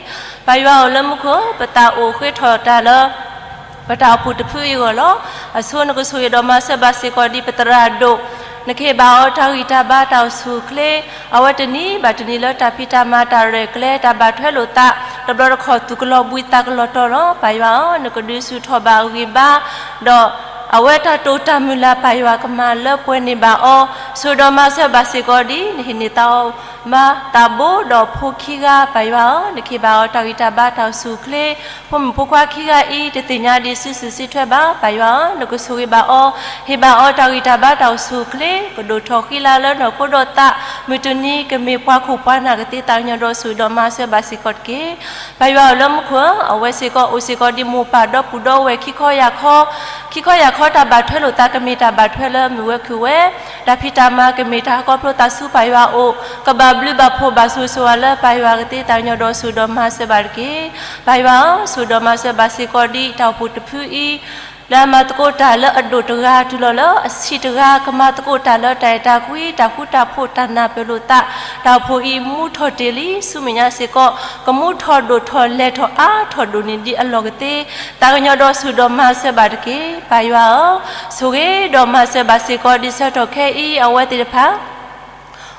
ပၢ်ယွၤအိၣ်လၢမူခိၣ်, ပသးအိၣ်ဃ့ထီၣ်တၢ်လၢ ပတၢ်အိၣ်ဖှိၣ်တဖုအံၤအဂီၢ်လီၤ. အဆိနကဆိၣ်ဂ့ၤဒီးမၤစၢၤဘၣ်စ့ၢ်ကီးဒ်ပသရၣ်ဒိၣ်, နကဟ့ၣ်ဘၣ်အီၤတၢ်ဂံၢ်တၢ်ဘါတၢ်အိၣ်ဆူၣ်အိၣ်ချ့, အဝဲတနံၤဘၣ်တနံၤလၢတၢ်ဖံးတၢ်မၤတၢ်ရဲၣ်ကျဲၤတၢ်ဘၣ်ထွဲလိာ်သး, တဘျီတခီၣ်သူၣ်ကလီၤဘှံးသးကလီၤတီၤလီၤ. ပၢ်ယွၤဧၢ, နကဒုးဆူၣ်ထီၣ်ဘၣ်အဂံၢ်ဘါ, ဒီးအဝဲတၢ်တိာ်တၢ်မုၢ်လၢ်ပၢ်ယွၤကမၤလၢပှဲၤန့ၢ်ဘၣ်အီၤ, ဆိၣ်ဂ့ၤဒီးမၤစၢၤဘၣ်စ့ၢ်ကီးဒ် နဟ့ၣ်န့ၢ်သးအီၤ မါသးဘိဒီးဖိခံဂၤ. ပၢ်ယွၤဧၢ, နကဟ့ၣ်ဘၣ်အီၤတၢ်ဂံၢ်တၢ်ဘါတၢ်အိၣ်ဆူၣ်အိၣ်ချ့, ဖိမုၣ်ဖိခွါခံဂၤအံၤ တသ့ၣ်ညါဒံးစုစုစ့ထွဲဘၣ်. ပၢ်ယွၤဧၢ, နကဆိၣ်ဂ့ၤဘၣ်အီၤ, ဟ့ၣ်ဘၣ်အီၤတၢ်ဂံၢ်တၢ်ဘါတၢ်အိၣ်ဆူၣ်အိၣ်ချ့, ကဒိၣ်ထီၣ်ဃံလၤလၢနီၢ်ခိဒီးသး, မုၢ်တနံၤကမ့ၢ်ပှၤခိၣ်ပှၤနၢ်ကသ့သးကညီၤဒီးဆိၣ်ဂ့ၤဒီးမၤစၢၤဘၣ်စ့ၢ်ကီးတက့ၢ်. ပၢ်ယွၤအိၣ်လၢမူခိၣ်ဧၢ, အဝဲစ့ၢ်ကီးအိၣ်စ့ၢ်ကီးဒ်မိၢ်ပၢ်ဒီပုၢ်ဒီဝဲၢ်ခံခီယၢ်ခီ, ခံခီယၢ်ခီတၢ်ဘၣ်ထွဲလိာ်သးကမ့ၢ်တၢ်ဘၣ်ထွဲလၢမုၢ်ဝဲခုၣ်ဝဲ, တၢ်ဖံးတၢ်မၤကမ့ၢ်တၢ်ဟးခီဖျိသးဆူပၢ်ယွၤအအိၣ်, ကဘၣ်ဘျုးဘၣ်ဖှိၣ်ဘၣ်ဆိၣ်ဂ့ၤဆိၣ်ဝါလၢပၢ်ယွၤကသ့သးကညီၤဒီးဆိၣ်ဒီးမၤစၢၤဘၣ်တက့ၢ်. ပၢ်ယွၤဧၢ, ဆိၣ်ဒီးမၤစၢၤဘၣ်စ့ၢ်ကီးဒ်တၢ်အိၣ်ဖှိၣ်တဖုအံၤ, လၢအမၤသကိးတၢ်လၢအဒိၣ်တဂၤတုၤလီၤလၢအဆံးတဂၤ, ကမၤသကိးတၢ်လၢတၢ်အဲၣ်တၢ်ကွံ, တၢ်ဃူတၢ်ဖိး, တၢ်နၢ်ပၢၢ်လိာ်သး, တၢ်အိၣ်ဖှိၣ်အံၤမူထီၣ်တ့ၢ်လံ, ဆူမဲာ်ညါစ့ၢ်ကီး ကမူထီၣ်ဒိၣ်ထီၣ်လဲၤထီၣ်အါထီၣ်ဒိၣ်န့ၢ်ဒံးအလီၢ်ကသ့, သးကညီၤဒီးဆိၣ်ဒီးမၤစၢၤဘၣ်တက့ၢ်. ပၢ်ယွၤဧၢ, ဆိၣ်ဂ့ၤဒီးမၤစၢၤဘၣ်စ့ၢ်ကီးဒ်ဆၢကတီၢ်ခဲအံၤ အဝဲသ့ၣ်တဖၣ်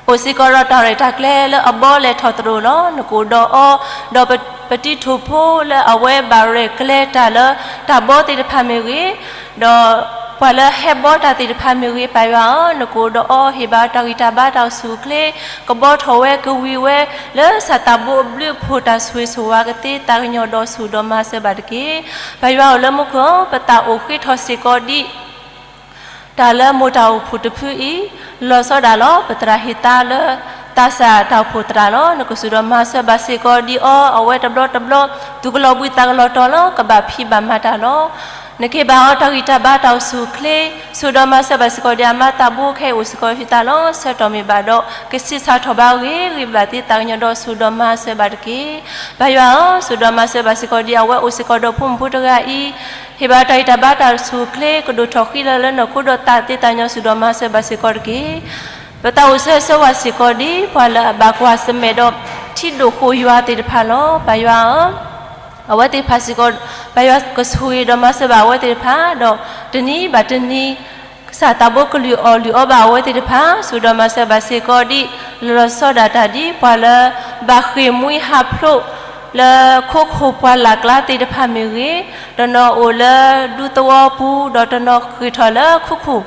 အိၣ်စ့ၢ်ကီးဒီးတၢ်ရဲၣ်တၢ်ကျဲၤလၢအဘီလဲၤထီၣ်သရိာ်လီၤ. နကအိၣ်ဒီးအီၤ, ဒီးပတံၤထိၣ်ဖိလၢအဝဲဘၣ်ရဲၣ်ကျဲၤတၢ်လၢတၢ်ဘီသ့ၣ်တဖၣ်မ့ၢ်ဂ့ၤ, ဒီးပှၤလၢဟဲဘီတၢ်သ့ၣ်တဖၣ်မ့ၢ်ဂ့ၤ, ပၢ်ယွၤဧၢ, နကအိၣ်ဒီးအီၤ, ဟ့ၣ်ဘၣ်တၢ်ဂံၢ်တၢ်ဘါတၢ်အိၣ်ဆူၣ်အိၣ်ချ့, ကဘီထီၣ်ဝဲကဝံၤဝဲ လၢစၢ်သးဘိအဘျုးအဖှိၣ်တၢ်ဆိၣ်ဂ့ၤဆိၣ်ဝါကသ့ သးကညီၤဒီးဆိၣ်ဒီးမၤစၢၤဘၣ်တက့ၢ်. ပၢ်ယွၤအိၣ်လၢမူခိၣ်, ပသးအိၣ်ဃ့ထီၣ်စ့ၢ်ကီးဒ် တၢ်လၢမိၢ်တၢ်အိၣ်ဖှိၣ်တဖုအံၤ, လီၤဆီဒၣ်လီၤ. ပသရၣ်ဟ့ၣ်သါလၢ သးစၢ်တၢ်အိၣ်ဖှိၣ်သရၣ်လီၤ. နကဆိၣ်ဒီးမၤစၢၤဘၣ်စ့ၢ်ကီးဒ်အီၤ, အဝဲတဘျီတဘျီ သူၣ်ကလီၤဘှံးသးကလီၤတီၤလီၤ. ကဘၣ်ဖံးဘၣ်မၤတၢ်လီၤ. နကဟ့ၣ်ဘၣ်အီၤတၢ်ဂံၢ်တၢ်ဘါတၢ်အိၣ်ဆူၣ်အိၣ်ချ့, ဆိၣ်ဒီးမၤစၢၤဘၣ်စ့ၢ်ကီးဒ်အမါသးဘိခဲအံၤအိၣ်စ့ၢ်ကီးဖဲသးလီၤ. ဆၢကတီၢ်မ့ၢ်ဘၣ်ဒီး ကဆံးစၢ်ထီၣ်ဘၣ်ဂ့ၤဂ့ၤဘၣ်သ့ သးကညီၤဒီးဆိၣ်ဒီးမၤစၢၤဘၣ်တက့ၢ်. ပၢ်ယွၤဧၢ, ဆိၣ်ဒီးမၤစၢၤဘၣ်စ့ၢ်ကီးဒ်အဝဲအိၣ်စ့ၢ်ကီးဒီးဖိမုၣ်ဖိတဂၤအံၤ, ဟ့ၣ်ဘၣ်တၢ်ဂံၢ်တၢ်ဘါတၢ်အိၣ်ဆူၣ်အိၣ်ချ့, ကဒိၣ်ထီၣ်ဃံလၤလၢနီၢ်ခိဒီးသးသ့ သးကညီၤဆိၣ်ဒီးမၤစၢၤဘၣ်စ့ၢ်ကီးတက့ၢ်. ပသးအိၣ်ဆၢဂ့ၤဆၢဝါစ့ၢ်ကီးဒ် ပှၤလၢအဘၣ်ကွၢ်ဆၢၣ်မဲာ်ဒီး ထံဒိၣ်ဃိယွၤသ့ၣ်တဖၣ်လီၤ. ပၢ်ယွၤဧၢ, အဝဲသ့ၣ်တဖၣ်စ့ၢ်ကီး, ပၢ်ယွၤကဆိၣ်ဂ့ၤဒီးမၤစၢၤဘၣ်အဝဲသ့ၣ်တဖၣ်, ဒီးတနံၤဘၣ်တနံၤ ကစၢ်သးဘိကလုၢ်အီၣ်လုၢ်အီဘၣ်အဝဲသ့ၣ်တဖၣ်, ဆိၣ်ဒီးမၤစၢၤဘၣ်စ့ၢ်ကီးဒ် လီၤလီၤဆီဒၣ်တၢ်ဒ် ပှၤလၢဘၣ်ဃ့ၢ်မှံဟးဖျိး လၢခိခိၣ်ပှၢ်လၢ်ကျါသ့ၣ်တဖၣ်မ့ၢ်ဂ့ၤ, တနီၤအိၣ်လၢဒူသဝီပူၤ, ဒီးတနီၤဃ့ၢ်ထီၣ်လၢခိခိၣ်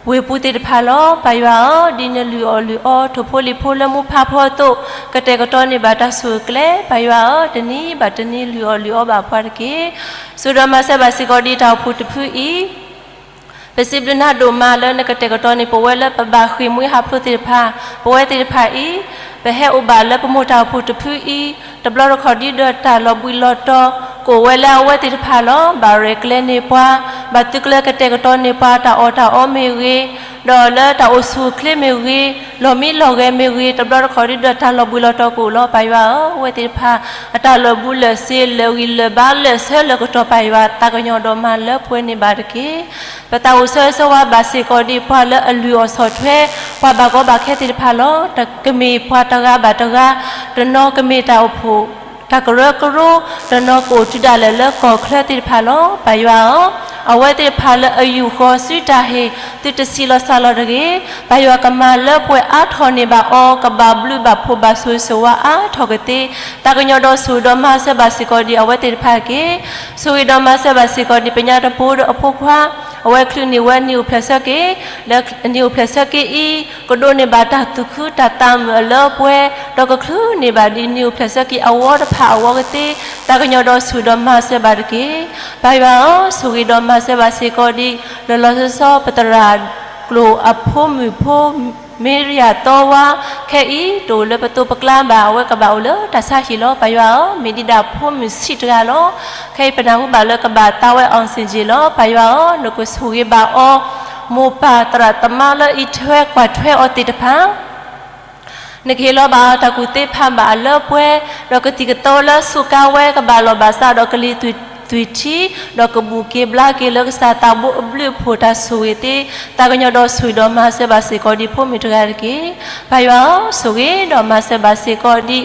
ဝ့ၢ်ပူၤသ့ၣ်တဖၣ်လီၤ. ပၢ်ယွၤဧၢ, ဒ်နလုၢ်အီၣ်လုၢ်အီ ထိၣ်ဖိလံၣ်ဖိလၢမူဖးဖီအသိး, ကတဲာ်ကတီၤန့ၢ်ဘၣ်တၢ်ဆိၣ်ဂ့ၤကျဲ, ပၢ်ယွၤဧၢ, တနံၤဘၣ်တနံၤလုၢ်အီၣ်လုၢ်အီဘၣ်ပှၤတက့ၢ်. ဆိၣ်ဒီးမၤစၢၤဘၣ်စ့ၢ်ကီးဒ်တၢ်အိၣ်ဖှိၣ်တဖုအံၤ, ပစံးဘျုးနၤဒိၣ်မးလၢနကတဲာ်ကတီၤန့ၢ်ပဝဲလၢပဘၣ်ဃ့ၢ်မှံဟးဖျိးသ့ၣ်တဖၣ်, ပဝဲသ့ၣ်တဖၣ်အံၤ, ပဟဲအိၣ်ဘၣ်လၢပမိၢ်တၢ်အိၣ်ဖှိၣ်တဖုအံၤ, တဘျီတခီၣ်ဒ်ဒီးတၢ်လီၤဘှံးလီၤတီၤ, ကအိၣ်ဝဲလၢအဝဲသ့ၣ်တဖၣ်လီၤ. ဘၣ်ရဲၣ်ကျဲၤန့ၢ်ပှၤ, ဘၣ်သုးကျဲၤကတဲာ်ကတီၤန့ၢ်ပှၤတၢ်အီၣ်တၢ်အီမ့ၢ်ဂ့ၤ, ဒီးလၢတၢ်အိၣ်ဆူၣ်အိၣ်ချ့မ့ၢ်ဂ့ၤ, လီၢ်မံလီၢ်ဂဲၤမ့ၢ်ဂ့ၤ, တဘျီတခီၣ်ဒ်ဒီးတၢ်လီၤဘှံးလီၤတီၤကအိၣ်လီၤ. ပၢ်ယွၤဧၢ, အဝဲသ့ၣ်တဖၣ် အတၢ်လၢာ်ဘူၣ်လၢာ်စ့လၢာ်ဂံၢ်လၢာ်ဘါလၢာ်ဆၢလၢာ်ကတီၢ် ပၢ်ယွၤသးကညီၤဒီးမၤလၢပှဲၤန့ၢ်ဘၣ်တက့ၢ်. ပသးအိၣ်ဆၢဂ့ၤဆၢဝါဘၣ်စ့ၢ်ကီးဒ်ပှၤလၢအလုၢ်အီၣ်ဆီၣ်ထွဲ, ပှၤဘၣ်ကီဘၣ်ခဲသ့ၣ်တဖၣ်လီၤ. တကမ့ၢ်ပှၤတဂၤဘၣ်တဂၤ, တနီၤကမ့ၢ်တၢ်အိၣ်ဖှိၣ် တၢ်ကရၢကရိ, တနီၤကအိၣ်တုၤဒၣ်လဲာ်လၢကီၢ်ချၢသ့ၣ်တဖၣ်လီၤ. ပၢ်ယွၤဧၢ, အဝဲသ့ၣ်တဖၣ်လၢအယူာ်ဃီၤဆူတၢ်ဟ့ၣ်, သုတဆံးလီၤစှၤလီၤတဂ့ၤ. ပၢ်ယွၤကမၤလၢပှဲၤအါထီၣ်န့ၢ်ဘၣ်အီၤ, ကဘၣ်ဘျုးဘၣ်ဖှိၣ်ဘၣ်ဆိၣ်ဂ့ၤဆိၣ်ဝါအါထီၣ်ကသ့, သးကညီၤဒီးဆိၣ်ဒီးမၤစၢၤဘၣ်စ့ၢ်ကီးဒ်အဝဲသ့ၣ်တဖၣ်တက့ၢ်. ဆိၣ်ဂ့ၤဒီးမၤစၢၤဘၣ်စ့ၢ်ကီးဒ်ပညါတပူၤဒီးအဖိခွါ အဝဲချုးန့ၢ်ဝဲနံၣ်အိၣ်ဖျဲၣ်ဆၢက့ၤ, လၢနံၣ်အိၣ်ဖျဲၣ်ဆၢက့ၤအံၤ ကဒိးန့ၢ်ဘၣ်တၢ်သူၣ်ခုတၢ်သးမုာ်အလၢအပှဲၤ, ဒီးကချုးန့ၢ်ဘၣ်ဒ်နံၣ်အိၣ်ဖျဲၣ်ဆၢက့ၤအဝီတဖၣ်အဝီကသ့, သးကညီၤဒီးဆိၣ်ဂ့ၤဒီးမၤစၢၤဘၣ်တက့ၢ်. ပၢ်ယွၤဧၢ, ဆိၣ်ဂ့ၤဒီးမၤစၢၤဘၣ်စ့ၢ်ကီးဒ် လီၤလီၤဆီဆီ ပသရၣ်ကျိာ်အဖိမုၣ်ဖိ မ့ရံယၤသီဝါ, ခဲအံၤတအိၣ်လၢပသိးပကျါဘၣ်, အဝဲကဘၣ်အိၣ်လၢတၢ်ဆါဟံၣ်လီၤ. ပၢ်ယွၤဧၢ, မ့ၢ်ဒံးဒၣ်ဖိမုၣ်ဆံးတဂၤလီၤ. ခဲအံၤပနၢ်ဟူဘၣ်လၢကဘၣ်သါဝဲ အောင်ဇင် လီၤ. ပၢ်ယွၤဧၢ, နကဆိၣ်ဂ့ၤဘၣ်အီၤ, မိၢ်ပၢ်သရၣ်သမါလၢအအံးထွဲကွၢ်ထွဲအီၤသ့ၣ်တဖၣ် နကဟ့ၣ်လီၤဘၣ်အီၤတၢ်ကူၣ်သ့ဖးဘၣ်အလၢအပှဲၤ, ဒီးကသံၣ်ကသီလၢစူးကါဝဲကဘၣ်လီၤဘၣ်စးဒီးကလံၤသွံၣ်ထံ, ဒီးကဘူၣ်က့ၤဘျါက့ၤလၢကစၢ်သးဘိအဘျုးအဖှိၣ်တၢ်ဆိၣ်ဂ့ၤသ့, သးကညီၤဒီးဆိၣ်ဂ့ၤဒီးမၤစၢၤဘၣ်စ့ၢ်ကီးဒ်ဖိမုၣ်တဂၤတက့ၢ်. ပၢ်ယွၤဧၢ, ဆိၣ်ဂ့ၤဒီးမၤစၢၤဘၣ်စ့ၢ်ကီးဒ် လီ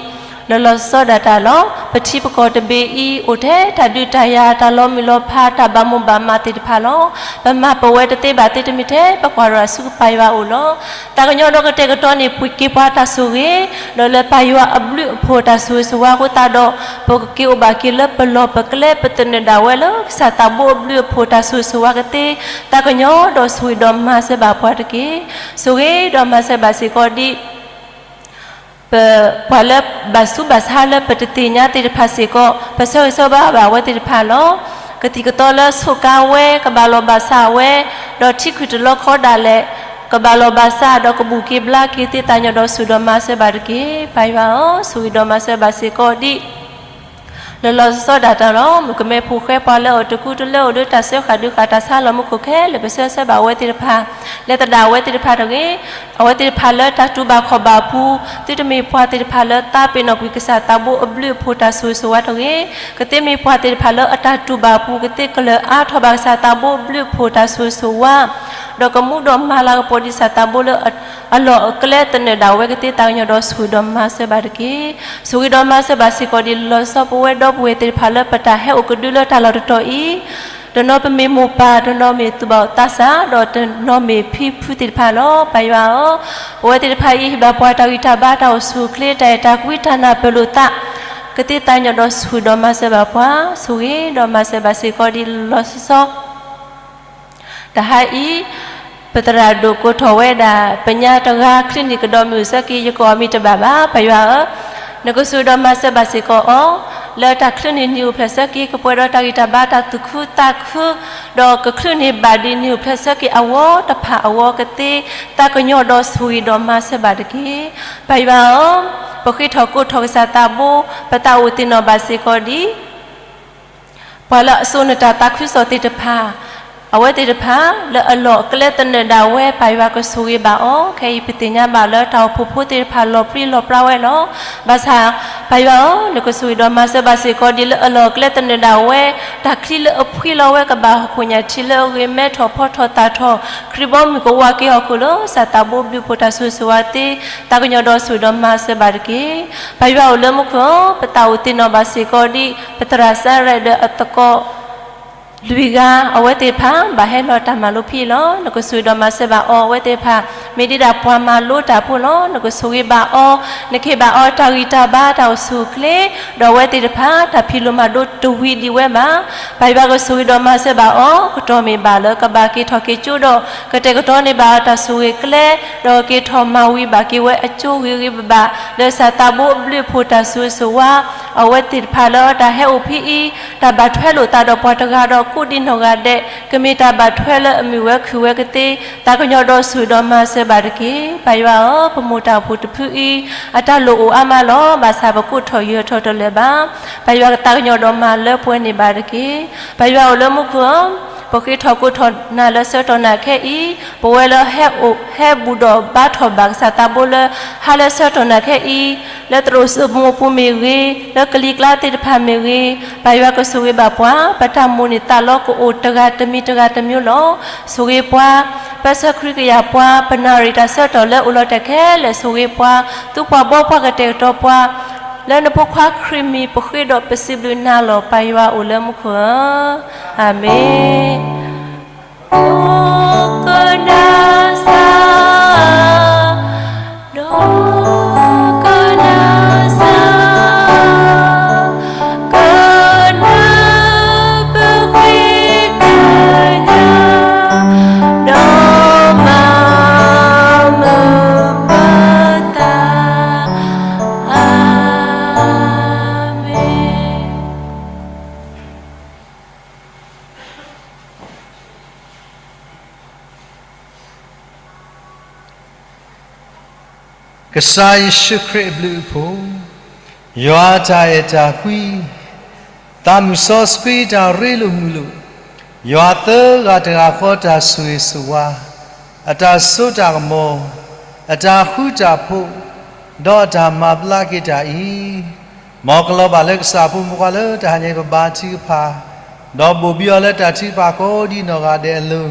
ၤလီၤဆီဆီဒၣ်တၢ်လီၤ. ပထံပကီၢ်တဘ့ၣ်အံၤ အိၣ်ထဲတၢ်ဒုးတၢ်ယၤ တၢ်လီၤမုၢ်လီၤဖး တၢ်ဘၣ်မိၣ်ဘၣ်မးသ့ၣ်တဖၣ်လီၤ. ပမၤပဝဲတသ့ဘၣ်သ့တမံၤထဲ ပကွၢ်ထီၣ်အစုကပၢ်ယွၤအအိၣ်လီၤ. သးကညီၤဒီးကတဲာ်ကတီၤန့ၢ်က့ၤပှၤတၢ်ဆိၣ်ဂ့ၤ, ဒီးလၢပၢ်ယွၤအဘျုးအဖှိၣ်တၢ်ဆိၣ်ဂ့ၤဆိၣ်ဝါအဃိသတးဒီး, ပကက့ၤအိၣ်ဘၣ်က့ၤလၢပလီၢ်ပကျဲ ပသနၢၣ်ဒၣ်ဝဲလၢကစၢ်သးဘိအဘျုးအဖှိၣ်တၢ်ဆိၣ်ဂ့ၤဆိၣ်ဝါကသ့, သးကညီၤဒီးဆိၣ်ဂ့ၤဒီးမၤစၢၤဘၣ်ပှၤတက့ၢ်. ဆိၣ်ဂ့ၤဒီးမၤစၢၤဘၣ်စ့ၢ်ကီးဒ် ပပှၤလၢဘၣ်ဆူးဘၣ်ဆါလၢပတသ့ၣ်ညါသ့ၣ်တဖၣ်စ့ၢ်ကီး ပဆၢဂ့ၤဆၢဝါဘၣ်အဝဲသ့ၣ်တဖၣ်လီၤ. ကသံၣ်ကသီလၢစူးကါဝဲ ကဘၣ်လီၤဘၣ်စးဝဲ, ဒီးထံခုၣ်တလီခီဒၣ်လဲာ် ကဘၣ်လီၤဘၣ်စး ဒီးကဘူၣ်က့ၤဘျါက့ၤသ့ သးကညီၤဒီးဆိၣ်ဂ့ၤဒီးမၤစၢၤဘၣ်တက့ၢ်. ပၢ်ယွၤဧၢ, ဆိၣ်ဂ့ၤဒီးမၤစၢၤဘၣ်စ့ၢ်ကီးဒ် လီၤလီၤဆီဆီဒၣ်တၢ်လီၤ. မုၣ်ကမဲဖိဃဲပှၤလၢအအိၣ်တကူတလၢအိၣ်ဒီးတၢ်စၢဃာ်ဒုးဃာ်တၢ်ဆါလီၤမူခိၣ်ခဲလၢာ် ပဆၢဂ့ၤဆၢဝါဘၣ်အဝဲသ့ၣ်တဖၣ်, လဲၤသဒၣ်အဝဲသ့ၣ်တဖၣ်တဂ့ၤ, အဝဲသ့ၣ်တဖၣ်လၢတၢ်တူၢ်ဘၣ်ခီၣ်ဘၣ်ပူၤ, သုတမ့ၢ်ပှၤသ့ၣ်တဖၣ်လၢသးပ့ၤနီၣ်ကွံာ်ကစၢ်သးဘိအဘျုးအဖှိၣ်တၢ်ဆိၣ်ဂ့ၤဆိၣ်ဝါတဂ့ၤ, ကသ့မ့ၢ်ပှၤသ့ၣ်တဖၣ်လၢအတၢ်တူၢ်ဘၣ်ပူၤ ကသ့ကလၢၤအါထီၣ်ဘၣ်ကစၢ်သးဘိအဘျုးအဖှိၣ်တၢ်ဆိၣ်ဂ့ၤဆိၣ်ဝါ, ဒီးကမူဒီးမၤလၤကပီၤဒ်ကစၢ်သးဘိလၢ အလီၢ်အကျဲသနၢၣ်ဒၣ်ဝဲကသ့ သးကညီၤဒီးဆိၣ်ဂ့ၤဒီးမၤစၢၤဘၣ်တက့ၢ်. ဆိၣ်ဂ့ၤဒီးမၤစၢၤဘၣ်စ့ၢ်ကီးဒ်လီၤဆီဆီပဝဲဒီပုၢ်ဝဲၢ်သ့ၣ်တဖၣ်လၢပတၢ်ဟဲအိၣ်ကဒုလၢတၢ်လီၢ်တတီၤအံၤ, တနီၤပမ့ၢ်မိၢ်ပၢ်, တနီၤမ့ၢ်သူၣ်ဘၣ်သးစၢ်, ဒီးတနီၤမ့ၢ်ဖံဖုသ့ၣ်တဖၣ်လီၤ. ပၢ်ယွၤဧၢ, ပဝဲသ့ၣ်တဖၣ်အံၤ ဟ့ၣ်ဘၣ်ပှၤတၢ်ဂံၢ်တၢ်ဘါ တၢ်အိၣ်ဆူၣ်အိၣ်ချ့ တၢ်အဲၣ်တၢ်ကွံ တၢ်နၢ်ပၢၢ်လိာ်သး, ကသ့ သးကညီၤဒီးဆိၣ်ဂ့ၤဒီးမၤစၢၤဘၣ်ပှၤ, ဆိၣ်ဂ့ၤဒီးမၤစၢၤဘၣ်စ့ၢ်ကီးဒ်လီၤဆီဆီ တဟါအံၤ, ပသရၣ်ဒိၣ်ကိးထီၣ်ဝဲဒၣ် ပညါတဂၤ ချုးန့ၢ်ကဒီးမုၢ်ဆၢက့ၤ ယကိးအမံၤတဘၣ်ဘၣ်. ပၢ်ယွၤဧၢ, နကဆိၣ်ဂ့ၤဒီးမၤစၢၤဘၣ်စ့ၢ်ကီးအီၤ, လၢတၢ်ချုးန့ၢ်နံၣ်အိၣ်ဖျဲၣ်ဆၢက့ၤ ကပှဲၤဒီးတၢ်ဂံၢ်တၢ်ဘါ တၢ်သူၣ်ခုသးခု, ဒီးကချုးန့ၢ်ဘၣ်ဒ်နံၣ်အိၣ်ဖျဲၣ်ဆၢက့ၤအဝီတဖၣ်အဝီကသ့, သးကညီၤဒီးဆိၣ်ဂ့ၤဒီးမၤစၢၤဘၣ်တက့ၢ်. ပၢ်ယွၤဧၢ, ပဃ့ထီၣ်ကိးထီၣ်ကစၢ်သးဘိ, ပသးအိၣ်သ့ၣ်နီၣ်ဘၣ်စ့ၢ်ကီးဒ် ပှၤလၢအစိာ်နတၢ်သးခုကစီၣ်သ့ၣ်တဖၣ်, အဝဲသ့ၣ်တဖၣ် လၢအလီၢ်အကျဲသနၢၣ်ဒၣ်ဝဲ ပၢ်ယွၤကဆိၣ်ဂ့ၤဘၣ်အီၤ, ခဲအံၤပသ့ၣ်ညါဘၣ်လၢတၢ်အိၣ်ဖှိၣ်ဖိသ့ၣ်တဖၣ်လီၤပြံလီၤပြါဝဲလီၤ. ဘၣ်ဆၣ်, ပၢ်ယွၤဧၢ, နကဆိၣ်ဂ့ၤဒီးမၤစၢၤဘၣ်စ့ၢ်ကီးဒ်လၢအလီၢ်အကျဲသနၢၣ်ဒၣ်ဝဲ, တၢ်ချံလၢအဖှံလီၤဝဲကဘၣ်ဟီၣ်ခိၣ်ညၣ်ထံးလၢအဂ့ၤမဲထီၣ်ဖီထီၣ်သၣ်ထီၣ်, ခရံာ်ဘီမုၢ်ကဝးက့ၤဟီၣ်ခိၣ်လၢ ကစၢ်သးဘိဘျုးဖှိၣ်တၢ်ဆိၣ်ဂ့ၤဆိၣ်ဝါသ့, သးကညီၤဒီးဆိၣ်ဂ့ၤဒီးမၤစၢၤဘၣ်တက့ၢ်. ပၢ်ယွၤအိၣ်လၢမူခိၣ်ဧၢ, ပသးအိၣ်သ့ၣ်နီၣ်ဘၣ်စ့ၢ်ကီးဒ် ပသရၣ်စးရဲၣ်ဒီးအသကိး လွံၢ်ဂၤ, အဝဲသ့ၣ်တဖၣ် ဘၣ်ဟဲလီၤတၢ်မၤလိဖဲအံၤလီၤ. နကဆိၣ်ဂ့ၤဒီးမၤစၢၤဘၣ်အီၤ, အဝဲသ့ၣ်တဖၣ် မ့ၢ်ဒ်ဒၣ်ပှၤမၤလိတၢ်ဖိလီၤ. နကဆိၣ်ဂ့ၤဘၣ်အီၤ, နကဟ့ၣ်ဘၣ်အီၤတၢ်ဂံၢ်တၢ်ဘါတၢ်အိၣ်ဆူၣ်အိၣ်ချ့, ဒီးအဝဲသ့ၣ်တဖၣ် တၢ်ဖံးလိမၤဒိးတဝံၤဒံးဝဲဘၣ်. ပၢ်ယွၤကဆိၣ်ဂ့ၤဒီးမၤစၢၤဘၣ်အီၤ, ကတီၢ်မ့ၢ်ဘၣ်လၢကဘၣ်က့ၤထီၣ်က့ၤကၠိဒီး ကတဲာ်ကတီၤန့ၢ်ဘၣ်အီၤတၢ်ဆိၣ်ဂ့ၤကျဲ, ဒီးက့ၤထီၣ်မၤဝံၤဘၣ်က့ၤဝဲအကၠိဂ့ၤဂ့ၤဘၣ်ဘၣ်, လၢစၢ်သးဘိအဘျုးအဖှိၣ်တၢ်ဆိၣ်ဂ့ၤဆိၣ်ဝါ, အဝဲသ့ၣ်တဖၣ်လၢတၢ်ဟဲအိၣ်ဖဲအံၤ, တၢ်ဘၣ်ထွဲလိာ်သးဒီးပှၤတဂၤဒီးကိးဒံနီၢ်ဂၤဒဲး, ကမ့ၢ်တၢ်ဘၣ်ထွဲလၢအမုာ်ဝဲခုၣ်ဝဲကသ့, သးကညီၤဒီးဆိၣ်ဂ့ၤဒီးမၤစၢၤဘၣ်တက့ၢ်. ပၢ်ယွၤဧၢ, ပမိၢ်တၢ်အိၣ်ဖှိၣ်တဖုအံၤ, အတၢ်လိၣ်အိၣ်အါမးလီၤ. ဘၣ်ဆၣ်ပကိးထီၣ်ယၢၤထီၣ်တလၢာ်ဘၣ်. ပၢ်ယွၤကသးကညီၤဒီးမၤလၢပှဲၤန့ၢ်ဘၣ်တက့ၢ်. ပၢ်ယွၤအိၣ်လၢမူခိၣ်ဧၢ, ပဃ့ထီၣ်ကိးထီၣ်နၤလၢဆၢကတီၢ်နၤခဲအံၤ, ပဝဲလၢဟဲအိၣ်, ဟဲဘူၣ်ဒီးဘါထီၣ်ဘၣ်ကစၢ်သးဘိလၢ ဟါလၢဆၢကတီၢ်နၤခဲအံၤ, လၢသရိာ်စိမိပူၤမ့ၢ်ဂ့ၤ, လၢကလံၤကျါသ့ၣ်တဖၣ်မ့ၢ်ဂ့ၤ, ပၢ်ယွၤကဆိၣ်ဂ့ၤဘၣ်ပှၤ, ပတၢ်မိၣ်န့ၢ်သးလီကအိၣ်တဂၤတမံၤတဂၤတမံၤလီၤ. ဆိၣ်ဂ့ၤပှၤ, ပၢဆှၢခရံာ်ကယၤပှၤ, ပနၣ်ရံၣ်တၢ်ဆၢကတီၢ်လၢအိၣ်လီၤတဲာ်ခဲလၢာ်ဆိၣ်ဂ့ၤပှၤ, သူပှၤဘီပှၤကတဲာ်ကတီၤပှၤ, လၢနဖိခွါခရံာ်မံၤပဃ့ဒီးပစံးဘျုးနၤလီၤ ပၢ်ယွၤအိၣ်လၢမူခိၣ်ဧၢ, အၤမ့ၣ်. ဒီးကနၣ်စၢ်, ဒီးကနၣ်စၢ်, ကနၣ်ပဃ့ကညါ ကစၢ်ယ့ၣ်ၡူးခရံာ်အဘျုးအဖှိၣ်, ယွၤအတၢ်အဲၣ်တၢ်ကွံ, သးမုၢ်စီဆှံတၢ်ရ့လိာ်မုာ်လိာ်, ယွၤသၢဂၤတဂၤဃီတၢ်ဆိၣ်ဂ့ၤဆိၣ်ဝါ, အတၢ်စိတၢ်ကမီၤ, အတၢ်ဃူတၢ်ဖိး, ဒီးအတၢ်မၤဘျါက့ၤတၢ်အံၤ, မ်ကလီၤဘၣ်လၢကစၢ်အဖိမုၣ်ခွါလၢတဟါညါအံၤပဘါထုကဖၣ်, ဒီးဘိၣ်ဘံအီၤလၢတၢ်ထုကဖၣ်ကိးဒ်နီၢ်ဂၤဒဲးအလိၤ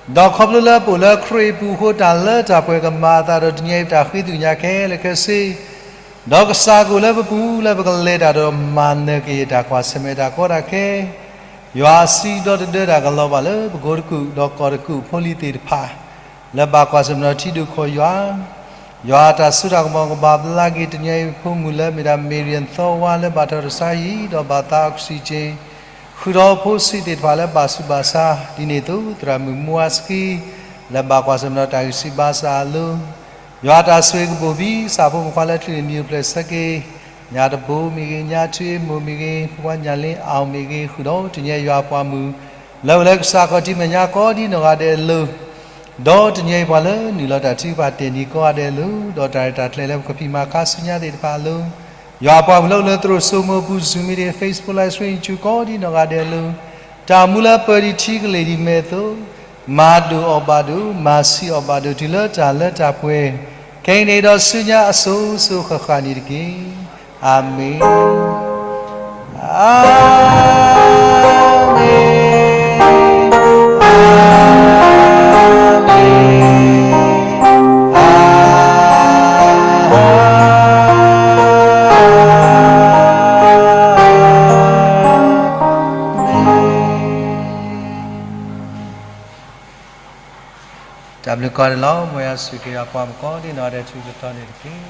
ဒီးခီဖျိလၢပအိၣ်လၢခရံာ်အပူၤအဃိ တၢ်လၢတၢ်ပှဲၤကမၤအသးဒီး တနံၤအံၤပတၢ်ဃ့သွံၣ်ညါခဲလၢာ်ခဲဆ့, ဒီးကစၢ်ကအိၣ်လၢပပူၤလၢပကလဲၤတၢ်ဒီးမၤနၢၤက့ၤတၢ်ကွၢ်ဆၢၣ်မဲာ်တၢ်ကီတၢ်ခဲ, ယွၤအစံးဒီတဒၢတၢ်ကလီၤဘၣ်လၢပကိးတကူာ်ဒီးကီၢ်တကူာ်ဖိလံၤသ့ၣ်တဖၣ် လၢဘၣ်ကွၢ်ဆၢၣ်မဲာ်ဒီးထံဒိၣ်ခိၣ်ယွၤ ယွၤအတၢ်စိတၢ်ကမီၤကဘၣ်ဘျါက့ၤ တနံၤအံၤဖိမုၣ်လၢမ့ၢ်ဒၣ် Marian Thawa လၢဘၣ်တၢ်ဒီးဆါဟံၣ် ဒီးဘၣ်သး oxygen, ဃုာ်ဒီးဖိဆံးသ့ၣ်တဖၣ်လၢဘၣ်ဆူးဘၣ်ဆါ ဒ်န့ၣ်အသိး သရၣ်မုၣ်မူဝါစကံ လၢဘၣ်ကွၢ်ဆၢၣ်မဲာ်ဒီးတၢ်ဂံၢ်စၢ်ဘါစၢ်အလိၤ, ယွၤအတၢ်ဆိၣ်ဂ့ၤကဘိၣ်ဘံ ကစၢ်ဖိမုၣ်ခွါလၢချုးန့ၣ် နံၤအိၣ်ဖျဲၣ်ဆၢက့ၤ ညၣ်တဘိမ့ၢ်ဂ့ၤ, ညၣ်ထူအ့မိၢ်မ့ၢ်ဂ့ၤ, ဖိခွါညၣ်လ့အီၣ်မ့ၢ်ဂ့ၤ, ဃုာ်ဒီးတနံၤအံၤယွၤအပှၤမုၣ် လၢအိၣ်လၢကစၢ်ခီၣ်ထံးမဲာ်ညါကိးဒ်နီၢ်ဂၤဒဲးအလိၤ ဒီးတနံၤအံၤပှၤလၢနုာ်လီၤတၢ်ထုကဖၣ်တ့ၢ်နံၤကိးဂၤဒဲးအလိၤ, ဒီးတၢ်ရဲၣ်တၢ်ကျဲၤလၢပကဖံးမၤခါဆူညါသ့ၣ်တဖၣ်အလိၤ, ယွၤအပှၤမုၣ်လၢအိၣ်လၢသရိာ်စိမိၤပူၤ Zoom meeting, Facebook live stream ကိးဒ်နီၢ်ဂၤဒဲးအလိၤ, တၢ်မူလၢပၢၤဒံးထံကလ့ၢ်ဒံးမဲာ်အသိး, မၤဒိၣ်အီၣ်ဘၣ်ဒိၣ်, မၤဆံးအီၣ်ဘၣ်ဒိၣ် တုၤလၢတၢ်လၢတၢ်ပှဲၤ, ခဲအံၤန့ၣ်ဒီးဆူညါအစိၤစိၤဃၣ်ဃၣ်န့ၣ်တက့ၢ်. အၤမ့ၣ်, အၤမ့ၣ်, အၤမ့ၣ်, အၤမ့ၣ်. တၢ်ဘျုးကီးန့ၣ်လီၤ. မ်ယွၤဆိၣ်ဂ့ၤအပှၤမုၣ်ကိးဒ်နီၢ်ဂၤဒဲး ထူးထီၣ်န့ၣ်တက့ၢ်.